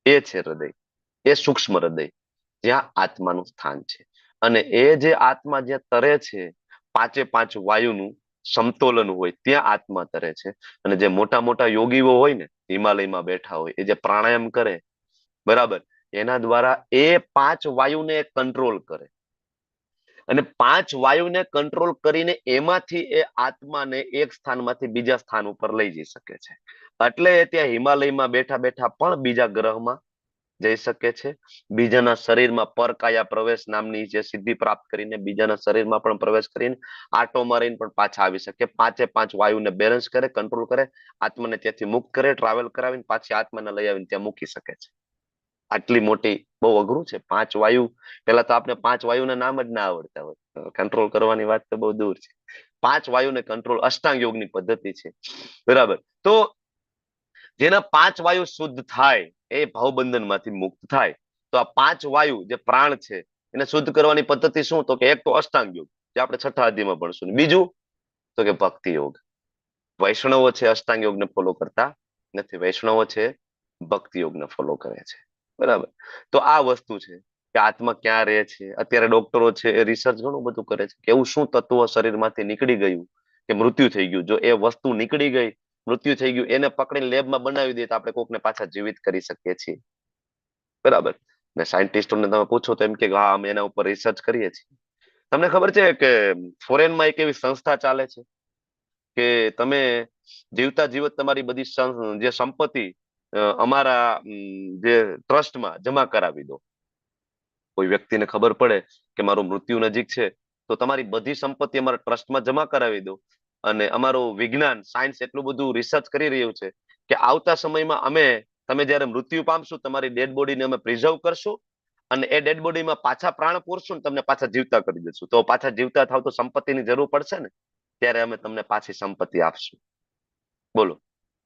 એ છે હૃદય, એ સૂક્ષ્મ હૃદય, જ્યાં આત્માનું સ્થાન છે. અને એ જે આત્મા જ્યાં તરે છે, પાંચે પાંચ વાયુનું સમતોલન હોય ત્યાં આત્મા તરે છે. અને જે મોટા મોટા યોગીઓ હોય ને, હિમાલયમાં બેઠા હોય, એ જે પ્રાણાયામ કરે, બરાબર, એના દ્વારા એ પાંચ વાયુને કંટ્રોલ કરે અને પાંચ વાયુને કંટ્રોલ કરીને એમાંથી એ આત્માને એક સ્થાનમાંથી બીજા સ્થાન ઉપર લઈ જઈ શકે છે. એટલે ત્યાં હિમાલયમાં બેઠા બેઠા પણ બીજા ગ્રહમાં જઈ શકે છે. બીજાના શરીરમાં પરકાયા પ્રવેશ નામની જે સિદ્ધિ પ્રાપ્ત કરીને બીજાના શરીરમાં પણ પ્રવેશ કરીને આટો મારીને પણ પાછા આવી શકે. પાંચે પાંચ વાયુને બેલેન્સ કરે, કંટ્રોલ કરે, આત્માને ત્યાંથી મુક્ત કરે, ટ્રાવેલ કરાવીને પાછી આત્માને લઈ આવીને ત્યાં મૂકી શકે છે. આટલી મોટી, બહુ અઘરું છે પાંચ વાયુ. પેલા તો આપણે પાંચ વાયુના નામ જ ના આવડતા હોય, કંટ્રોલ કરવાની વાત તો બહુ દૂર છે. પાંચ વાયુને કંટ્રોલ અષ્ટાંગ યોગની પદ્ધતિ છે. બરાબર? તો જેના પાંચ વાયુ શુદ્ધ થાય એ ભાવબંધન માંથી મુક્ત થાય. તો આ પાંચ વાયુ જે પ્રાણ છે એને શુદ્ધ કરવાની પદ્ધતિ શું? તો કે એક તો અષ્ટાંગ યોગ, જે આપણે છઠ્ઠા અધ્યાયમાં ભણશું. બીજું તો કે ભક્તિ યોગ. વૈષ્ણવો છે અષ્ટાંગ યોગને ફોલો કરતા નથી, વૈષ્ણવો છે ભક્તિ યોગને ફોલો કરે છે. બરાબર? તો આ વસ્તુ છે કે આત્મા ક્યાં રહે છે. અત્યારે ડોક્ટરો છે એ રિસર્ચ ઘણું બધું કરે છે કે એવું શું તત્વ શરીરમાંથી નીકળી ગયું કે મૃત્યુ થઈ ગયું. જો એ વસ્તુ નીકળી ગઈ, મૃત્યુ થઈ ગયું, એને પકડીને લેબમાં બનાવી દે તો આપણે કોકને પાછા જીવિત કરી શકીએ છીએ. બરાબર? ને સાયન્ટિસ્ટોને તમે પૂછો તો એમ કે હા, અમે એના ઉપર રિસર્ચ કરીએ છીએ. તમને ખબર છે કે ફોરેનમાં એક એવી સંસ્થા ચાલે છે કે તમે જીવતા જીવત તમારી બધી જે સંપત્તિ અમારા જે ટ્રસ્ટમાં જમા કરાવી દો. કોઈ વ્યક્તિને ખબર પડે કે મારું મૃત્યુ નજીક છે, તો તમારી બધી સંપત્તિ અમારા ટ્રસ્ટમાં જમા કરાવી દો, અને અમારું વિજ્ઞાન, સાયન્સ એટલું બધું રિસર્ચ કરી રહ્યું છે કે આવતા સમયમાં અમે, તમે જયારે મૃત્યુ પામશું, તમારી ડેડ બોડીને અમે પ્રિઝર્વ કરશું અને એ ડેડ બોડીમાં પાછા પ્રાણ પૂરશું ને તમને પાછા જીવતા કરી દઈશું. તો પાછા જીવતા થાવ તો સંપત્તિની જરૂર પડશે ને, ત્યારે અમે તમને પાછી સંપત્તિ આપશું. બોલો.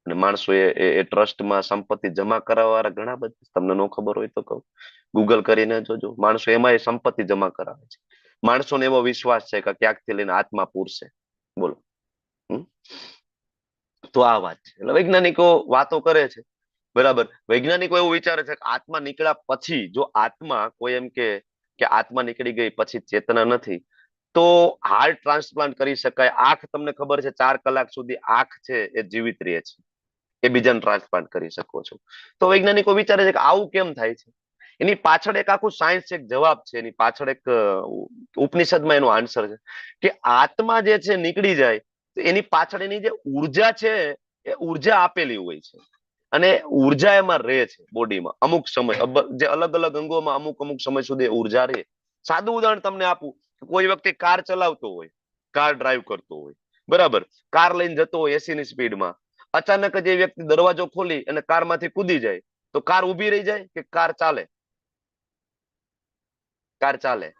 અને માણસો એ ટ્રસ્ટમાં સંપત્તિ જમા કરાવવા વાળા ઘણા બધા, તમને ન ખબર હોય તો કહું, ગૂગલ કરીને જોજો, માણસો એમાં એ સંપત્તિ જમા કરાવે છે. માણસોને એવો વિશ્વાસ છે કે ક્યાંકથી લઈને આત્મા પૂરશે. બોલો. તો આ વાત છે. એટલે વૈજ્ઞાનિકો વાતો કરે છે. બરાબર? વૈજ્ઞાનિકો એવું વિચારે છે કે આત્મા નીકળ્યા પછી, જો આત્મા કોઈ એમ કે આત્મા નીકળી ગઈ પછી ચેતના નથી, તો હાર્ટ ટ્રાન્સપ્લાન્ટ કરી શકાય. આંખ, તમને ખબર છે 4 કલાક સુધી આંખ છે એ જીવિત રહે છે, એ બીજાને ટ્રાન્સપ્લાન્ટ કરી શકો છો. તો વૈજ્ઞાનિકો વિચારે છે કે આવું કેમ થાય છે? એની પાછળ એક આખું સાયન્સ, એક જવાબ છે. એની પાછળ એક ઉપનિષદમાં એનો આન્સર છે કે આત્મા જે છે નીકળી જાય તો એની પાછળ એની જે ઉર્જા છે એ ઉર્જા આપેલી હોય છે, અને ઉર્જા એમાં રહે છે બોડીમાં અમુક સમય, જે અલગ અલગ અંગોમાં અમુક અમુક સમય સુધી ઉર્જા રહે. સાદું ઉદાહરણ તમને આપું, કોઈ વ્યક્તિ કાર ચલાવતો હોય, કાર ડ્રાઈવ કરતો હોય, બરાબર, કાર લઈને જતો હોય 80 ની સ્પીડમાં, અચાનક જ એ વ્યક્તિ દરવાજો ખોલી અને કારમાંથી કૂદી જાય, તો કાર ઊભી રહી જાય કે કાર ચાલે? કાર ચાલે,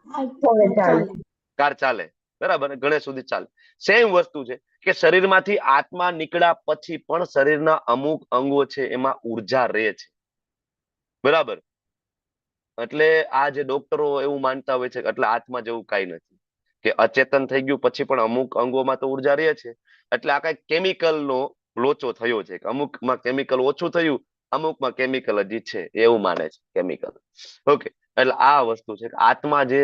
કાર ચાલે. બરાબર, ઘણે સુધી ચાલે. સેમ વસ્તુ છે કે શરીરમાંથી આત્મા નીકળ્યા પછી પણ શરીરના અમુક અંગો છે એમાં ઉર્જા રહે છે. બરાબર? એટલે આ જે ડોક્ટરો એવું માનતા હોય છે એટલે આત્મા જેવું કઈ નથી, કે અચેતન થઈ ગયું પછી પણ અમુક અંગોમાં તો ઉર્જા રહે છે. એટલે આ કઈ કેમિકલ નો લોચો થયો છે, અમુકમાં કેમિકલ ઓછું થયું, અમુકમાં કેમિકલ હજી છે, એવું માને છે કેમિકલ. ઓકે, એટલે આ વસ્તુ છે કે આત્મા જે,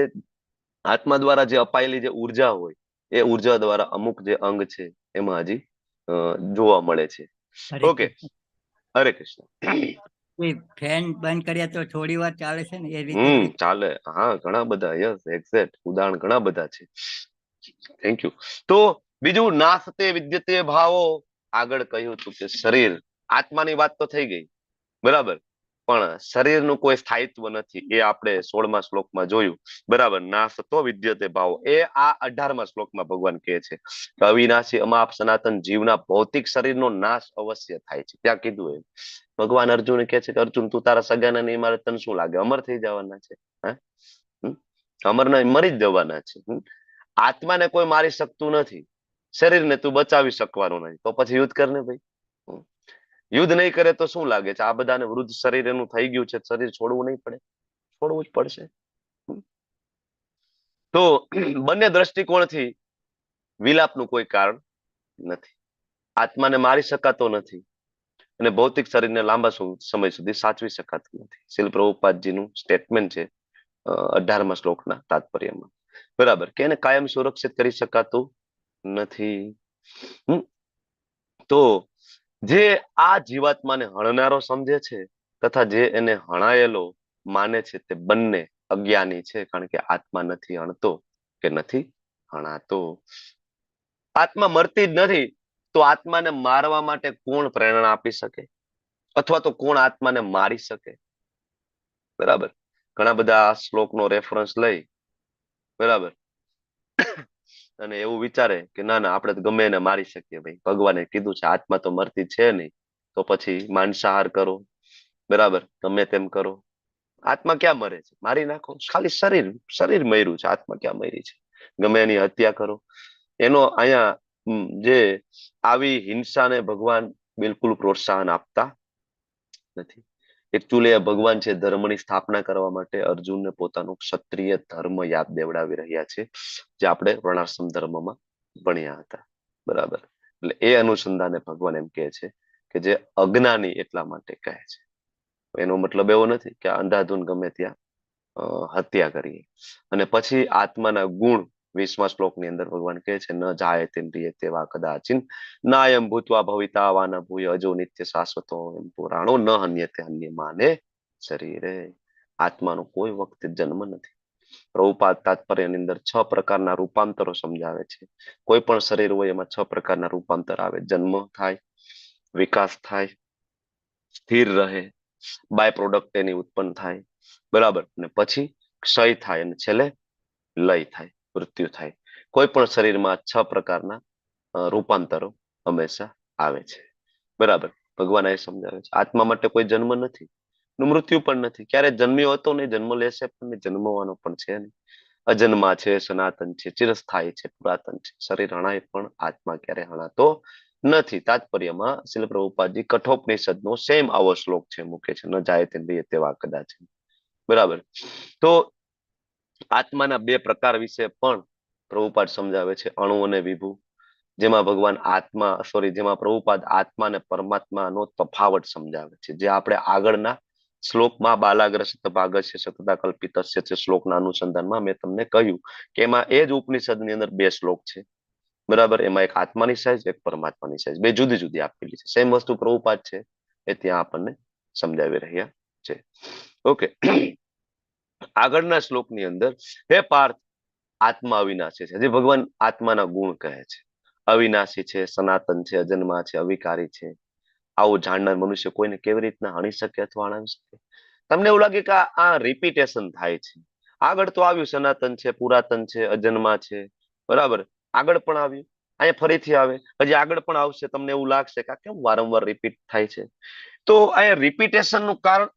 આત્મા દ્વારા જે અપાયેલી જે ઉર્જા હોય એ ઉર્જા દ્વારા અમુક જે અંગ છે એમાં હજી જોવા મળે છે. ઓકે, હરે કૃષ્ણ. ફેન બંધ કર્યા તો થોડી વાર ચાલે છે ને, એ રીતે ચાલે. હા, ઘણા બધા, યસ, એક્ઝેક્ટ ઉદાહરણ ઘણા બધા છે. Thank you. તો બીજું, નાસ્તે વિદ્યતે ભાવો. આગળ કહ્યું હતું કે શરીર, આત્માની વાત તો થઈ ગઈ, બરાબર. પણ શરીરનું કોઈ સ્થાયિત્વ નથી, એ આપણે 16મા શ્લોકમાં જોયું. બરાબર? ના સતો વિદ્યતે ભાવ, એ આ 18મા શ્લોકમાં ભગવાન કહે છે કે અવિનાશી અમાપ સનાતન જીવના ભૌતિક શરીરનો નાશ અવશ્ય થાય છે. ત્યાં કીધું એમ ભગવાન અર્જુન કહે છે કે અર્જુન, તું તારા સગાને નહીં મારે, તને શું લાગે અમર થઈ જવાના છે? હે, અમર ના મરી જ જવાના છે. આત્માને કોઈ મારી શકતું નથી, શરીરને તું બચાવી શકવાનું નથી, તો પછી યુદ્ધ કર ને ભાઈ. યુદ્ધ નહીં કરે તો શું લાગે છે? આ બધાને વૃદ્ધ શરીર એનું થઈ ગયું છે, શરીર છોડવું નહીં પડે? છોડવું જ પડશે. તો બંને દ્રષ્ટિકોણથી વિલાપનું કોઈ કારણ નથી. આત્માને મારી શકાતો નથી અને ભૌતિક શરીરને લાંબા સમય સુધી સાચવી શકાતું નથી. શીલ પ્રભુપાદજીનું સ્ટેટમેન્ટ છે 18મા શ્લોકના તાત્પર્યમાં. બરાબર? કે એને કાયમ સુરક્ષિત કરી શકાતું નથી. તો જે આ જીવાત્માને હણનારો સમજે છે તથા જે એને હણાયેલો માને છે તે બંને અજ્ઞાની છે, કારણ કે આત્મા નથી હણતો કે નથી હણાતો. આત્મા મરતી જ નથી, તો આત્માને મારવા માટે કોણ પ્રેરણા આપી શકે અથવા તો કોણ આત્માને મારી શકે? બરાબર? ઘણા બધા આ શ્લોકનો રેફરન્સ લઈ, બરાબર, અને એવું વિચારે કે ના ના, આપણે તો ગમે એને મારી શકીએ ભાઈ, ભગવાને કીધું છે આત્મા તો મરતી છે નહીં, તો પછી માંસાહાર કરો, બરાબર, ગમે તેમ કરો, આત્મા ક્યાં મરે છે, મારી નાખો, ખાલી શરીર શરીર મર્યું છે, આત્મા ક્યાં મરી છે, ગમે એની હત્યા કરો. એનો અહીંયા જે આવી હિંસાને ભગવાન બિલકુલ પ્રોત્સાહન આપતા નથી. એકચુઅલી ભગવાન છે ધર્મની સ્થાપના કરવા માટે અર્જુનને પોતાનું ક્ષત્રિય ધર્મ યાદ દેવડાવી રહ્યા છે, જે આપણે વર્ણાશ્રમ ધર્મમાં ભણ્યા હતા. બરાબર? એટલે એ અનુસંધાને ભગવાન એમ કહે છે કે જે અજ્ઞાની એટલા માટે કહે છે. એનો મતલબ એવો નથી કે અંધાધૂન ગમે ત્યાં હત્યા કરીએ. અને પછી આત્માના ગુણ 20મા શ્લોકની અંદર ભગવાન કહે છે, ન જાયતે મ્રિયતે વા કદાચિન નાયમ ભૂતવા ભવિતા વા ન ભૂય અજો નિત્ય શાશ્વતો એમ પુરાણો ન હન્યતે હન્યમાને શરીરે. આત્માનો કોઈ વખતે જન્મ નથી. પ્રભુપાદ તાત્પર્યની અંદર 6 પ્રકારના રૂપાંતરો સમજાવે છે. કોઈ પણ શરીર હોય એમાં 6 પ્રકારના રૂપાંતર આવે. જન્મ થાય, વિકાસ થાય, સ્થિર રહે, બાય પ્રોડક્ટ એની ઉત્પન્ન થાય, બરાબર, અને પછી ક્ષય થાય અને છેલ્લે લય થાય, મૃત્યુ થાય. કોઈ પણ શરીરમાં 6 પ્રકારના રૂપાંતરો હંમેશા આવે છે. બરાબર? ભગવાન એ સમજાવે છે આત્મા માટે કોઈ જન્મ નથી, મૃત્યુ પણ નથી. ક્યારે જન્મ્યો હતો નહીં, જન્મ લેશે પણ નહીં, જન્મવાનો પણ છે નહીં. અજન્મા છે, સનાતન છે, ચિરસ્થાયી છે, પુરાતન છે. શરીર હણાય પણ આત્મા ક્યારે હણાતો નથી. તાત્પર્યમાં શિલ પ્રભુપાદજી કઠોપનિષદ નો સેમ આવો શ્લોક છે મૂકે છે, ન જાય તે તેવા કદાચ. બરાબર? તો આત્માના 2 પ્રકાર વિશે પણ પ્રભુપાદ સમજાવે છે, અણુ અને વિભુ, જેમાં ભગવાન આત્મા સોરી જેમાં પ્રભુપાદ આત્મા અને પરમાત્માનો તફાવત સમજાવે છે, જે આપણે આગળના શ્લોકમાં બાલાગ્ર શતભાગસ્ય શતતા કલ્પિતસ્ય છે શ્લોકના અનુસંધાનમાં મેં તમને કહ્યું કે એમાં એ જ ઉપનિષદની અંદર 2 શ્લોક છે. બરાબર? એમાં એક આત્માની સાઈઝ, એક પરમાત્માની સાઈઝ, બે જુદી જુદી આપેલી છે. સેમ વસ્તુ પ્રભુપાદ છે એ ત્યાં આપણને સમજાવી રહ્યા છે. ઓકે, આગળના શ્લોકની અંદર હે પાર્થ, આત્મા અવિનાશી છે. જે ભગવાન આત્માના ગુણ કહે છે, અવિનાશી છે, સનાતન છે, અજન્મા છે, અવિકારી છે. આવું જાણનાર મનુષ્ય કોઈને કેવી રીતના હણી શકે અથવા હણાવી શકે? તમને એવું લાગે કે આ રિપીટેશન થાય છે. આગળ તો આવ્યું સનાતન છે, પુરાતન છે, અજન્મા છે, બરાબર, આગળ પણ આવ્યું, અહીંયા ફરીથી આવે, હજી આગળ પણ આવશે. તમને એવું લાગશે કે આ કેમ વારંવાર રિપીટ થાય છે? તો અહીંયા રિપીટેશન નું કારણ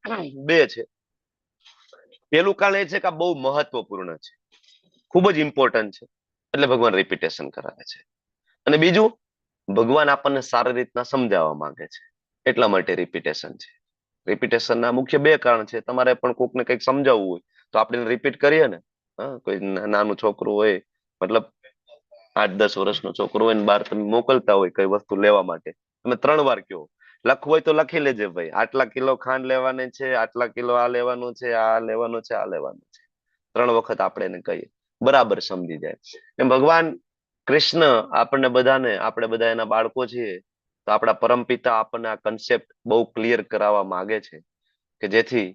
2 છે. પેલું કારણ એ છે કે આ બહુ મહત્વપૂર્ણ છે, ખૂબ જ ઇમ્પોર્ટન્ટ છે, એટલે ભગવાન રિપીટેશન કરાવે છે. અને બીજું, ભગવાન આપણને સારી રીતના સમજાવવા માંગે છે, એટલા માટે રિપીટેશન છે. રિપીટેશન ના મુખ્ય 2 કારણ છે. તમારે પણ કોકને કંઈક સમજાવવું હોય તો આપણે રિપીટ કરીએ ને. હા, કોઈ નાનું છોકરું હોય, મતલબ 8-10 વર્ષનો છોકરો હોય ને બહાર તમે મોકલતા હોય કઈ વસ્તુ લેવા માટે, તમે 3 વાર કહો, લખવું હોય તો લખી લેજે ભાઈ, આટલા કિલો ખાંડ લેવાની છે, આટલા કિલો આ લેવાનું છે, આ લેવાનું છે, આ લેવાનું છે. 3 વખત આપણે એને કહીએ, બરાબર સમજી જાય. એમ ભગવાન કૃષ્ણ આપણને બધાને, આપણે બધા એના બાળકો છીએ, તો આપણા પરમપિતા આપણને આ કન્સેપ્ટ બહુ ક્લિયર કરાવવા માંગે છે કે જેથી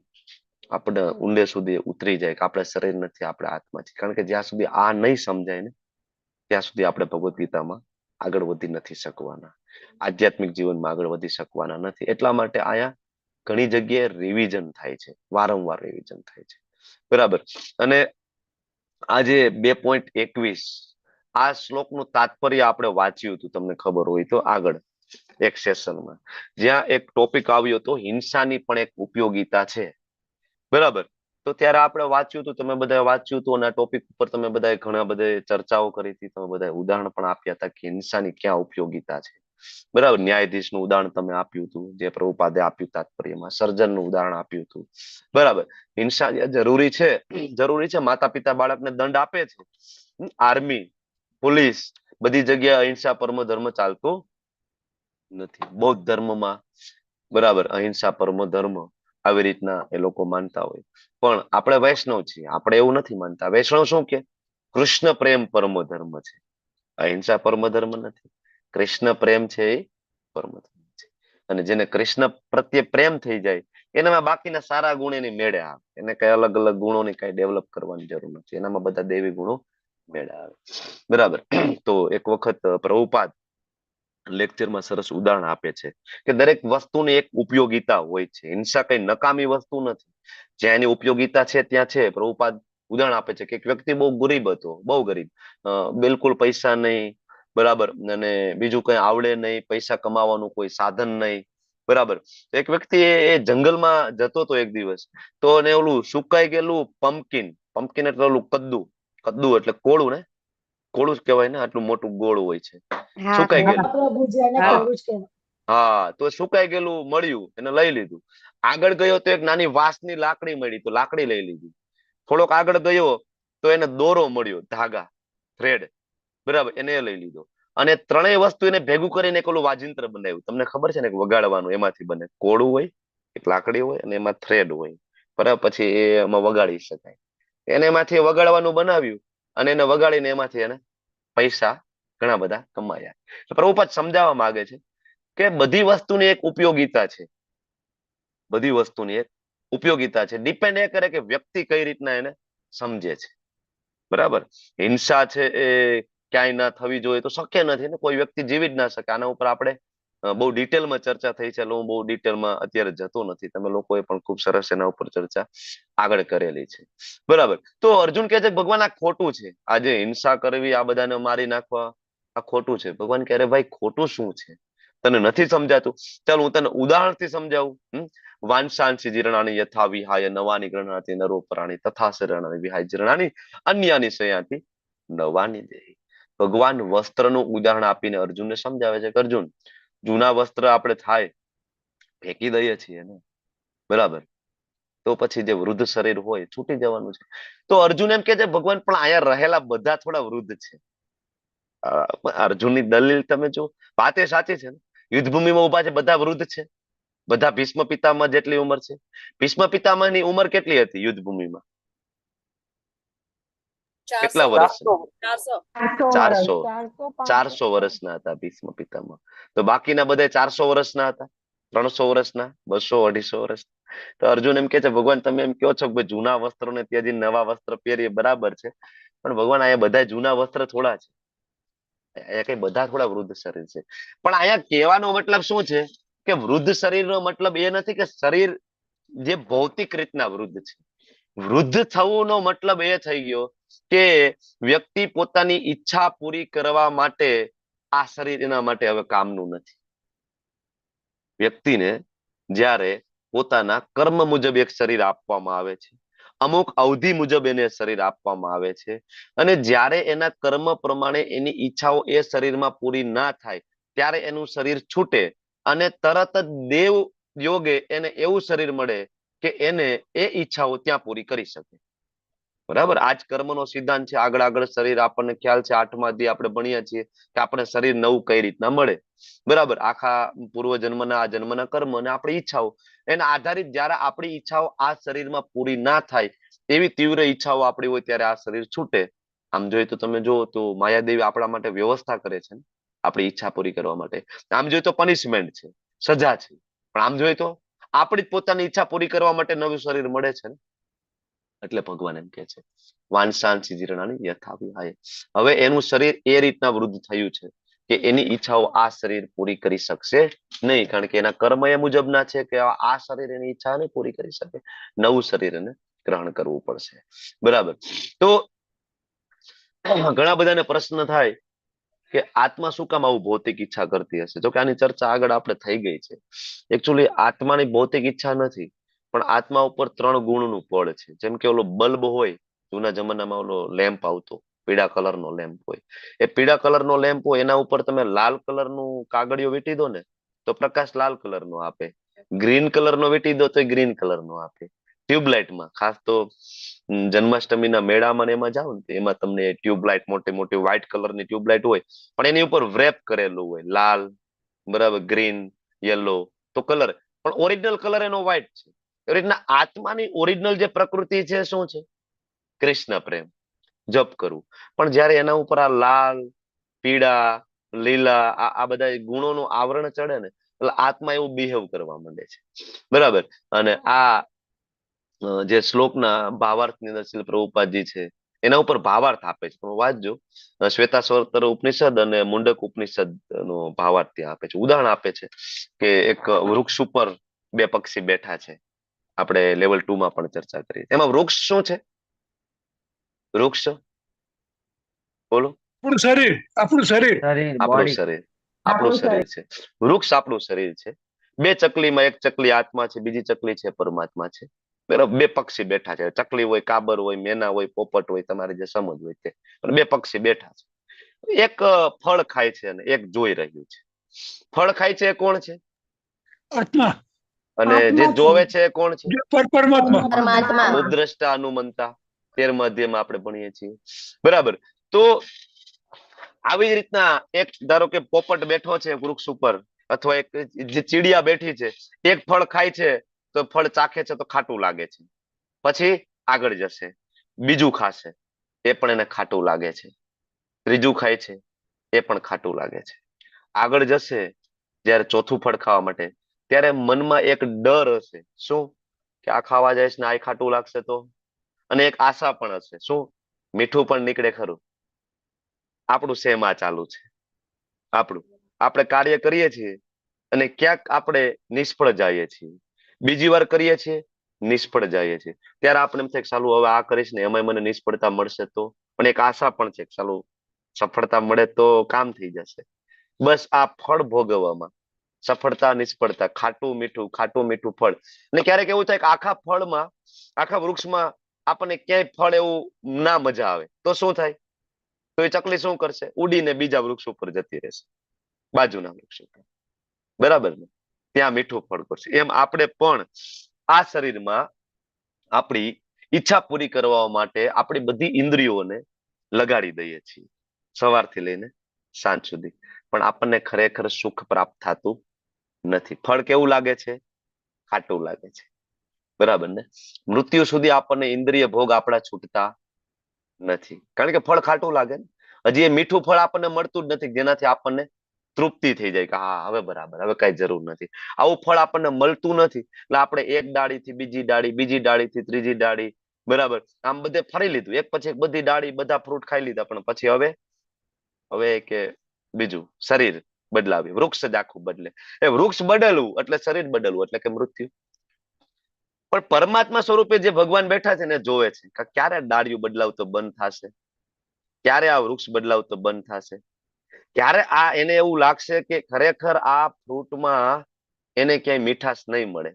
આપણે ઊંડે સુધી ઉતરી જાય કે આપણે શરીર નથી, આપણે આત્મા છે. કારણ કે જ્યાં સુધી આ નહીં સમજાય ને ત્યાં સુધી આપણે ભગવદ્ ગીતામાં આગળ વધી નથી શકવાના, આધ્યાત્મિક જીવનમાં આગળ વધી શકવાના નથી. એટલા માટે આયા ઘણી જગ્યાએ રિવિઝન થાય છે, વારંવાર રિવિઝન થાય છે. બરાબર? અને આજે 2.21 આ શ્લોકનું તાત્પર્ય આપણે વાંચ્યું હતું, તમને ખબર હોય તો, આગળ એક સેશનમાં, જ્યાં એક ટોપિક આવ્યો હતો, હિંસાની પણ એક ઉપયોગિતા છે. બરાબર? તો ત્યારે આપણે વાંચ્યું હતું, તમે બધા વાંચ્યું હતું અને આ ટોપિક ઉપર તમે બધાએ ઘણા બધા ચર્ચાઓ કરી હતી. તમે બધા ઉદાહરણ પણ આપ્યા હતા કે હિંસાની ક્યાં ઉપયોગિતા છે. બરાબર? ન્યાયાધીશનું ઉદાહરણ તમે આપ્યું હતું, જે પ્રભુપાદે આપ્યું તાત્પર્યમાં, સર્જનનું ઉદાહરણ આપ્યું હતું. બરાબર? હિંસા જરૂરી છે, જરૂરી છે. માતા પિતા બાળકને દંડ આપે છે. આર્મી, પોલીસ, બધી જગ્યાએ અહિંસા પરમ ધર્મ ચાલતો નથી. બૌદ્ધ ધર્મમાં, બરાબર, અહિંસા પરમ ધર્મ આવી રીતના એ લોકો માનતા હોય, પણ આપણે વૈષ્ણવ છીએ, આપણે એવું નથી માનતા. વૈષ્ણવ શું કે? કૃષ્ણ પ્રેમ પરમ ધર્મ છે, અહિંસા પરમ ધર્મ નથી. કૃષ્ણ પ્રેમ છે એ પરમ ધર્મ છે અને જેને કૃષ્ણ પ્રત્યે પ્રેમ થઈ જાય એનામાં બાકીના સારા ગુણ એની મેળે આવે. એને કઈ અલગ અલગ ગુણોની કઈ ડેવલપ કરવાની જરૂર નથી, એનામાં બધા દૈવી ગુણો મેળે આવે. બરાબર? તો એક વખત પ્રભુપાદ લેક્ચરમાં સરસ ઉદાહરણ આપે છે કે દરેક વસ્તુની એક ઉપયોગિતા હોય છે. હિંસા કઈ નકામી વસ્તુ નથી, જ્યાં એની ઉપયોગિતા છે ત્યાં છે. પ્રભુપાદ ઉદાહરણ આપે છે કે એક વ્યક્તિ બહુ ગરીબ હતો, બહુ ગરીબ, બિલકુલ પૈસા નહીં, બરાબર, અને બીજું કઈ આવડે નહીં, પૈસા કમાવાનું કોઈ સાધન નહીં. બરાબર? એક વ્યક્તિ એ જંગલમાં જતો હતો એક દિવસ, તો એને ઓલું સુકાઈ ગયેલું પમ્પકિન, પમ્પકિન એટલે ઓલું કદ્દુ, કદ્દુ એટલે કોળું ને, કોળું જ કહેવાય ને, આટલું મોટું ગોળ હોય છે, સુકાઈ ગયેલું. હા, તો સુકાઈ ગયેલું મળ્યું, એને લઈ લીધું. આગળ ગયો તો એક નાની વાંસની લાકડી મળી, તો લાકડી લઈ લીધી. થોડોક આગળ ગયો તો એને દોરો મળ્યો, ધાગા, થ્રેડ, બરાબર, એને લઈ લીધો. અને ત્રણેય વસ્તુ એને ભેગું કરીને એક ઓલું વાજિંત્ર બનાવ્યું. તમને ખબર છે ને, વગાડવાનું એમાંથી બને, કોળું હોય, એક લાકડી હોય અને એમાં થ્રેડ હોય, બરાબર, પછી એ એમાં વગાડી શકાય. એને એમાંથી વગાડવાનું બનાવ્યું અને એને વગાડીને એમાંથી એને પૈસા ઘણા બધા કમાયા. પ્રભુપાદ સમજાવવા માંગે છે કે બધી વસ્તુની એક ઉપયોગિતા છે, બધી વસ્તુની એક ઉપયોગિતા છે. ડિપેન્ડ એ કરે કે વ્યક્તિ કઈ રીતના એને સમજે છે. બરાબર? હિંસા છે એ ક્યાંય ના થવી જોઈએ તો શક્ય નથી ને, કોઈ વ્યક્તિ જીવી જ ના શકે. આના ઉપર આપણે બહુ ડિટેલમાં ચર્ચા થઈ છે, એટલે હું બહુ ડિટેલમાં અત્યારે જતો નથી. તમે લોકોએ પણ ખૂબ સરસ એના ઉપર ચર્ચા આગળ કરેલી છે. બરાબર? તો અર્જુન કહે છે, ભગવાન આ ખોટું છે, આજે હિંસા કરવી, આ બધાને મારી નાખવા, આ ખોટું છે. ભગવાન કહે, ભાઈ ખોટું શું છે, તને નથી સમજાતું? ચાલ હું તને ઉદાહરણથી સમજાવું. વાંસાંસી જીર્ણાની યથા વિહાય નવાની ગૃહણાતી નરોપરાણી તથા શરણાની વિહાય જીર્ણાની અન્યાની શયાથી નવાની દેહી. ભગવાન વસ્ત્રનું ઉદાહરણ આપીને અર્જુનને સમજાવે છે કે અર્જુન, જૂના વસ્ત્ર આપણે થાય ફેંકી દઈએ છીએ ને, બરાબર, તો પછી જે વૃદ્ધ શરીર હોય છૂટી જવાનું છે. તો અર્જુન એમ કે છે, ભગવાન પણ અહીંયા રહેલા બધા થોડા વૃદ્ધ છે. અર્જુનની દલીલ તમે જો, વાત એ સાચી છે ને, યુદ્ધભૂમિમાં ઉભા છે બધા વૃદ્ધ છે, બધા ભીષ્મ પિતામહ જેટલી ઉંમર છે. ભીષ્મ પિતામહની ઉંમર કેટલી હતી યુદ્ધભૂમિમાં? કેટલા વર્ષ? 400 વર્ષના હતા ભીષ્મ પિતામહ. તો બાકીના બધા 400 વર્ષના હતા, 300 વર્ષના, 200, 250 વર્ષ. તો અર્જુન એમ કે છે, ભગવાન તમે એમ કહો છો કે જૂના વસ્ત્રોને ત્યજી નવા વસ્ત્ર પહેરીએ, બરાબર છે, પણ ભગવાન અહીંયા બધા જૂના વસ્ત્ર થોડા છે, અહીંયા કઈ બધા થોડા વૃદ્ધ શરીર છે. પણ અહીંયા કહેવાનો મતલબ શું છે કે વૃદ્ધ શરીરનો મતલબ એ નથી કે શરીર જે ભૌતિક રીતના વૃદ્ધ છે. વૃદ્ધ થવું નો મતલબ એ થઈ ગયો કે વ્યક્તિ પોતાની ઈચ્છા પૂરી કરવા માટે આ શરીર એના માટે હવે કામનું નથી. વ્યક્તિને જ્યારે પોતાના કર્મ મુજબ એક શરીર આપવામાં આવે છે, અમુક અવધિ મુજબ એને શરીર આપવામાં આવે છે, અને જ્યારે એના કર્મ પ્રમાણે એની ઈચ્છાઓ એ શરીરમાં પૂરી ના થાય ત્યારે એનું શરીર છૂટે અને તરત જ દેવ યોગે એને એવું શરીર મળે કે એને એ ઈચ્છાઓ ત્યાં પૂરી કરી શકે. બરાબર? આ જ કર્મનો સિદ્ધાંત છે. આગળ આગળ શરીર આપણને ખ્યાલ છે, આઠમા અધ્યાય આપણે ભણ્યા છીએ કે આપણે શરીર નવું કઈ રીતના મળે. બરાબર? આખા પૂર્વ જન્મના, આ જન્મના કર્મ અને આપણી ઈચ્છાઓ એના આધારિત જયારે આપણી ઈચ્છાઓ આ શરીરમાં પૂરી ના થાય એવી તીવ્ર ઈચ્છાઓ આપણી હોય ત્યારે આ શરીર છૂટે. આમ જોઈએ તો તમે જુઓ તો માયાદેવી આપણા માટે વ્યવસ્થા કરે છે ને, આપણી ઈચ્છા પૂરી કરવા માટે. આમ જોઈએ તો પનિશમેન્ટ છે, સજા છે, પણ આમ જોઈએ તો આપણી જ પોતાની ઈચ્છા પૂરી કરવા માટે નવું શરીર મળે છે ને. એટલે ભગવાન એમ કે છે, વાંસાંસી જીર્ણાની યથા વિહાય. હવે એનું શરીર એ રીતના વૃદ્ધ થયું છે કે એની ઈચ્છાઓ આ શરીર પૂરી કરી શકશે નહીં, કારણ કે એના કર્મ એ મુજબના છે કે આ શરીર એની ઈચ્છા નહીં પૂરી કરી શકે, નવું શરીર એને ગ્રહણ કરવું પડશે. બરાબર? તો ઘણા બધાને પ્રશ્ન થાય કે આત્મા શું કામ આવું ભૌતિક ઈચ્છા કરતી હશે? જો કે આની ચર્ચા આગળ આપણે થઈ ગઈ છે. એકચ્યુઅલી આત્માની ભૌતિક ઈચ્છા નથી, પણ આત્મા ઉપર ત્રણ ગુણનું પળ છે. જેમ કે ઓલો બલ્બ હોય, જૂના જમાનામાં ઓલો લેમ્પ આવતો, પીળા કલરનો લેમ્પ હોય, એ પીળા કલરનો લેમ્પ હોય એના ઉપર તમે લાલ કલરનું કાગળિયો વીંટી દો ને તો પ્રકાશ લાલ કલરનો આપે, ગ્રીન કલરનો વીંટી દો તો ગ્રીન કલરનો આપે. ટ્યુબલાઇટમાં ખાસ તો જન્માષ્ટમીના મેળામાં ને એમાં જાઓ ને તો એમાં તમને ટ્યુબલાઇટ, મોટી મોટી વ્હાઇટ કલરની ટ્યુબલાઇટ હોય, પણ એની ઉપર વ્રેપ કરેલું હોય લાલ, બરાબર, ગ્રીન, યલો, તો કલર, પણ ઓરિજિનલ કલર એનો વ્હાઇટ છે. એવી રીતના આત્માની ઓરિજિનલ જે પ્રકૃતિ છે શું છે? કૃષ્ણ પ્રેમ, જપ કરવું. પણ જયારે એના ઉપર આ લાલ, પીળા, લીલા આ બધા ગુણોનું આવરણ ચડે ને, એટલે આત્મા એવું બિહેવ કરવા માંડે છે. બરાબર? અને આ જે શ્લોકના ભાવાર્થની અંદર શ્રી પ્રભુપાદજી છે એના ઉપર ભાવાર્થ આપે છે, તમે વાંચજો શ્વેતાશ્વતર ઉપનિષદ અને મુંડક ઉપનિષદ નો ભાવાર્થ ત્યાં આપે છે. ઉદાહરણ આપે છે કે એક વૃક્ષ ઉપર બે પક્ષી બેઠા છે. આપણે લેવલ 2 માં પણ ચર્ચા કરી. એમાં વૃક્ષ શું છે? વૃક્ષ બોલો. આપણું શરીર, આપણું શરીર, આપણું શરીર, આપણું શરીર છે. વૃક્ષ આપણું શરીર છે. બે ચકલીમાં એક ચકલી આત્મા છે, બીજી ચકલી છે પરમાત્મા છે. બરાબર? બે પક્ષી બેઠા છે. ચકલી હોય, કાબર હોય, મેના હોય, પોપટ હોય, તમારે જે સમજ હોય તે. પણ બે પક્ષી બેઠા છે. એક ફળ ખાય છે અને એક જોઈ રહ્યું છે. ફળ ખાય છે એ કોણ છે? આત્મા. અને જે જોવે છે એ કોણ છે? પરમાત્મા. પરમાત્મા. ઉદ્રષ્ટા અનુમંતા, 13મા અધ્યાયમાં આપણે ભણીએ છીએ. બરાબર? તો આવી જ રીતના એક ધારો કે પોપટ બેઠો છે વૃક્ષ ઉપર, અથવા એક જે ચીડિયા બેઠી છે, એક ફળ ખાય છે તો ફળ ચાખે છે તો ખાટું લાગે છે, પછી આગળ જશે બીજું ખાશે એ પણ એને ખાટું લાગે છે, ત્રીજું ખાય છે એ પણ ખાટું લાગે છે, આગળ જશે જ્યારે ચોથું ફળ ખાવા માટે ત્યારે મનમાં એક ડર હશે, શું કે આ ખાવા જઈશ ને આ ખાટું લાગશે તો, અને એક આશા પણ હશે, શું મીઠું પણ નીકળે ખરું. આપણું સેમ આ ચાલુ છે. આપણું આપણે કાર્ય કરીએ છીએ અને ક્યાંક આપણે નિષ્ફળ જઈએ છીએ, બીજી વાર કરીએ છીએ નિષ્ફળ જઈએ છીએ, ત્યારે આપણે એમ થાય કે સાલું હવે આ કરીશ ને એમાંય મને નિષ્ફળતા મળશે તો, પણ એક આશા પણ છે કે સાલું સફળતા મળે તો કામ થઈ જશે. બસ આ ફળ ભોગવવામાં સફળતા નિષ્ફળતા, ખાટું મીઠું, ખાટું મીઠું ફળ. અને ક્યારેક એવું થાય કે આખા ફળમાં, આખા વૃક્ષમાં આપણને ક્યાંય ફળ એવું ના મજા આવે તો શું થાય? તો એ ચકલી શું કરશે? ઉડીને બીજા વૃક્ષ ઉપર જતી રહેશે, બાજુના વૃક્ષ ઉપર. બરાબર ને? ત્યાં મીઠું ફળ કરશે. એમ આપણે પણ આ શરીરમાં આપણી ઈચ્છા પૂરી કરવા માટે આપણી બધી ઇન્દ્રિયોને લગાડી દઈએ છીએ સવારથી લઈને સાંજ સુધી, પણ આપણને ખરેખર સુખ પ્રાપ્ત થતું નથી. ફળ કેવું લાગે છે? ખાટું લાગે છે. બરાબર ને? મૃત્યુ સુધી આપણને ઇન્દ્રિય ભોગ આપણા છૂટતા નથી, કારણ કે ફળ ખાટું લાગે ને. હજી એ મીઠું ફળ આપણને મળતું જ નથી જેનાથી આપણને તૃપ્તિ થઈ જાય કે હા હવે બરાબર, હવે કઈ જરૂર નથી. આવું ફળ આપણને મળતું નથી, એટલે આપણે એક ડાળીથી બીજી ડાળી, બીજી ડાળીથી ત્રીજી ડાળી, બરાબર, આમ બધે ફરી લીધું, એક પછી એક બધી ડાળી, બધા ફ્રૂટ ખાઈ લીધા, પણ પછી હવે હવે કે બીજું શરીર બદલાવ્યું, વૃક્ષ જ આખું બદલે. એ વૃક્ષ બદલવું એટલે શરીર બદલવું, એટલે કે મૃત્યુ. પણ પરમાત્મા સ્વરૂપે જે ભગવાન બેઠા છે ને જોવે છે કે ક્યારે ડાળિયું બદલાવતો બંધ થશે, ક્યારે આ વૃક્ષ બદલાવતો બંધ થશે, ક્યારે આ એને એવું લાગશે કે ખરેખર આ ફ્રૂટમાં એને ક્યાંય મીઠાશ નહીં મળે,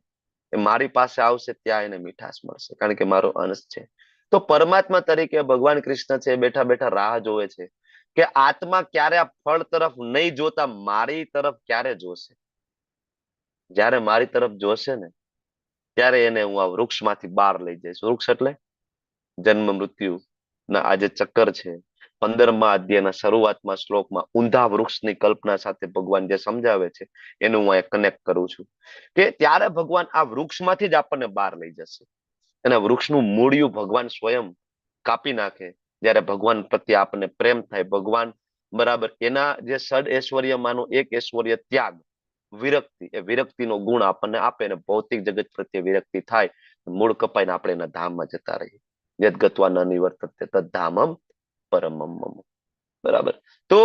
એ મારી પાસે આવશે ત્યાં એને મીઠાશ મળશે, કારણ કે મારો અંશ છે. તો પરમાત્મા તરીકે ભગવાન કૃષ્ણ છે બેઠા બેઠા રાહ જોવે છે કે આત્મા ક્યારે આ ફળ તરફ નહીં જોતા મારી તરફ ક્યારે જોશે. જ્યારે મારી તરફ જોશે ને ત્યારે એને હું આ વૃક્ષમાંથી બહાર લઈ જઈશ. વૃક્ષ એટલે જન્મ મૃત્યુ ના આ જે ચક્કર છે. 15મા અધ્યાયના શરૂઆતમાં શ્લોકમાં ઊંધા વૃક્ષની કલ્પના સાથે ભગવાન જે સમજાવે છે એનું હું અહીંયા કનેક્ટ કરું છું કે ત્યારે ભગવાન આ વૃક્ષમાંથી જ આપણને બહાર લઈ જશે અને વૃક્ષનું મૂળિયું ભગવાન સ્વયં કાપી નાખે. જ્યારે ભગવાન પ્રત્યે આપણને પ્રેમ થાય, ભગવાન બરાબર એના જે ષડ ઐશ્વર્યમાંનો એક ઐશ્વર્ય ત્યાગ, વિરક્તિ, એ વિરક્તિનો ગુણ આપણને આપે અને ભૌતિક જગત પ્રત્યે વિરક્તિ થાય, મૂળ કપાઈને આપણે એના ધામમાં જતા રહીએ. યદ ગત્વા ન નિવર્તતે તદ્ધામમ પરમમ મમ. બરાબર? તો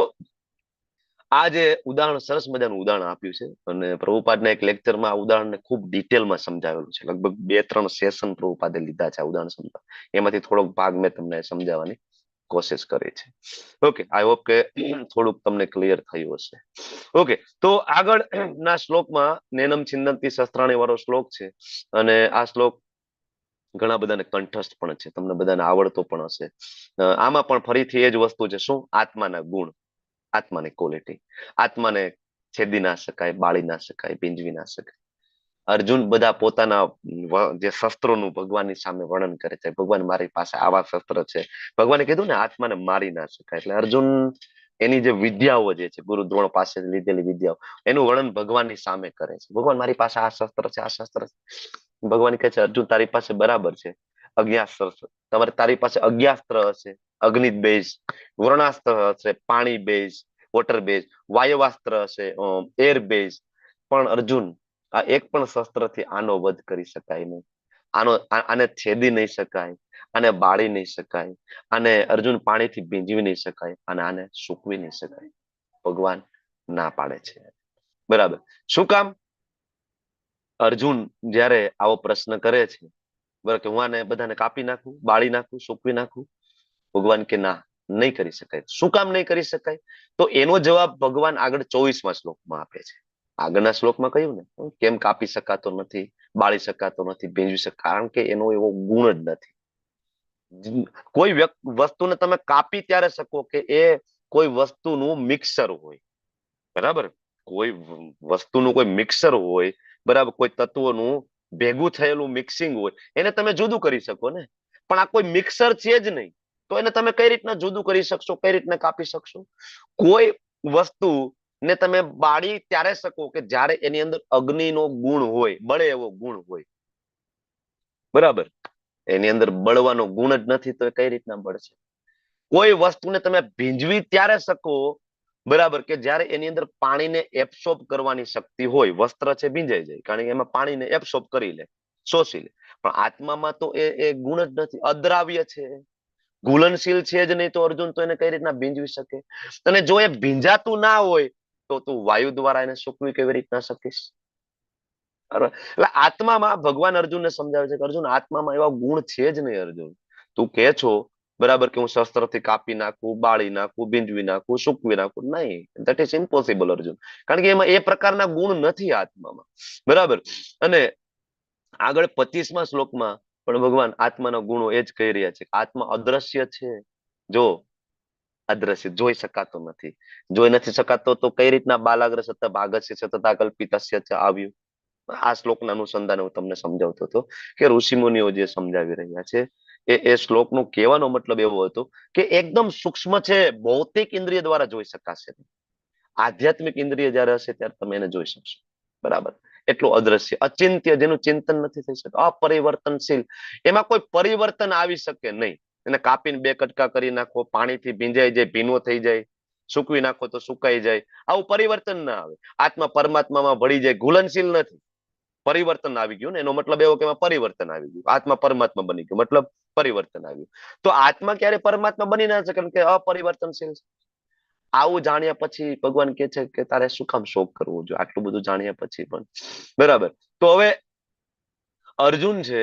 આ જે ઉદાહરણ, સરસ મજાનું ઉદાહરણ આપ્યું છે, અને પ્રભુપાદના એક લેક્ચરમાં આ ઉદાહરણને ખૂબ ડિટેલમાં સમજાવેલું છે. લગભગ 2-3 સેશન પ્રભુપાદે લીધા છે આ ઉદાહરણ સમજાવવા. એમાંથી થોડોક ભાગ મેં તમને સમજાવવાની કોશિશ કરી છે. ઓકે, I hope કે થોડુંક તમને ક્લિયર થયું હશે. ઓકે, તો આગળ ના શ્લોકમાં નૈનમ છિંદંતિ શસ્ત્રાણી વાળો શ્લોક છે, અને આ શ્લોક ઘણા બધાને કંઠસ્થ પણ છે, તમને બધાને આવડતો પણ હશે. આમાં પણ ફરીથી એ જ વસ્તુ છે. શું? આત્માના ગુણ, આત્માની ક્વોલિટી. આત્માને છેદી ના શકાય, બાળી ના શકાય, ભીંજવી ના શકાય. અર્જુન બધા પોતાના જે શસ્ત્રોનું ભગવાનની સામે વર્ણન કરે છે. ભગવાન, મારી પાસે આવા શસ્ત્ર છે. ભગવાને કીધું ને, આત્માને મારી ના શકાય. એટલે અર્જુન એની જે વિદ્યાઓ જે છે, ગુરુ દ્રોણ પાસે લીધેલી વિદ્યાઓ, એનું વર્ણન ભગવાનની સામે કરે છે. ભગવાન, મારી પાસે આ શસ્ત્ર છે, આ શસ્ત્ર છે. ભગવાન કહે છે, અર્જુન, તારી પાસે બરાબર છે, અગ્નિઅસ્ત્ર, તમારે તારી પાસે અગ્નિઅસ્ત્ર હશે, અગ્નિ બેઝ, વરુણાસ્ત્ર હશે, પાણી બેઝ, વોટર બેઝ, વાયવાસ્ત્ર હશે, એર બેઝ. પણ અર્જુન, આ એક પણ શસ્ત્રથી આનો વધ કરી શકાય નહીં, આનો આને છેદી નહીં શકાય, આને બાળી નહીં શકાય, આને અર્જુન પાણીથી ભીંજવી નહીં શકાય, અને આને સૂકવી નહીં શકાય. ભગવાન ના પાડે છે. બરાબર? શું કામ? અર્જુન જયારે આવો પ્રશ્ન કરે છે, બરાબર, કે હું આને બધાને કાપી નાખું, બાળી નાખું, સૂકવી નાખું? ભગવાન કે ના, નહીં કરી શકાય. શું કામ નહીં કરી શકાય? તો એનો જવાબ ભગવાન આગળ 24મા શ્લોકમાં આપે છે. આગળના શ્લોકમાં કહ્યું ને, કેમ કાપી શકાતો નથી, બાળી શકાતો નથી, ભીંજવી શક, કારણ કે એનો એવો ગુણ જ નથી. કોઈ વસ્તુને તમે કાપી ત્યારે શકો કે એ કોઈ વસ્તુનું મિક્સર હોય, બરાબર? કોઈ વસ્તુનું કોઈ મિક્સર હોય, બરાબર, કોઈ તત્વોનું ભેગું થયેલું મિક્સિંગ હોય, એને તમે જુદું કરી શકો ને. પણ આ કોઈ મિક્સર છે જ નહીં, તો એને તમે કઈ રીતના જુદું કરી શકશો, કઈ રીતના કાપી શકશો? કોઈ વસ્તુ ને તમે બાળી ત્યારે શકો કે જ્યારે એની અંદર અગ્નિનો ગુણ હોય, બળે એવો ગુણ હોય, બરાબર? એની અંદર બળવાનો ગુણ જ નથી, તો એ કઈ રીતના બળશે? કોઈ વસ્તુને તમે ભીંજવી ત્યારે શકો, બરાબર, કે જ્યારે એની અંદર પાણીને એબ્સોર્બ કરવાની શક્તિ હોય. વસ્ત્ર છે, ભીંજાઈ જાય, કારણ કે એમાં પાણીને એબ્સોર્બ કરી લે, શોષી લે. પણ આત્મામાં તો એ એ ગુણ જ નથી, અદ્રાવ્ય છે, ઘુલનશીલ છે જ નહીં, તો અર્જુન, તો એને કઈ રીતના ભીંજવી શકે? અને જો એ ભીંજાતું ના હોય તો તું વાયુ દ્વારા એને સૂકવી કેવી રીતના શકીશ? બરાબર? એટલે આત્મામાં ભગવાન અર્જુનને સમજાવે છે કે અર્જુન, આત્મામાં એવા ગુણ છે જ નહીં. અર્જુન, તું કે છો બરાબર કે હું શસ્ત્રથી કાપી નાખું, બાળી નાખું, ભીંજવી નાખું, સૂકવી નાખું, નહીં, that is impossible Arjun, કારણ કે એમાં એ પ્રકારના ગુણ નથી આત્મામાં. બરાબર? અને આગળ 25મા શ્લોકમાં પણ ભગવાન આત્માના ગુણો એ જ કહી રહ્યા છે. આત્મા અદ્રશ્ય છે. જો અદ્રશ્ય, જોઈ શકાતો નથી, જોઈ નથી શકાતો, તો કઈ રીતના બાલાગ્ર સત્તા ભાગસ્ય સતતા કલ્પિતસ્ય ચ આવ્યું? આ શ્લોકના અનુસંધાને હું તમને સમજાવતો હતો કે ઋષિ મુનિઓ જે સમજાવી રહ્યા છે, એ એ શ્લોકનો કહેવાનો મતલબ એવો હતો કે એકદમ સૂક્ષ્મ છે, ભૌતિક ઇન્દ્રિય દ્વારા જોઈ શકાશે નહીં. આધ્યાત્મિક ઇન્દ્રિય જયારે હશે ત્યારે તમે એને જોઈ શકશો. બરાબર? એટલું અદ્રશ્ય, અચિંત્ય, જેનું ચિંતન નથી થઈ શકતું, અપરિવર્તનશીલ, એમાં કોઈ પરિવર્તન આવી શકે નહીં. એને કાપીને બે કટકા કરી નાખો, પાણીથી ભીંજાઈ જાય, ભીનો થઈ જાય, સૂકવી નાખો તો સુકાઈ જાય, આવું પરિવર્તન ના આવે. આત્મા પરમાત્મામાં ભળી જાય, ઘુલનશીલ નથી. પરિવર્તન આવી ગયું ને, એનો મતલબ એવો કે એમાં પરિવર્તન આવી ગયું, આત્મા પરમાત્મા બની ગયું, મતલબ પરિવર્તન આવ્યું. તો આત્મા ક્યારે પરમાત્મા બની ના શકે, કે અપરિવર્તનશીલ છે. આવું જાણ્યા પછી ભગવાન કે છે કે તારે શું કામ શોક કરવો જોઈએ, આટલું બધું જાણ્યા પછી પણ? બરાબર? તો હવે અર્જુન છે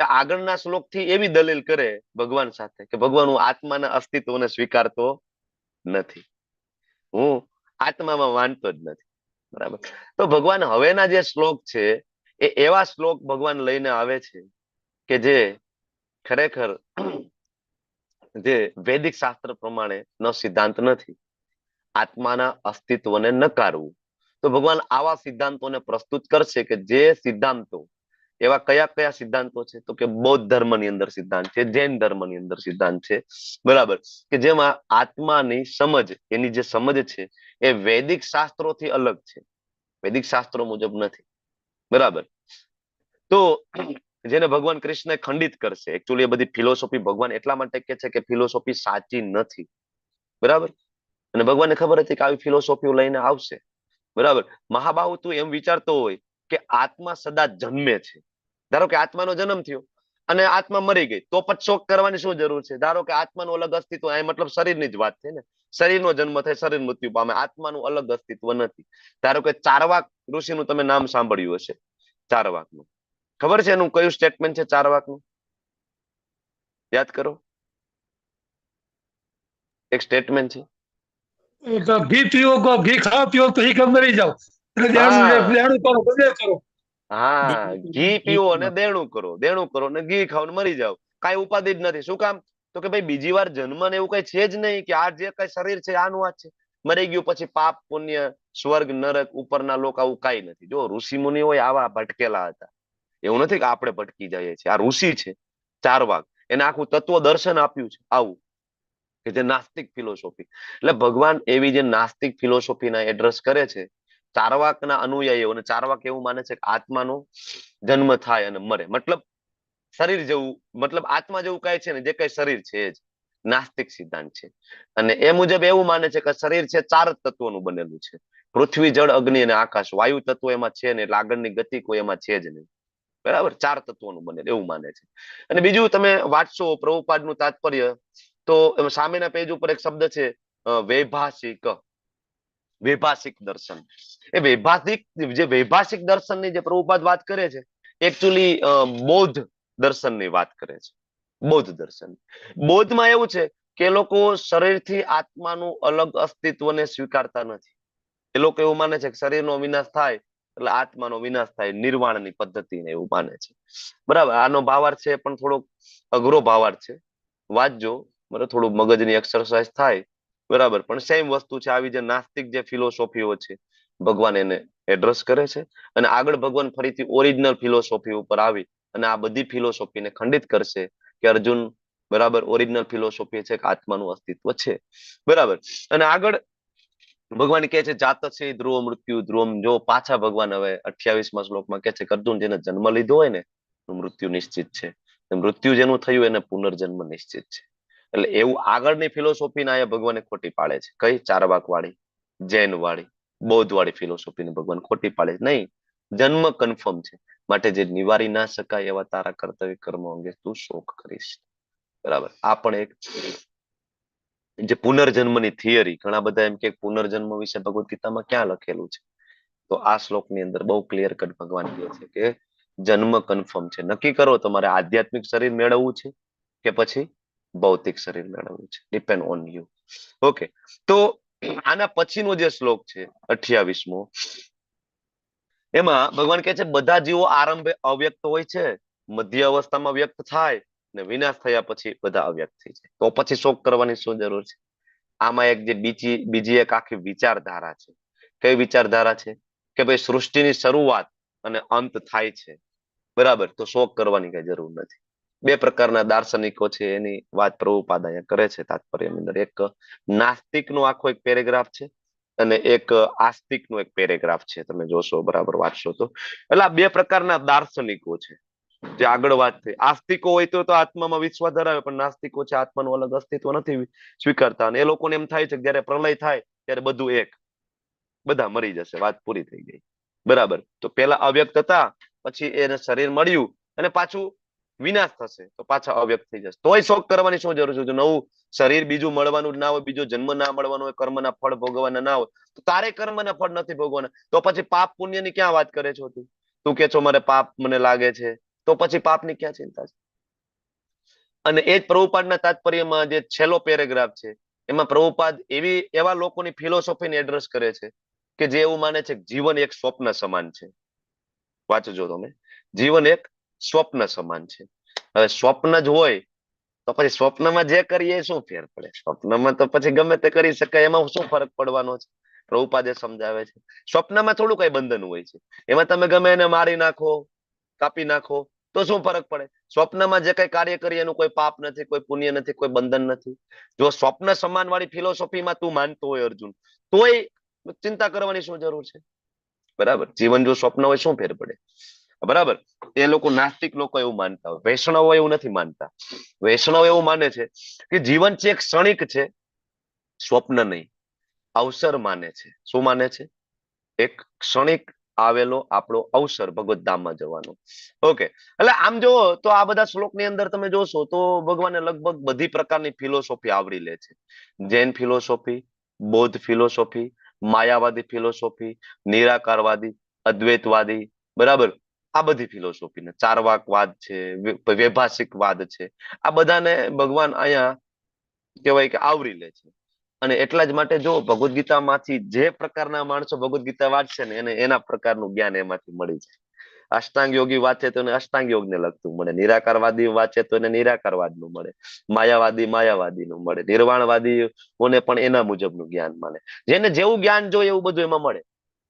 એ આગળના શ્લોક થી એવી દલીલ કરે ભગવાન સાથે કે ભગવાન, હું આત્માના અસ્તિત્વને સ્વીકારતો નથી, હું આત્મામાં માનતો જ નથી. બરાબર? તો ભગવાન હવેના જે શ્લોક છે એ એવા શ્લોક ભગવાન લઈને આવે છે કે જે ખરેખર જે વૈદિક શાસ્ત્ર પ્રમાણે નો સિદ્ધાંત નથી, આત્માના અસ્તિત્વને નકારવું. તો ભગવાન આવા સિદ્ધાંતોને પ્રસ્તુત કરશે કે જે સિદ્ધાંતો, એવા કયા કયા સિદ્ધાંતો છે? તો કે બૌદ્ધ ધર્મની અંદર સિદ્ધાંત છે, જૈન ધર્મની અંદર સિદ્ધાંત છે, બરાબર, કે જેમાં આત્માની સમજ, એની જે સમજ છે એ વૈદિક શાસ્ત્રોથી અલગ છે, વૈદિક શાસ્ત્રો મુજબ નથી. બરાબર? તો જેને ભગવાન કૃષ્ણ ખંડિત કરશે. એકચુઅલી એ બધી ફિલોસોફી ભગવાન એટલા માટે કે છે કે ફિલોસોફી સાચી નથી. બરાબર? અને ભગવાનને ખબર હતી કે આવી ફિલોસોફીઓ લઈને આવશે. બરાબર? મહાબાહુ, તું એમ વિચારતો હોય કે આત્મા સદા જન્મે છે. ધારો કે આત્માનો જન્મ થયો અને આત્મા મરી ગઈ તો પછી શોક કરવાની શું જરૂર છે? ધારો કે આત્માનું અલગ અસ્તિત્વ, એ મતલબ શરીરની જ વાત છે ને, શરીરનો જન્મ થાય, શરીર મૃત્યુ પામે, આત્માનું અલગ અસ્તિત્વ નથી. ધારો કે ચારવાક ઋષિનું તમે નામ સાંભળ્યું હશે, ચારવાકનું ખબર છે? એનું કયું સ્ટેટમેન્ટ છે ચારવાકનું? યાદ કરો, એક સ્ટેટમેન્ટ છે. ઘી પીવો, ઘી ખાઓ પીવો તો ઈ મરી જાઓ, દેણું કરો, બધે કરો. હા, ઘી પીવો અને દેણું કરો, દેણું કરો ને ઘી ખાઓ ને મરી જાઓ, કઈ ઉપાધિ જ નથી. શું કામ? તો કે ભાઈ બીજી વાર જન્મ ને એવું કઈ છે જ નહીં, કે આ જે કઈ શરીર છે આનું આ છે, મરી ગયું પછી પાપ પુણ્ય સ્વર્ગ નરક ઉપરના લોક આવું કઈ નથી. જો ઋષિ મુનિઓ આવા ભટકેલા હતા, એવું નથી કે આપણે ભટકી જઈએ છીએ. આ ઋષિ છે ચારવાક, એને આખું તત્વ દર્શન આપ્યું છે આવું, કે જે નાસ્તિક ફિલોસોફી. એટલે ભગવાન એવી જે નાસ્તિક ફિલોસોફીના એડ્રેસ કરે છે ચારવાકના અનુયાયીઓ. અને ચારવાક એવું માને છે કે આત્માનો જન્મ થાય અને મરે, મતલબ શરીર જેવું, મતલબ આત્મા જેવું કઈ છે ને, જે કઈ શરીર છે એ જ નાસ્તિક સિદ્ધાંત છે. અને એ મુજબ એવું માને છે કે શરીર છે ચાર તત્વોનું બનેલું છે, પૃથ્વી, જળ, અગ્નિ અને આકાશ. વાયુ તત્વ એમાં છે ને, એટલે આગળની ગતિ કોઈ એમાં છે જ નહીં. બરાબર, ચાર તત્વોનું બનેલું એવું માને છે. અને બીજું તમે વાંચશો પ્રભુપાદનું તાત્પર્ય તો સામેના પેજ ઉપર એક શબ્દ છે વૈભાષિક, વૈભાષિક દર્શન. એ વૈભાષિક, જે વૈભાષિક દર્શનની જે પ્રભુપાદ વાત કરે છે, એકચ્યુઅલી બૌદ્ધ દર્શનની વાત કરે છે. બૌદ્ધ દર્શન, બૌદ્ધમાં એવું છે કે લોકો શરીરથી આત્માનું અલગ અસ્તિત્વને સ્વીકારતા નથી. એ લોકો એવું માને છે કે શરીરનો વિનાશ થાય એટલે આત્માનો વિનાશ થાય, નિર્વાણની પદ્ધતિને એવું માને છે. બરાબર, આનો ભાવાર્થ છે પણ થોડોક અઘરો ભાવાર્થ છે, વાંચજો, બરાબર, થોડું મગજની એક્સરસાઇઝ થાય. બરાબર, પણ સેમ વસ્તુ છે. આવી જે નાસ્તિક જે ફિલોસોફીઓ છે ભગવાન એને એડ્રેસ કરે છે. અને આગળ ભગવાન ફરીથી ઓરિજિનલ ફિલોસોફી ઉપર આવી અને આ બધી ફિલોસોફીને ખંડિત કરશે કે અર્જુન, બરાબર, ઓરિજિનલ ફિલોસોફી છે કે આત્માનું અસ્તિત્વ છે. બરાબર, અને આગળ ભગવાન કહે છે જાત છે ધ્રુવ મૃત્યુ ધ્રુવમ. જો પાછા ભગવાન હવે 28મા શ્લોકમાં કહે છે કે અર્જુન, જેને જન્મ લીધો હોય ને મૃત્યુ નિશ્ચિત છે, મૃત્યુ જેનું થયું એને પુનર્જન્મ નિશ્ચિત છે. એટલે એવું આગળની ફિલોસોફી ના ભગવાને ખોટી પાડે છે. કઈ? ચારવાક વાળી, જૈન વાળી, બૌદ્ધ વાળી ફિલોસોફી ને ભગવાન ખોટી પાડે છે. નહીં, જન્મ કન્ફર્મ છે, માટે જે નિવારી ના શકાય એવા તારા કર્તવ્ય કર્મો અંગે તું શોક કરીશ. બરાબર, આ પણ એક જે પુનર્જન્મની થિયરી, ઘણા બધા એમ કે પુનર્જન્મ વિશે ભગવદ ગીતામાં ક્યાં લખેલું છે, તો આ શ્લોકની અંદર બહુ ક્લિયર કટ ભગવાન કહે છે કે જન્મ કન્ફર્મ છે. નક્કી કરો તમારે આધ્યાત્મિક શરીર મેળવવું છે કે પછી ભૌતિક શરીર મેળવવું છે, ડિપેન્ડ ઓન you. Okay, તો આના પછીનો જે શ્લોક છે 28મો, એમાં ભગવાન કહે છે બધા જીવો આરંભે અવ્યક્ત હોય છે, મધ્ય અવસ્થામાં વ્યક્ત થાય ને વિનાશ થયા પછી બધા અવ્યક્ત થઈ જાય. તો પછી શોક કરવાની શું જરૂર છે? આમાં એક જે બીજી બીજી એક આખી વિચારધારા છે. કઈ વિચારધારા છે? કે ભાઈ સૃષ્ટિની શરૂઆત અને અંત થાય છે, બરાબર, તો શોક કરવાની કઈ જરૂર નથી. બે પ્રકારના દાર્શનિકો છે એની વાત પ્રભુપાદ અહીંયા કરે છે તાત્પર્યની અંદર. એક નાસ્તિક નો આખો એક પેરેગ્રાફ છે અને એક આસ્તિક નો એક પેરેગ્રાફ છે. તમે જોશો, બરાબર વાંચશો તો. એટલે આ બે પ્રકારના દાર્શનિકો છે જે આગળ વાત થઈ. આસ્તિકો હોય તો આત્મામાં વિશ્વાસ ધરાવે, પણ નાસ્તિકો છે આત્માનું અલગ અસ્તિત્વ નથી સ્વીકારતા. અને એ લોકોને એમ થાય છે કે જયારે પ્રલય થાય ત્યારે બધું એક, બધા મરી જશે, વાત પૂરી થઈ ગઈ. બરાબર, તો પેલા અવ્યક્ત હતા, પછી એને શરીર મળ્યું અને પાછું વિનાશ થશે તો પાછા અવ્યક્ત થઈ જશે. તોય શોક કરવાની શું જરૂર છે? જો નવું શરીર બીજું મળવાનું જ ના હોય, બીજો જન્મ ના મળવાનો હોય, કર્મના ફળ ભોગવવાના ના હોય, તો તારે કર્મના ફળ નથી ભોગવવાના, તો પછી પાપ પુણ્યની ક્યાં વાત કરે છો તું? તું કે છો મારે પાપ મને લાગે છે, તો પછી પાપની ક્યાં ચિંતા છે? અને એ જ પ્રભુપાદના તાત્પર્યમાં જે છેલ્લો પેરેગ્રાફ છે એમાં પ્રભુપાદ એવી એવા લોકોની ફિલોસોફીને એડ્રેસ કરે છે કે જે એવું માને છે કે જીવન એક સ્વપ્ન સમાન છે. વાંચજો તમે, જીવન એક સ્વપ્ન સમાન છે. હવે સ્વપ્ન જ હોય તો પછી સ્વપ્નમાં જે કરીએ શું ફેર પડે? સ્વપ્નમાં તો પછી ગમે તે કરી શકાય, એમાં શું ફરક પડવાનો છે? પ્રભુપાદે સમજાવે છે સ્વપ્નમાં થોડું કઈ બંધન હોય છે, એમાં તમે ગમે એને મારી નાખો, કાપી નાખો તો શું ફરક પડે? સ્વપ્નમાં જે કઈ કાર્ય કરીએ એનું કોઈ પાપ નથી, કોઈ પુણ્ય નથી, કોઈ બંધન નથી. જો સ્વપ્ન સમાન વાળી ફિલોસોફીમાં તું માનતો હોય અર્જુન, તોય ચિંતા કરવાની શું જરૂર છે? બરાબર, જીવન જો સ્વપ્ન હોય શું ફેર પડે? બરાબર, એ લોકો નાસ્તિક લોકો એવું માનતા હોય. વૈષ્ણવો એવું નથી માનતા. વૈષ્ણવ એવું માને છે કે જીવન છે એક ક્ષણિક છે, સ્વપ્ન નહીં, અવસર માને છે. શું માને છે? એક ક્ષણિક આવેલો આપણો અવસર ભગવત ધામમાં જવાનો. ઓકે, એટલે આમ જોવો તો આ બધા શ્લોકની અંદર તમે જોશો તો ભગવાને લગભગ બધી પ્રકારની ફિલોસોફી આવરી લે છે. જૈન ફિલોસોફી, બૌદ્ધ ફિલોસોફી, માયાવાદી ફિલોસોફી, નિરાકારવાદી, અદ્વૈતવાદી, બરાબર, આ બધી ફિલોસોફી ને ચાર્વાકવાદ છે, વૈભાષિકવાદ છે, આ બધાને ભગવાન અહીંયા કહેવાય કે આવરી લે છે. અને એટલા જ માટે જો ભગવદ્ ગીતામાંથી જે પ્રકારના માણસો ભગવદ્ ગીતા વાંચશે ને એને એના પ્રકારનું જ્ઞાન એમાંથી મળી જાય. અષ્ટાંગ યોગી વાંચે તો એને અષ્ટાંગ યોગ ને લગતું મળે, નિરાકારવાદી વાંચે તો એને નિરાકારવાદ નું મળે, માયાવાદી માયાવાદી નું મળે, નિર્વાણવાદી ઓને પણ એના મુજબનું જ્ઞાન મળે. જેને જેવું જ્ઞાન જોઈએ એવું બધું એમાં મળે,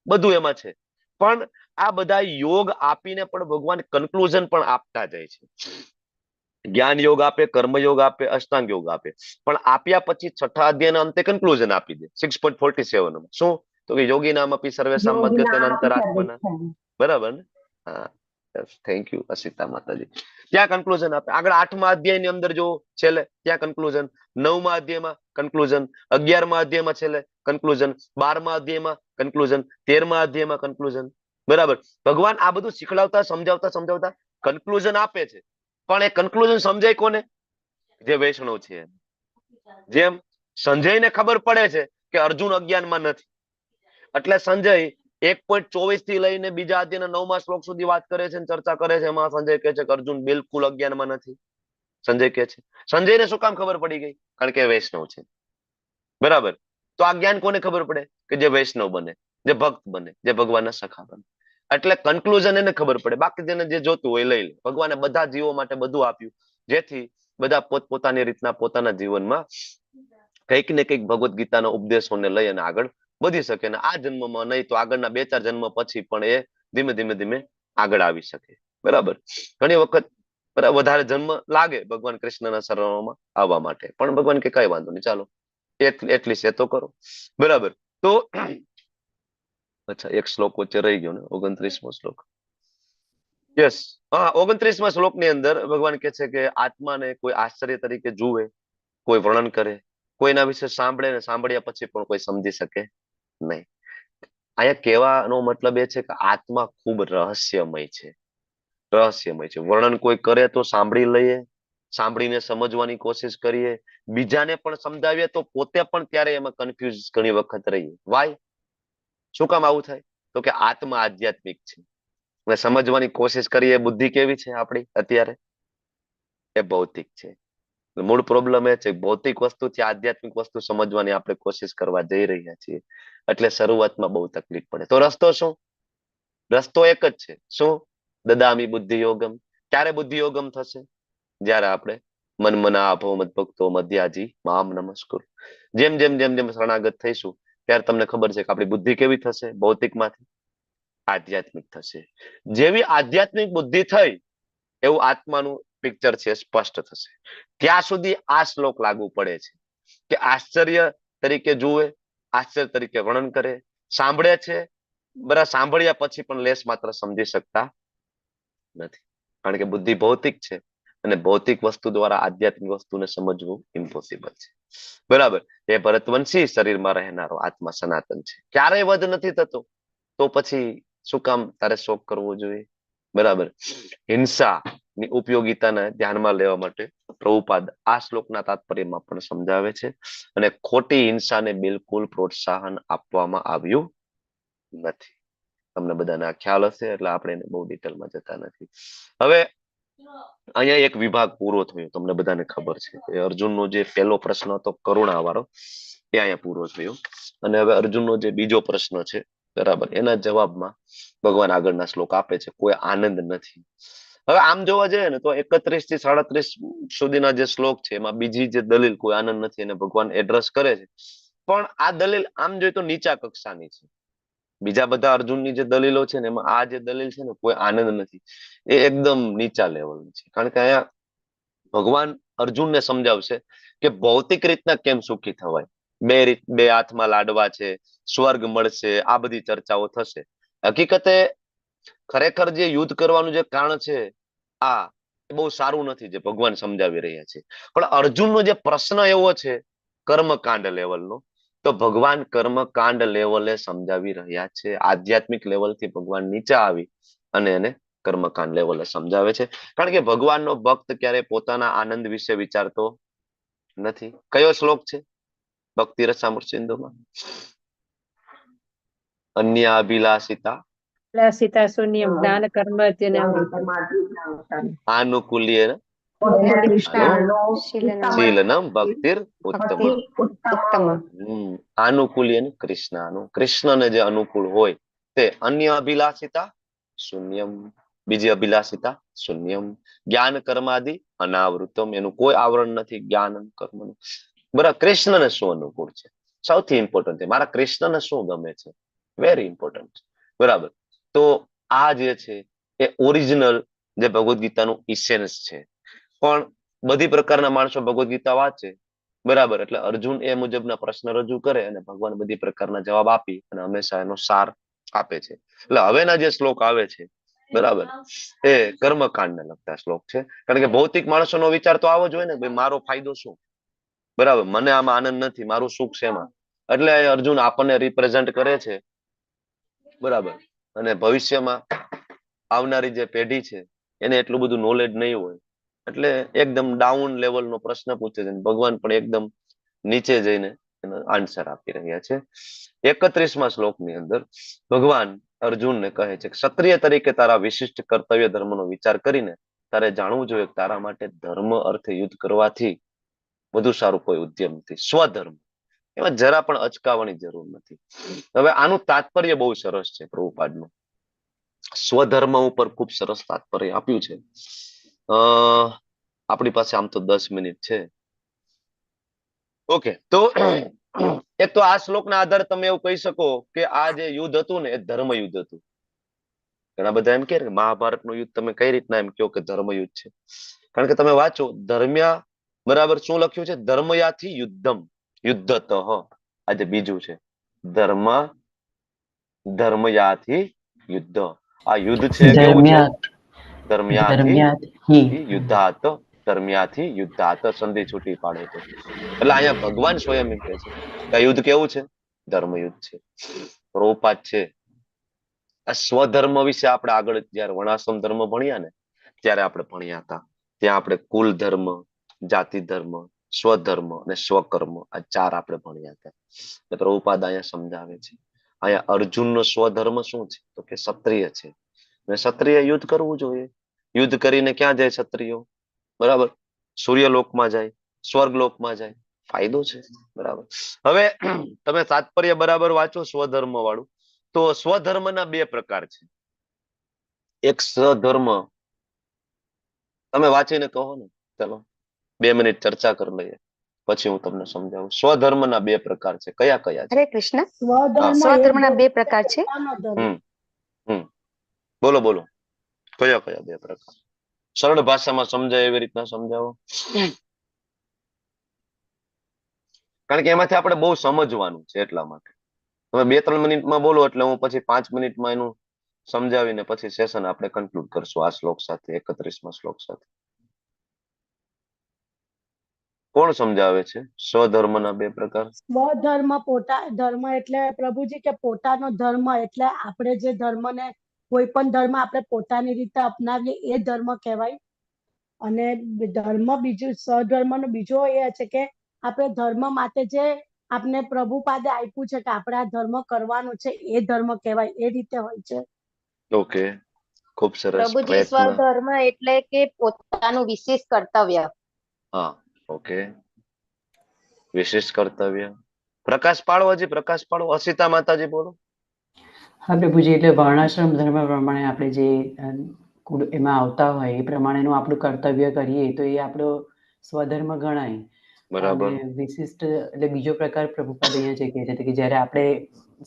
બધું એમાં છે. પણ આ બધા યોગ આપીને પણ ભગવાન કન્ક્લુઝન પણ આપતા જાય છે. જ્ઞાન યોગ આપે, કર્મ યોગ આપે, અષ્ટાંગ યોગ આપે, પણ આપ્યા પછી છઠ્ઠા અધ્યાયના અંતે કન્ક્લુઝન આપી દે 6.47. શું? તો કે યોગી નામ આપી સર્વેષામ મદ્ગતેન અંતરાત્મના. બરાબર ને? હા, thank you Asita માતાજી. ત્યાં કન્ક્લુઝન આપે. આગળ 8મા અધ્યાયની અંદર જો છેલ્લે ત્યાં કન્ક્લુઝન, 9મા અધ્યાયમાં કન્ક્લુઝન, 11મા અધ્યાયમાં છેલ્લે કન્ક્લુઝન, 12મા અધ્યાયમાં કન્ક્લુઝન, 13મા અધ્યાયમાં કન્ક્લુઝન. બરાબર, ભગવાન આ બધું શીખડાવતા સમજાવતા સમજાવતા કન્ક્લુઝન આપે છે. પણ એ કન્ક્લુઝન સમજાય કોને? જે વૈષ્ણવ છે. જેમ સંજયને ખબર પડે છે કે અર્જુન અજ્ઞાનમાં નથી, એટલે સંજય 1.24 થી લઈને બીજા અધ્યાયના 9મા શ્લોક સુધી વાત કરે છે, ચર્ચા કરે છે. એમાં સંજય કહે છે કે અર્જુન બિલકુલ અજ્ઞાનમાં નથી. સંજય કહે છે. સંજયને શું કામ ખબર પડી ગઈ? કારણ કે વૈષ્ણવ છે. બરાબર, તો આ જ્ઞાન કોને ખબર પડે? કે જે વૈષ્ણવ બને, જે ભક્ત બને, જે ભગવાનના સખા બને. એટલે કન્ક્લુઝન એને ખબર પડે. બાકી જેને જે જોતું હોય લઈ લે. ભગવાને બધા જીવો માટે બધું આપ્યું, જેથી બધા પોતપોતાની રીતના પોતાના જીવનમાં કંઈક ને કંઈક ભગવદ્ ગીતાના ઉપદેશોને લઈ અને આગળ વધી શકે. અને આ જન્મમાં નહીં તો આગળના 2-4 જન્મ પછી પણ એ ધીમે ધીમે ધીમે આગળ આવી શકે. બરાબર, ઘણી વખત વધારે જન્મ લાગે ભગવાન કૃષ્ણના શરણોમાં આવવા માટે, પણ ભગવાન કે કઈ વાંધો નહીં, ચાલો એટલીસ્ટ એ તો કરો. બરાબર, તો અચ્છા, એક શ્લોક વચ્ચે રહી ગયો ને, 29મો શ્લોક. યસ, હા, 29મા શ્લોક ની અંદર ભગવાન કે છે કે આત્માને કોઈ આશ્ચર્ય તરીકે જુએ, કોઈ વર્ણન કરે, કોઈના વિશે સાંભળે ને સાંભળ્યા પછી પણ કોઈ સમજી શકે નહીં. અહીંયા કહેવાનો મતલબ એ છે કે આત્મા ખૂબ રહસ્યમય છે, રહસ્યમય છે. વર્ણન કોઈ કરે તો સાંભળી લઈએ, સાંભળીને સમજવાની કોશિશ કરીએ, બીજાને પણ સમજાવીએ તો પોતે પણ ત્યારે એમાં કન્ફ્યુઝ ઘણી વખત રહીએ. વાય? શું કામ આવું થાય? તો કે આત્મા આધ્યાત્મિક છે અને સમજવાની કોશિશ કરીએ, બુદ્ધિ કેવી છે આપણી અત્યારે? એ ભૌતિક છે. મૂળ પ્રોબ્લેમ એ છે, ભૌતિક વસ્તુથી આધ્યાત્મિક વસ્તુ સમજવાની આપણે કોશિશ કરવા જઈ રહ્યા છીએ, એટલે શરૂઆતમાં બહુ તકલીફ પડે. તો રસ્તો શું? રસ્તો એક જ છે. શું? દદામી બુદ્ધિ યોગમ. ક્યારે બુદ્ધિ યોગમ થશે? જ્યારે આપણે મન મના અભવ મદ ભક્તો મધ્યાજી મામ નમસ્કુર, જેમ જેમ જેમ જેમ શરણાગત થઈશું ત્યારે તમને ખબર છે કે આપણી બુદ્ધિ કેવી થશે? ભૌતિકમાંથી આધ્યાત્મિક થશે. જેવી આધ્યાત્મિક બુદ્ધિ થઈ એવું આત્માનું પિક્ચર છે સ્પષ્ટ થશે. ત્યાં સુધી આ શ્લોક લાગુ પડે છે કે આશ્ચર્ય તરીકે જુએ, આશ્ચર્ય તરીકે વર્ણન કરે, સાંભળે છે, બરાબર, સાંભળ્યા પછી પણ લેશ માત્ર સમજી શકતા નથી, કારણ કે બુદ્ધિ ભૌતિક છે અને ભૌતિક વસ્તુ દ્વારા આધ્યાત્મિક વસ્તુને સમજવું ઇમ્પોસિબલ છે. બરાબર, એ ભરતવંશી શરીરમાં રહેનારો આત્મા સનાતન છે, ક્યારેય વધ નથી થતો, તો પછી શું કામ તારે શોક કરવો જોઈએ? બરાબર, હિંસા ની ઉપયોગિતાને ધ્યાનમાં લેવા માટે પ્રભુપાદ આ શ્લોકના તાત્પર્યમાં પણ સમજાવે છે અને ખોટી હિંસાને બિલકુલ પ્રોત્સાહન આપવામાં આવ્યું નથી. તમને બધાને આ ખ્યાલ હશે, એટલે આપણે એને બહુ ડિટેલમાં જતા નથી. હવે અહીંયા એક વિભાગ પૂરો થયો, તમને બધાને ખબર છે. અર્જુનનો જે પહેલો પ્રશ્ન હતો કરુણા વાળો, એ અહીંયા પૂરો થયો. અને હવે અર્જુનનો જે બીજો પ્રશ્ન છે, બરાબર, એના જવાબમાં ભગવાન આગળના શ્લોક આપે છે, કોઈ આનંદ નથી. હવે આમ જોવા જઈએ ને તો 31 થી 37 સુધીના જે શ્લોક છે એમાં બીજી જે દલીલ કોઈ આનંદ નથી એને ભગવાન એડ્રેસ કરે છે. પણ આ દલીલ આમ જોઈએ તો નીચા કક્ષાની છે. બીજા બધા અર્જુનની જે દલીલો છે ને એમાં આ જે દલીલ છે ને કોઈ આનંદ નથી, એ એકદમ નીચા લેવલની છે. કારણ કે અહીંયા ભગવાન અર્જુનને સમજાવશે કે ભૌતિક રીતના કેમ સુખી થવાય, બે હાથમાં લાડવા છે, સ્વર્ગ મળશે, આ બધી ચર્ચાઓ થશે. હકીકતે ખરેખર જે યુદ્ધ કરવાનું જે કારણ છે આ બહુ સારું નથી જે ભગવાન સમજાવી રહ્યા છે. પણ અર્જુનનો જે પ્રશ્ન એવો છે કર્મકાંડ લેવલનો, તો ભગવાન કર્મકાંડ લેવલે સમજાવી રહ્યા છે. આધ્યાત્મિક લેવલથી ભગવાન નીચે આવી અને એને કર્મકાંડ લેવલે સમજાવે છે. કારણ કે ભગવાનનો ભક્ત ક્યારે પોતાના આનંદ વિશે વિચારતો નથી. કયો શ્લોક છે ભક્તિ રસામૃત સિંધુમાં? અન્ય અભિલાષિતા સીતા શૂન્યમ જ્ઞાન કર્મ આનુકૂલ્યેન શીલનમ ભક્તિર ઉત્તમ. આનુકૂલ્યેન કૃષ્ણાનું, કૃષ્ણને જે અનુકૂળ હોય તે. અન્ય અભિલાષિતા શૂન્યમ, બીજી અભિલાષિતા શૂન્યમ. જ્ઞાન કર્માદિ અનાવૃતમ, એનું કોઈ આવરણ નથી જ્ઞાન કર્મનું. બરાબર. કૃષ્ણને શું અનુકૂળ છે? સૌથી ઇમ્પોર્ટન્ટ છે, મારા કૃષ્ણને શું ગમે છે, વેરી ઇમ્પોર્ટન્ટ. બરાબર. તો આ જે છે એ ઓરિજિનલ જે ભગવદ્ ગીતાનું ઇસેન્સ છે. પણ બધી પ્રકારના માણસો ભગવદ્ ગીતા વાંચે, બરાબર, એટલે અર્જુન એ મુજબના પ્રશ્ન રજૂ કરે અને ભગવાન બધી પ્રકારના જવાબ આપી અને હંમેશા એનો સાર આપે છે. એટલે હવેના જે શ્લોક આવે છે, બરાબર, એ કર્મકાંડને લગતા શ્લોક છે. કારણ કે ભૌતિક માણસોનો વિચાર તો આવો જ હોય ને, ભાઈ મારો ફાયદો શું, બરાબર, મને આમાં આનંદ નથી, મારું સુખ શેમાં. એટલે અર્જુન આપણને રિપ્રેઝન્ટ કરે છે, બરાબર. અને ભવિષ્યમાં આવનારી જે પેઢી છે એને એટલું બધું નોલેજ નહીં હોય, એટલે એકદમ ડાઉન લેવલનો પ્રશ્ન પૂછે છે. ભગવાન પણ એકદમ નીચે જઈને એનો આન્સર આપી રહ્યા છે. 31મા શ્લોકની અંદર ભગવાન અર્જુનને કહે છે, ક્ષત્રિય તરીકે તારા વિશિષ્ટ કર્તવ્ય ધર્મનો વિચાર કરીને તારે જાણવું જોઈએ કે તારા માટે ધર્મ અર્થે યુદ્ધ કરવાથી વધુ સારું કોઈ ઉદ્યમ નથી. સ્વધર્મ, એમાં જરા પણ અચકાવવાની જરૂર નથી. હવે આનું તાત્પર્ય બહુ સરસ છે પ્રભુપાદનું. સ્વધર્મ ઉપર ખૂબ સરસ તાત્પર્ય આપ્યું છે. આપણી પાસે આમ તો 10 મિનિટ છે. ઓકે, તો એક તો આ શ્લોકના આધારે તમે એવું કહી શકો કે આ જે યુદ્ધ હતું ને એ ધર્મ યુદ્ધ હતું. ઘણા બધા એમ કે મહાભારતનું યુદ્ધ તમે કઈ રીતના એમ કહો કે ધર્મ યુદ્ધ છે? કારણ કે તમે વાંચો ધર્મ્યા, બરાબર, શું લખ્યું છે? ધર્મયાથી યુદ્ધમ યુદ્ધતઃ. આ જે બીજું છે ધર્મ, ધર્મયાથી યુદ્ધ, આ યુદ્ધ છે કેવું છે? ધર્મ્યાથી યુદ્ધાત, ધર્મ્યાથી યુદ્ધાત, સંધિ છૂટી પાડે છે. એટલે અહીંયા ભગવાન સ્વયં એમ કહે છે કે યુદ્ધ કેવું છે? ધર્મ યુદ્ધ છે. પ્રભુપાદ છે આ સ્વધર્મ વિશે આપણે આગળ જયારે વર્ણાશ્રમ ધર્મ ભણ્યા ને ત્યારે આપણે ભણ્યા હતા. ત્યાં આપણે કુલ ધર્મ, જાતિ ધર્મ, સ્વધર્મ અને સ્વકર્મ, આ 4 આપણે ભણ્યા હતા. એટલે પ્રભુપાદ અહીંયા સમજાવે છે, અહીંયા અર્જુનનો સ્વધર્મ શું છે? તો કે ક્ષત્રિય છે અને ક્ષત્રિય યુદ્ધ કરવું જોઈએ. યુદ્ધ કરીને ક્યાં જાય ક્ષત્રિયો? બરાબર, સૂર્યલોકમાં જાય, સ્વર્ગલોકમાં જાય, ફાયદો છે. બરાબર. હવે તમે તાત્પર્ય બરાબર વાંચો સ્વધર્મ વાળું, તો સ્વધર્મના 2 પ્રકાર છે. એક સ્વધર્મ તમે વાંચીને કહો ને, ચલો 2 મિનિટ ચર્ચા કરી લઈએ પછી હું તમને સમજાવું. સ્વધર્મના 2 પ્રકાર છે, કયા કયા છે? હરે કૃષ્ણ. સ્વધર્મના 2 પ્રકાર છે. બોલો બોલો, કયા કયા 2 પ્રકાર? સરળ ભાષામાં સમજાય એવી રીતના સમજાવો, કારણ કે એમાંથી આપણે બહુ સમજવાનું છે એટલા માટે. તમે 2-3 મિનિટમાં બોલો એટલે હું પછી 5 મિનિટમાં એનું સમજાવીને પછી સેશન આપણે કન્ક્લુડ કરશું આ શ્લોક સાથે, 31મા શ્લોક સાથે. કોણ સમજાવે છે સ્વધર્મના 2 પ્રકાર? સ્વધર્મ પોતા ધર્મ એટલે પ્રભુજી કે પોતાનો ધર્મ, એટલે આપણે જે ધર્મને, કોઈ પણ ધર્મ આપણે પોતાની રીતે અપનાવીએ એ ધર્મ કહેવાય. અને ધર્મ બીજું સ્વધર્મનો બીજો એ છે કે આપણે ધર્મ માટે જે આપણે પ્રભુપાદે આપ્યું છે કે આપણે આ ધર્મ કરવાનો છે એ ધર્મ કહેવાય, એ રીતે હોય છે. ઓકે, ખૂબ સરસ. પ્રભુજી સ્વધર્મ એટલે કે પોતાનું વિશેષ કર્તવ્ય. હા, ઓકે, વિશેષ કર્તવ્ય. પ્રકાશ પાડો, હજી પ્રકાશ પાડો. અસિતા માતાજી બોલો. હા પ્રભુજી, એટલે વર્ણાશ્રમ ધર્મ પ્રમાણે આપણે જે એમાં આવતા હોય એ પ્રમાણેનું આપણું કર્તવ્ય કરીએ તો એ આપણો સ્વધર્મ ગણાય. બરાબર. વિશિષ્ટ એટલે બીજો પ્રકાર પ્રભુપાદ અહીંયા જે કહે છે કે જ્યારે આપણે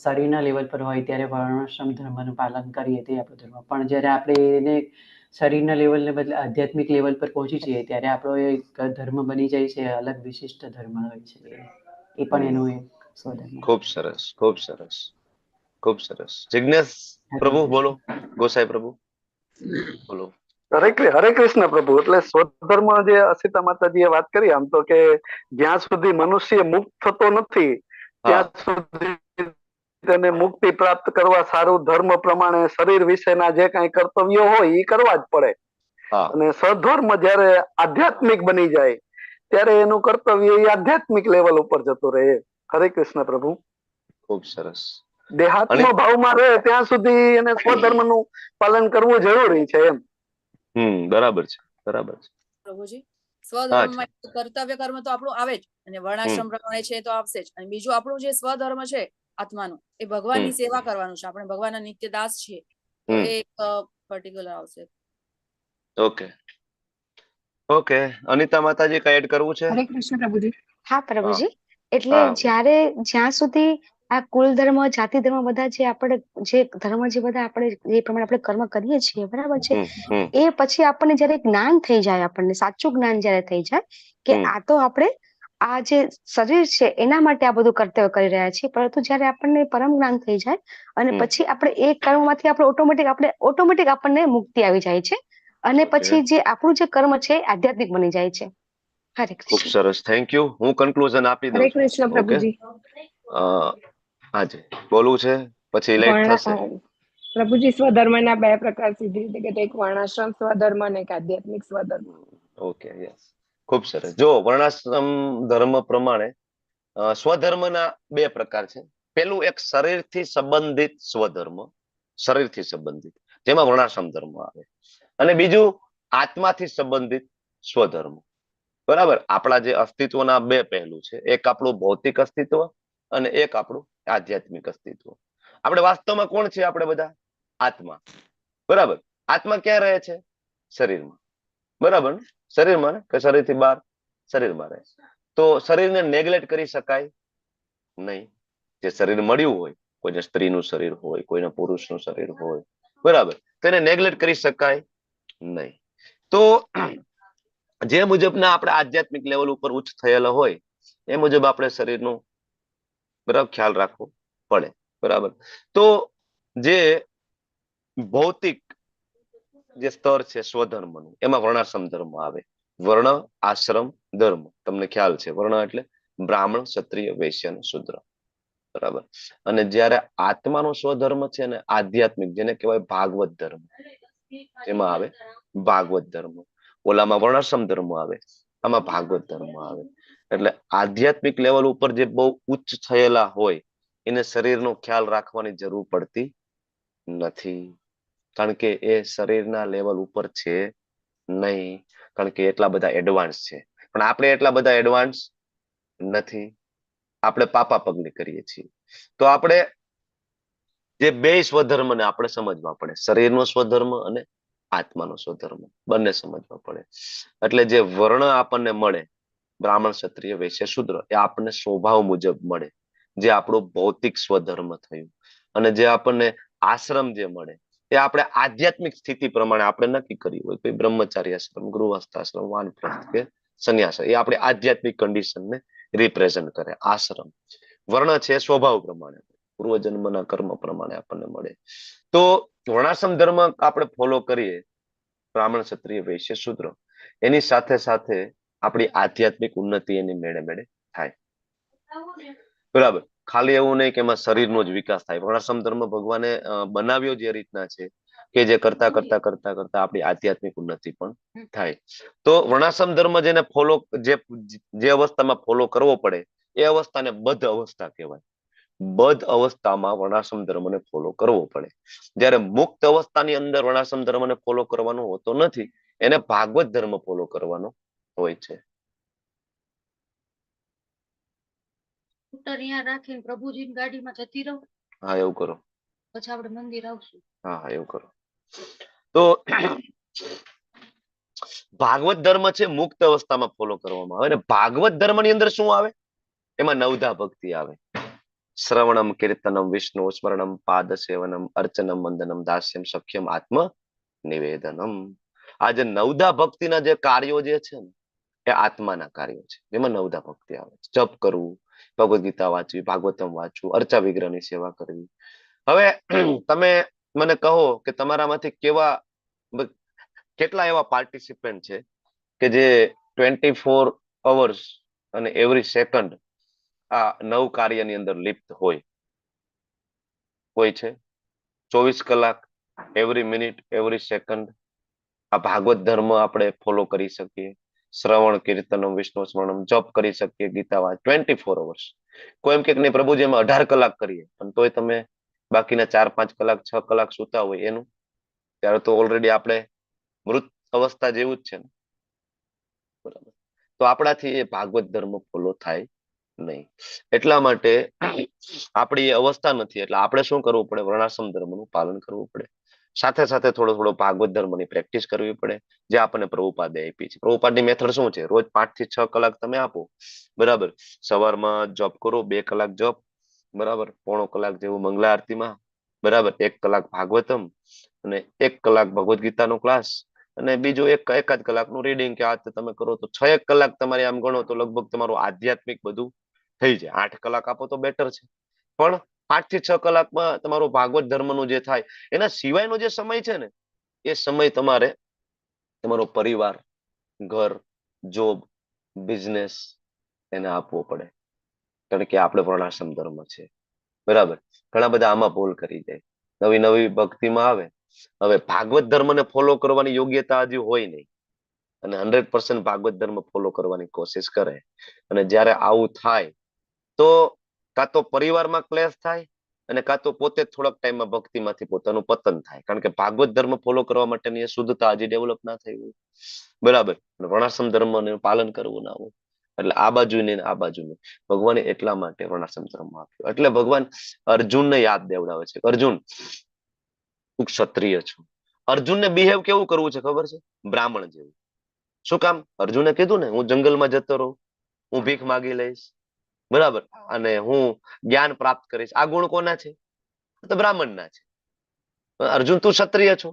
શરીરના લેવલ પર હોય ત્યારે વર્ણાશ્રમ ધર્મનું પાલન કરીએ તે આપણો ધર્મ, પણ જ્યારે આપણે એને શરીરના લેવલને બદલે આધ્યાત્મિક લેવલ પર પહોંચી જઈએ ત્યારે આપણો એક ધર્મ બની જાય છે, અલગ વિશિષ્ટ ધર્મ હોય છે, એ પણ એનો એક સ્વધર્મ. ખૂબ સરસ, ખૂબ સરસ, ખૂબ સરસ. જિજ્ઞેશ પ્રભુ બોલો, ગોસાઈ પ્રભુ બોલો. હરે કૃષ્ણ પ્રભુ. એટલે સ્વધર્મ જે અસિતા માતાજીએ વાત કરી, આમ તો કે જ્યાં સુધી મનુષ્ય મુક્ત થતો નથી ત્યાં સુધી તેને મુક્તિ પ્રાપ્ત કરવા સારું ધર્મ પ્રમાણે શરીર વિશેના જે કઈ કર્તવ્યો હોય એ કરવા જ પડે. અને સ્વધર્મ જયારે આધ્યાત્મિક બની જાય ત્યારે એનું કર્તવ્ય એ આધ્યાત્મિક લેવલ ઉપર જતું રહે. હરે કૃષ્ણ પ્રભુ. ખૂબ સરસ. દેહાત્મ ભાવમાં રહે ત્યાં સુધી એને સ્વધર્મનું પાલન કરવું જરૂરી છે એમ. બરાબર છે, બરાબર છે પ્રભુજી. સ્વધર્મમાં કર્તવ્ય કર્મ તો આપણું આવે જ, અને વર્ણાશ્રમ પ્રમાણે છે તો આવશે જ. અને બીજું આપણું જે સ્વધર્મ છે આત્માનું, એ ભગવાનની સેવા કરવાનું છે. આપણે ભગવાનના નિત્ય દાસ છીએ, તો એ પર્ટિક્યુલર આવશે. ઓકે ઓકે અનિતા માતાજી કઈ એડ કરવું છે? હરે કૃષ્ણ પ્રભુજી. હા પ્રભુજી, એટલે જ્યારે જ્યાં સુધી આ કુલ ધર્મ, જાતિ ધર્મ, બધા જે આપણે જે ધર્મ, જે બધા આપણે જે પ્રમાણે આપણે કર્મ કરીએ છીએ, બરાબર છે, એ પછી આપણને જયારે જ્ઞાન થઈ જાય, આપણને સાચું જ્ઞાન જયારે થઈ જાય કે આ તો આપણે આ જે શરીર છે એના માટે આ બધું કર્તવ્ય કરી રહ્યા છીએ, પરંતુ જયારે આપણને પરમ જ્ઞાન થઈ જાય અને પછી આપણે એ કર્મમાંથી આપણે ઓટોમેટિક આપણે ઓટોમેટિક આપણને મુક્તિ આવી જાય છે, અને પછી જે આપણું જે કર્મ છે એ આધ્યાત્મિક બની જાય છે. હરે ખૂબ કૃષ્ણ. સરસ, thank you. હું કન્ક્લુઝન આપી હરે દઉં છું. કૃષ્ણ ઓકે, પ્રભુજી. હાજી બોલવું છે, પછી લેટ થશે. પ્રભુજી સ્વધર્મના બે પ્રકાર સીધી રીતે કે એક વર્ણાશ્રમ સ્વધર્મ અને એક આધ્યાત્મિક સ્વધર્મ. ઓકે, યસ, ખૂબ સરસ. જો વર્ણાશ્રમ ધર્મ પ્રમાણે સ્વધર્મના બે પ્રકાર છે. પેલું એક શરીરથી સંબંધિત સ્વધર્મ, શરીરથી સંબંધિત, જેમાં વર્ણાશ્રમ ધર્મ આવે, અને બીજું આત્માથી સંબંધિત સ્વધર્મ. બરાબર. આપણા જે અસ્તિત્વના બે પહેલું છે, એક આપણું ભૌતિક અસ્તિત્વ અને એક આપણું આધ્યાત્મિક અસ્તિત્વ. આપણે વાસ્તવમાં કોણ છે? આપણે બધા આત્મા. બરાબર. આત્મા ક્યાં રહે છે? શરીરમાં. બરાબર ને? શરીરમાં ને કે શરીરથી બહાર? શરીરમાં રહે. તો શરીરને નેગ્લેક્ટ કરી શકાય નહીં. જે શરીર મળ્યું હોય, કોઈને સ્ત્રીનું શરીર હોય, કોઈને પુરુષનું શરીર હોય, બરાબર, તેને નેગ્લેક્ટ કરી શકાય નહીં. તો જે મુજબના આપણે આધ્યાત્મિક લેવલ ઉપર ઉચ્ચ થયેલા હોય એ મુજબ આપણે શરીરનું બરાબર ખ્યાલ રાખવો પડે. બરાબર. તો જે ભૌતિક જે સ્તર છે સ્વધર્મનું, એમાં વર્ણાશ્રમ ધર્મ આવે. વર્ણ આશ્રમ ધર્મ તમને ખ્યાલ છે. વર્ણ એટલે બ્રાહ્મણ, ક્ષત્રિય, વૈશ્ય અને શૂદ્ર. બરાબર. અને જયારે આત્માનો સ્વધર્મ છે ને આધ્યાત્મિક, જેને કહેવાય ભાગવત ધર્મ, એમાં આવે ભાગવત ધર્મ. ઓલામાં વર્ણાશ્રમ ધર્મ આવે, આમાં ભાગવત ધર્મ આવે. એટલે આધ્યાત્મિક લેવલ ઉપર જે બહુ ઉચ્ચ થયેલા હોય એને શરીરનો ખ્યાલ રાખવાની જરૂર પડતી નથી, કારણ કે એ શરીરના લેવલ ઉપર છે નહીં, કારણ કે એટલા બધા એડવાન્સ છે. પણ આપણે એટલા બધા એડવાન્સ નથી, આપણે પાપા પગલી કરીએ છીએ. તો આપણે જે બે સ્વધર્મને આપણે સમજવા પડે, શરીરનો સ્વધર્મ અને આત્માનો સ્વધર્મ, બંને સમજવા પડે. એટલે જે વર્ણ આપણને મળે, બ્રાહ્મણ, ક્ષત્રિય, વૈશ્ય, શૂદ્ર, એ આપણને સ્વભાવ મુજબ મળે, જે આપણું ભૌતિક સ્વધર્મ થયું. અને જે આપણને આશ્રમ જે મળે એ આપણે આધ્યાત્મિક સ્થિતિ પ્રમાણે આપણે નક્કી કર્યું હોય, કોઈ બ્રહ્મચારી આશ્રમ, ગૃહસ્થ આશ્રમ, વાનપ્રસ્થ કે સંન્યાસ, એ આપણે આધ્યાત્મિક કન્ડિશનને રિપ્રેઝન્ટ કરે આશ્રમ. વર્ણ છે સ્વભાવ પ્રમાણે, પૂર્વજન્મના કર્મ પ્રમાણે આપણને મળે. તો વર્ણાશ્રમ ધર્મ આપણે ફોલો કરીએ, બ્રાહ્મણ, ક્ષત્રિય, વૈશ્ય, શૂદ્ર, એની સાથે સાથે આપણી આધ્યાત્મિક ઉન્નતિ એની મેળે મેળે થાય. બરાબર. ખાલી એવું નહીં કે એમાં શરીરનો જ વિકાસ થાય. વર્ણાશ્રમ ધર્મ ભગવાને બનાવ્યો જે રીતના છે કે જે કરતા કરતા કરતા કરતા આપણી આધ્યાત્મિક ઉન્નતિ પણ થાય. તો વર્ણાશ્રમ ધર્મ જેને ફોલો, જે જે અવસ્થામાં ફોલો કરવો પડે એ અવસ્થાને બદ્ધ અવસ્થા કહેવાય. બદ્ધ અવસ્થામાં વર્ણાશ્રમ ધર્મને ફોલો કરવો પડે. જયારે મુક્ત અવસ્થાની અંદર વર્ણાશ્રમ ધર્મને ફોલો કરવાનો હોતો નથી, એને ભાગવત ધર્મ ફોલો કરવાનો હોય છે. સ્કૂટર અહીંયા રાખીને પ્રભુજીની ગાડીમાં જતી રહું, હા, એવું કરો. પછી આપણે મંદિર આવશું. હા હા, એવું કરો. તો ભાગવત ધર્મ છે મુક્ત અવસ્થામાં ફોલો કરવામાં આવે. અને ભાગવત ધર્મની અંદર શું આવે? એમાં નવધા ભક્તિ આવે. શ્રવણમ, કીર્તનમ, વિષ્ણુ સ્મરણમ, પાદ સેવનમ, અર્ચનમ, વંદનમ, દાસ્યમ, સખ્યમ, આત્મ નિવેદનમ. આ જે નવધા ભક્તિના જે કાર્યો જે છે ને એ આત્માના કાર્યો છે, જેમાં નવધા ભક્તિ આવે છે. જપ કરવું, ભગવદ્ ગીતા વાંચવી, ભાગવતમ વાંચવું, અર્ચા વિગ્રહની સેવા કરવી. હવે તમે મને કહો કે તમારામાંથી કેવા કેટલા એવા પાર્ટિસિપન્ટ છે કે જે 24 અવર્સ અને એવરી સેકન્ડ આ નવ કાર્યની અંદર લિપ્ત હોય? કોઈ છે? 24 કલાક, every minute, every second આ ભાગવત ધર્મ આપણે ફોલો કરી શકીએ, શ્રવણ, કીર્તનમ, વિષ્ણુ સ્મરણમ, જપ કરી શકીએ, ગીતા વાંચ 24 અવર્સ. કોઈ એમ કે નહીં પ્રભુજી અમે 18 કલાક કરીએ, પણ તોય તમે બાકીના 4 5 કલાક, 6 કલાક સુતા હોય એનું, ત્યારે તો ઓલરેડી આપણે મૃત અવસ્થા જેવું જ છે ને, બરાબર? તો આપણાથી એ ભાગવત ધર્મ ફોલો થાય નહીં. એટલા માટે આપણી એ અવસ્થા નથી. એટલે આપણે શું કરવું પડે? વર્ણાશ્રમ ધર્મનું પાલન કરવું પડે, સાથે સાથે થોડો થોડો ભાગવત ધર્મની પ્રેક્ટિસ કરવી પડે, જે આપણને પ્રભુપાદે આપી છે. પ્રભુપાદની મેથડ શું છે? રોજ 5 થી 6 કલાક તમે આપો, બરાબર? સવારમાં જોબ કરો, 2 કલાક જોબ, બરાબર, 0.75 કલાક જેવું મંગલા આરતીમાં, બરાબર, 1 કલાક ભાગવતમ અને 1 કલાક ભગવદ્ ગીતાનો ક્લાસ અને બીજું એકાદ કલાકનું રીડિંગ કે આ તમે કરો તો 6 એક કલાક તમારે આમ ગણો તો લગભગ તમારું આધ્યાત્મિક બધું થઈ જાય. 8 કલાક આપો તો બેટર છે, પણ 5 થી 6 કલાકમાં તમારો ભાગવત ધર્મનું જે થાય, એના સિવાયનો જે સમય છે ને, એ સમય તમારે તમારો પરિવાર, ઘર, જોબ, બિઝનેસ એને આપવો પડે, કારણ કે આપણે વર્ણાશ્રમ ધર્મ છે, બરાબર? ઘણા બધા આમાં ભૂલ કરી જાય, નવી નવી ભક્તિમાં આવે, હવે ભાગવત ધર્મને ફોલો કરવાની યોગ્યતા હજી હોય નહીં અને 100% ભાગવત ધર્મ ફોલો કરવાની કોશિશ કરે, અને જ્યારે આવું થાય તો કાં તો પરિવારમાં ક્લેશ થાય અને કાં તો પોતે થોડાક ટાઈમમાં ભક્તિમાંથી પોતાનું પતન થાય, કારણ કે ભાગવત ધર્મ ફોલો કરવા માટેની એ શુદ્ધતા હજી ડેવલપ ના થઈ હોય, બરાબર? વર્ણાશ્રમ ધર્મનું પાલન કરવું ના હોય, એટલે આ બાજુ ને આ બાજુ ને ભગવાને એટલા માટે વર્ણાશ્રમ ધર્મ આપ્યો. એટલે ભગવાન અર્જુનને યાદ દેવડાવે છે, અર્જુન તું ક્ષત્રિય છું. અર્જુનને બિહેવ કેવું કરવું છે ખબર છે? બ્રાહ્મણ જેવું. શું કામ? અર્જુને કીધું ને, હું જંગલમાં જતો રહું, હું ભીખ માગી લઈશ, બરાબર, અને હું જ્ઞાન પ્રાપ્ત કરીશ. આ ગુણ કોના છે? તો બ્રાહ્મણના છે. અર્જુન તું ક્ષત્રિય છો,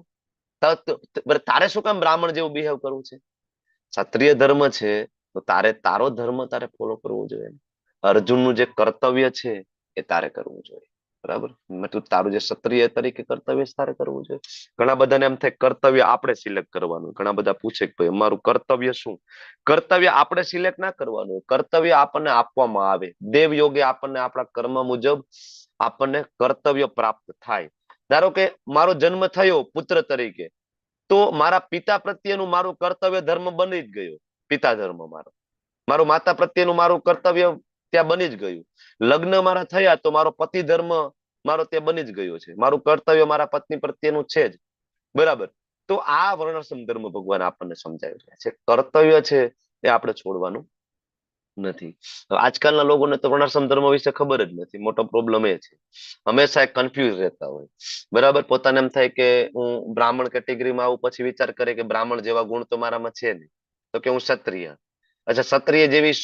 તારે શું કામ બ્રાહ્મણ જેવું બિહેવ કરવું છે? ક્ષત્રિય ધર્મ છે તો તારે તારો ધર્મ તારે ફોલો કરવો જોઈએ. અર્જુનનું જે કર્તવ્ય છે એ તારે કરવું જોઈએ, બરાબર? મતલબ તારું જે ક્ષત્રિય તરીકે કર્તવ્ય છે તારે કરવું જોઈએ. ઘણા બધાને એમ થાય કર્તવ્ય આપણે સિલેક્ટ કરવાનું. ઘણા બધા પૂછે કે ભાઈ અમારું કર્તવ્ય શું? કર્તવ્ય આપણે સિલેક્ટ ના કરવાનું, કર્તવ્ય આપણને આપવામાં આવે. દેવ યોગે આપણને આપણા કર્મ મુજબ આપણને કર્તવ્ય પ્રાપ્ત થાય. ધારો કે મારો જન્મ થયો પુત્ર તરીકે, તો મારા પિતા પ્રત્યેનું મારું કર્તવ્ય ધર્મ બની જ ગયો, પિતા ધર્મ મારો. મારો માતા પ્રત્યેનું મારું કર્તવ્ય ત્યાં બની જ ગયું. લગ્ન મારા થયા તો મારો પતિ ધર્મ મારો ત્યાં બની જ ગયો છે, મારું કર્તવ્ય મારા પત્ની પ્રત્યેનું છે જ, બરાબર? તો આ વર્ણાશ્રમ ધર્મ ભગવાન આપણને સમજાવી રહ્યા છે. કર્તવ્ય છે એ આપણે છોડવાનું નથી. આજકાલના લોકોને તો વર્ણાશ્રમ ધર્મ વિશે ખબર જ નથી. મોટો પ્રોબ્લેમ એ છે, હંમેશા કન્ફ્યુઝ રહેતા હોય, બરાબર? પોતાને એમ થાય કે હું બ્રાહ્મણ કેટેગરીમાં આવું, પછી વિચાર કરે કે બ્રાહ્મણ જેવા ગુણ તો મારામાં છે નહીં, તો કે હું ક્ષત્રિય. અચ્છા, ક્ષત્રિય જેવી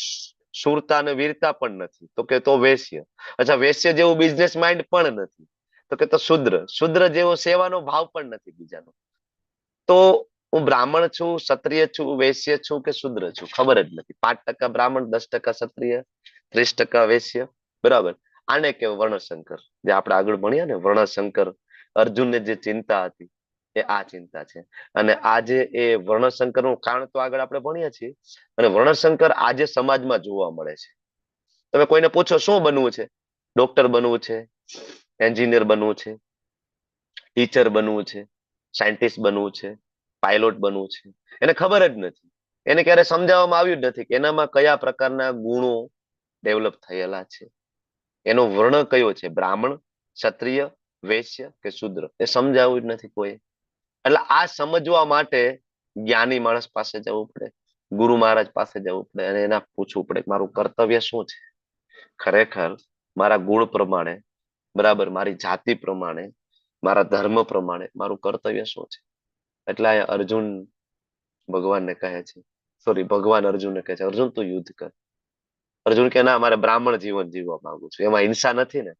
શૂરતા અને વીરતા પણ નથી, તો કે તો વૈશ્ય. અચ્છા, વૈશ્ય જેવું બિઝનેસ માઇન્ડ પણ નથી, તો કે તો શૂદ્ર. શૂદ્ર જેવો સેવાનો ભાવ પણ નથી બીજાનો. તો હું બ્રાહ્મણ છું, ક્ષત્રિય છું, વૈશ્ય છું કે શૂદ્ર છું ખબર જ નથી. 5% બ્રાહ્મણ, 10% ક્ષત્રિય, 30% વૈશ્ય, બરાબર? આને કે વર્ણશંકર, જે આપણે આગળ ભણ્યા ને, વર્ણશંકર, અર્જુનને જે ચિંતા હતી એ આ ચિંતા છે. અને આજે એ વર્ણશંકર નું કારણ તો આગળ આપણે ભણીએ છીએ. અને વર્ણશંકર આજે સમાજમાં જોવા મળે છે. તમે કોઈને પૂછો શું બનવું છે? ડોક્ટર બનવું છે, એન્જિનિયર બનવું છે, ટીચર બનવું છે, સાયન્ટિસ્ટ બનવું છે, પાયલોટ બનવું છે. એને ખબર જ નથી, એને ક્યારે સમજાવવામાં આવ્યું જ નથી કે એનામાં કયા પ્રકારના ગુણો ડેવલપ થયેલા છે, એનો વર્ણ કયો છે, બ્રાહ્મણ, ક્ષત્રિય, વૈશ્ય કે શૂદ્ર, એ સમજાવ્યું જ નથી કોઈ. એટલે આ સમજવા માટે જ્ઞાની માણસ પાસે જવું પડે, ગુરુ મહારાજ પાસે જવું પડે અને એના પૂછવું પડે કે મારું કર્તવ્ય શું છે ખરેખર, મારા ગુણ પ્રમાણે, બરાબર, મારી જાતિ પ્રમાણે, મારા ધર્મ પ્રમાણે મારું કર્તવ્ય શું છે. એટલે અહીંયા અર્જુન ભગવાનને કહે છે, સોરી, ભગવાન અર્જુનને કહે છે, અર્જુન તું યુદ્ધ કર. અર્જુન કે ના, મારે બ્રાહ્મણ જીવન જીવવા માંગુ છું, એમાં હિંસા નથી ને,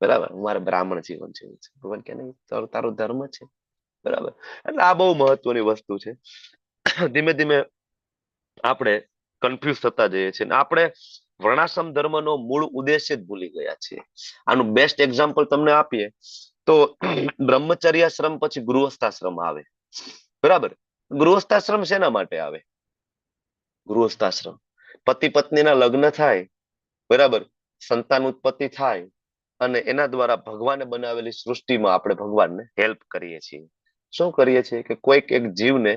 બરાબર, હું મારે બ્રાહ્મણ જીવન જીવવું છે. ભગવાન કે નહીં, તારો ધર્મ છે, બરાબર. એટલે આ બહુ મહત્વની વસ્તુ છે. ધીમે ધીમે આપણે કન્ફ્યુઝ થતા જઈએ છીએ અને આપણે વર્ણાશ્રમ ધર્મનો મૂળ ઉદ્દેશ્ય જ ભૂલી ગયા છીએ. આનું બેસ્ટ એક્ઝામ્પલ તમને આપીએ તો બ્રહ્મચર્યાશ્રમ પછી ગૃહસ્થાશ્રમ આવે, બરાબર. ગૃહસ્થાશ્રમ શેના માટે આવે? ગૃહસ્થાશ્રમ પતિ પત્નીના લગ્ન થાય, બરાબર, સંતાન ઉત્પત્તિ થાય અને એના દ્વારા ભગવાને બનાવેલી સૃષ્ટિમાં આપણે ભગવાનને હેલ્પ કરીએ છીએ. શું કરીએ છીએ કે કોઈક એક જીવને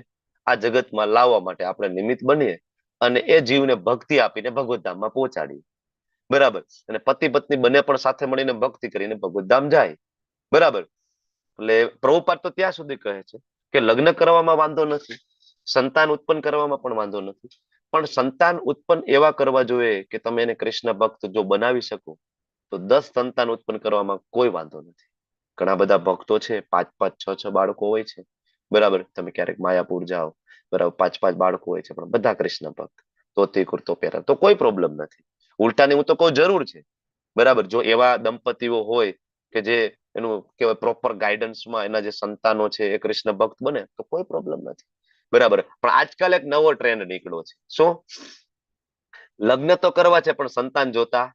આ જગતમાં લાવવા માટે આપણે નિમિત્ત બનીએ અને એ જીવને ભક્તિ આપીને ભગવદ્ ધામમાં પહોંચાડીએ. બરાબર? અને પતિ પત્ની બંને પણ સાથે મળીને ભક્તિ કરીને ભગવદ્ ધામ જાય. બરાબર? એટલે પ્રભુપાદ તો ત્યાં સુધી કહે છે કે લગ્ન કરવામાં વાંધો નથી, સંતાન ઉત્પન્ન કરવામાં પણ વાંધો નથી, પણ સંતાન ઉત્પન્ન એવા કરવા જોઈએ કે તમે એને કૃષ્ણ ભક્ત જો બનાવી શકો તો 10 સંતાન ઉત્પન્ન કરવામાં કોઈ વાંધો નથી. ઘણા બધા ભક્તો છે, 5 5 6 6 બાળકો હોય છે. બરાબર? તમે ક્યારેક માયાપુર જાઓ, બરાબર, 5 5 બાળકો હોય છે, પણ બધા કૃષ્ણ ભક્ત, ધોતી કુર્તો પહેરે, તો કોઈ પ્રોબ્લેમ નથી. ઉલટાની હું તો કહું જરૂર છે. બરાબર? જો એવા દંપતીઓ હોય કે જે એનું કહેવાય પ્રોપર ગાઈડન્સમાં એના જે સંતાનો છે એ કૃષ્ણ ભક્ત બને તો કોઈ પ્રોબ્લેમ નથી. બરાબર? પણ આજકાલ એક નવો ટ્રેન્ડ નીકળ્યો છે. શું? લગ્ન તો કરવા છે પણ સંતાન જોતા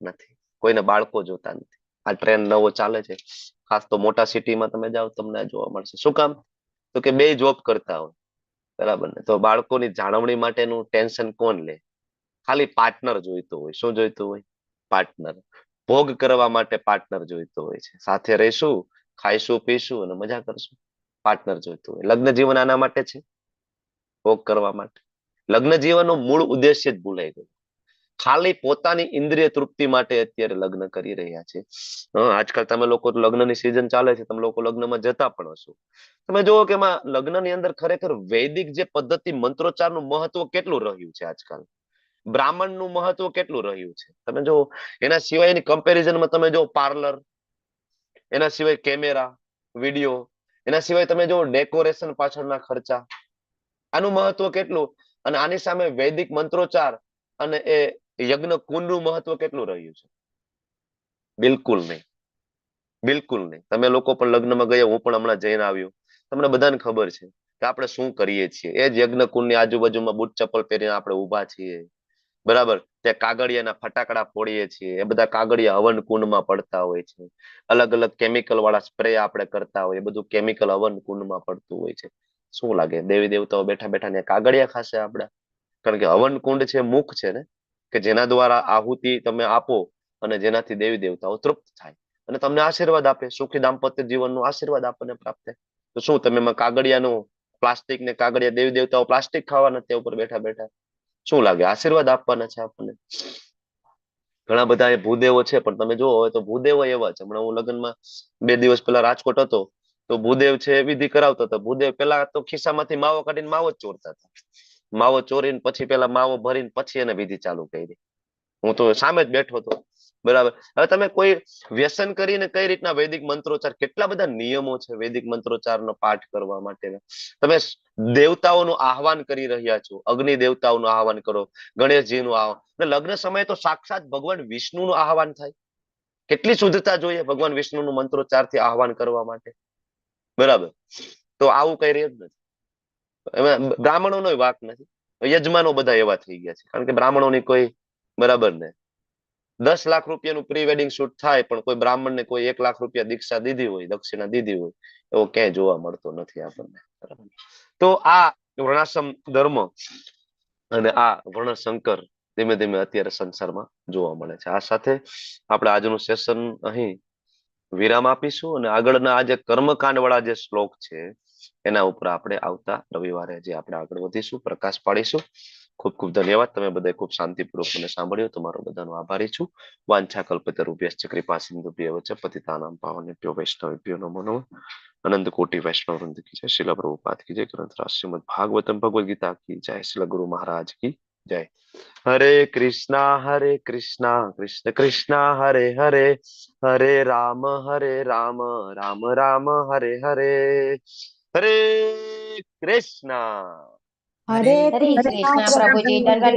નથી, કોઈને બાળકો જોતા નથી. આ ટ્રેન્ડ નવો ચાલે છે. ખાસ તો મોટા સિટીમાં તમે જાઓ તમને આ જોવા મળશે. શું કામ? તો કે બે જોબ કરતા હોય, બરાબર ને, તો બાળકોની જાળવણી માટેનું ટેન્શન કોણ લે? ખાલી પાર્ટનર જોઈતો હોય. શું જોઈતું હોય? પાર્ટનર. ભોગ કરવા માટે પાર્ટનર જોઈતો હોય છે. સાથે રહીશું, ખાઈશું, પીશું અને મજા કરશું. પાર્ટનર જોઈતું હોય. લગ્ન જીવન આના માટે છે, ભોગ કરવા માટે. લગ્ન જીવનનો મૂળ ઉદ્દેશ્ય જ ભૂલાઈ ગયો. ખાલી પોતાની ઇન્દ્રિય તૃપ્તિ માટે અત્યારે લગ્ન કરી રહ્યા છે. આજકાલ તમે લોકો લગ્નની સિઝન ચાલે છે, તમે લોકો લગ્નમાં જતા પણ હશો. તમે જુઓ કે એમાં લગ્નની અંદર ખરેખર વૈદિક જે પદ્ધતિ મંત્રોચ્ચારનું મહત્વ કેટલું રહ્યું છે આજકાલ, બ્રાહ્મણનું મહત્વ કેટલું રહ્યું છે તમે જો. એના સિવાય એની કમ્પેરિઝનમાં તમે જો પાર્લર, એના સિવાય કેમેરા, વિડીયો, એના સિવાય તમે જો ડેકોરેશન પાછળના ખર્ચા, આનું મહત્વ કેટલું, અને આની સામે વૈદિક મંત્રોચ્ચાર અને એ યજ્ઞ કુંડનું મહત્વ કેટલું રહ્યું છે? બિલકુલ નહીં, બિલકુલ નહીં. તમે લોકો પણ લગ્નમાં ગયા, હું પણ હમણાં જઈને આવ્યો. તમને બધાને ખબર છે કે આપણે શું કરીએ છીએ. એ જ યજ્ઞ કુંડની આજુબાજુમાં બૂટ ચપ્પલ પહેરીને આપણે ઊભા છીએ. બરાબર? ત્યાં કાગળિયાના ફટાકડા ફોડીએ છીએ, એ બધા કાગળિયા હવન કુંડમાં પડતા હોય છે. અલગ અલગ કેમિકલ વાળા સ્પ્રે આપણે કરતા હોય, એ બધું કેમિકલ હવન કુંડમાં પડતું હોય છે. શું લાગે, દેવી દેવતાઓ બેઠા બેઠા ને કાગળિયા ખાશે આપડા? કારણ કે હવન કુંડ છે મુખ છે ને, કે જેના દ્વારા આહુતિ તમે આપો અને જેનાથી દેવી દેવતાઓ તૃપ્ત થાય અને તમને આશીર્વાદ આપે, સુખી દાંપત્ય જીવનનો આશીર્વાદ આપણને પ્રાપ્ત થાય. તો શું તમે એમાં કાગળિયાનું પ્લાસ્ટિક ને કાગળિયા, દેવી દેવતાઓ પ્લાસ્ટિક ખાવાના ત્યાં ઉપર બેઠા બેઠા? શું લાગે, આશીર્વાદ આપવાના છે આપણને? ઘણા બધા એ ભૂદેવો છે, પણ તમે જોવો હોય તો ભૂદેવો એવા છે. હમણાં હું લગ્નમાં 2 દિવસ પહેલા રાજકોટ હતો, તો ભૂદેવ છે વિધિ કરાવતો હતો. ભૂદેવ પેલા તો ખિસ્સામાંથી માવો કાઢીને માવો જ ચોરતા હતા. માવો ચોરીને પછી પેલા માવો ભરીને પછી એને વિધિ ચાલુ કરી. હું તો સામે જ બેઠો હતો. બરાબર? હવે તમે કોઈ વ્યસન કરીને કઈ રીતના વૈદિક મંત્રોચ્ચાર, કેટલા બધા નિયમો છે વૈદિક મંત્રોચ્ચારનો પાઠ કરવા માટેના. તમે દેવતાઓનું આહવાન કરી રહ્યા છો, અગ્નિ દેવતાઓનું આહવાન કરો, ગણેશજીનું આહવાન, અને લગ્ન સમયે તો સાક્ષાત ભગવાન વિષ્ણુનું આહવાન થાય. કેટલી શુદ્ધતા જોઈએ ભગવાન વિષ્ણુનું મંત્રોચ્ચારથી આહવાન કરવા માટે. બરાબર? તો આવું કઈ રહ્યું જ નથી. એમાં બ્રાહ્મણોનો વાક નથી, યજમાનો બધા એવા થઈ ગયા છે. કારણ કે બ્રાહ્મણોની કોઈ, બરાબર ને, 10 લાખ રૂપિયાનું પ્રી વેડિંગ શૂટ થાય પણ કોઈ બ્રાહ્મણને કોઈ 1 લાખ રૂપિયા દીક્ષા દીધી હોય, દક્ષિણા દીધી હોય, એવો ક્યાંય જોવા મળતો નથી આપણને. તો આ વર્ણાશ્રમ ધર્મ અને આ વર્ણશંકર ધીમે ધીમે અત્યારે સંસારમાં જોવા મળે છે. આ સાથે આપણે આજનું સેશન અહીં વિરામ આપીશું અને આગળના આ જે કર્મકાંડ વાળા જે શ્લોક છે એના ઉપર આપણે આવતા રવિવારે જે આપણે આગળ વધીશું, પ્રકાશ પાડીશું. ખૂબ ખૂબ ધન્યવાદ. તમે બધાએ ખૂબ શાંતિપૂર્વક મને સાંભળ્યો, તમારો બધાનો આભારી છું. વાંછા કલ્પતરુભ્યશ્ચ કૃપા સિંધુભ્યઃ ચ પતિતાનાં પાવનેભ્યો વૈષ્ણવેભ્યો નમો નમઃ. અનંત કોટી વૈષ્ણવ વૃંદ કી જય. શ્રીલ પ્રભુપાદ કી જય. ગ્રંથરાજ શ્રીમદ ભાગવતમ ભગવદ ગીતા કી જય. શ્રીલ ગુરુ મહારાજ કી જય. હરે કૃષ્ણા હરે કૃષ્ણા કૃષ્ણ કૃષ્ણ હરે હરે, હરે રામ રામ રામ હરે હરે. હરે કૃષ્ણ. હરે હરે કૃષ્ણ કૃષ્ણ પ્રભુજી, દંડવત.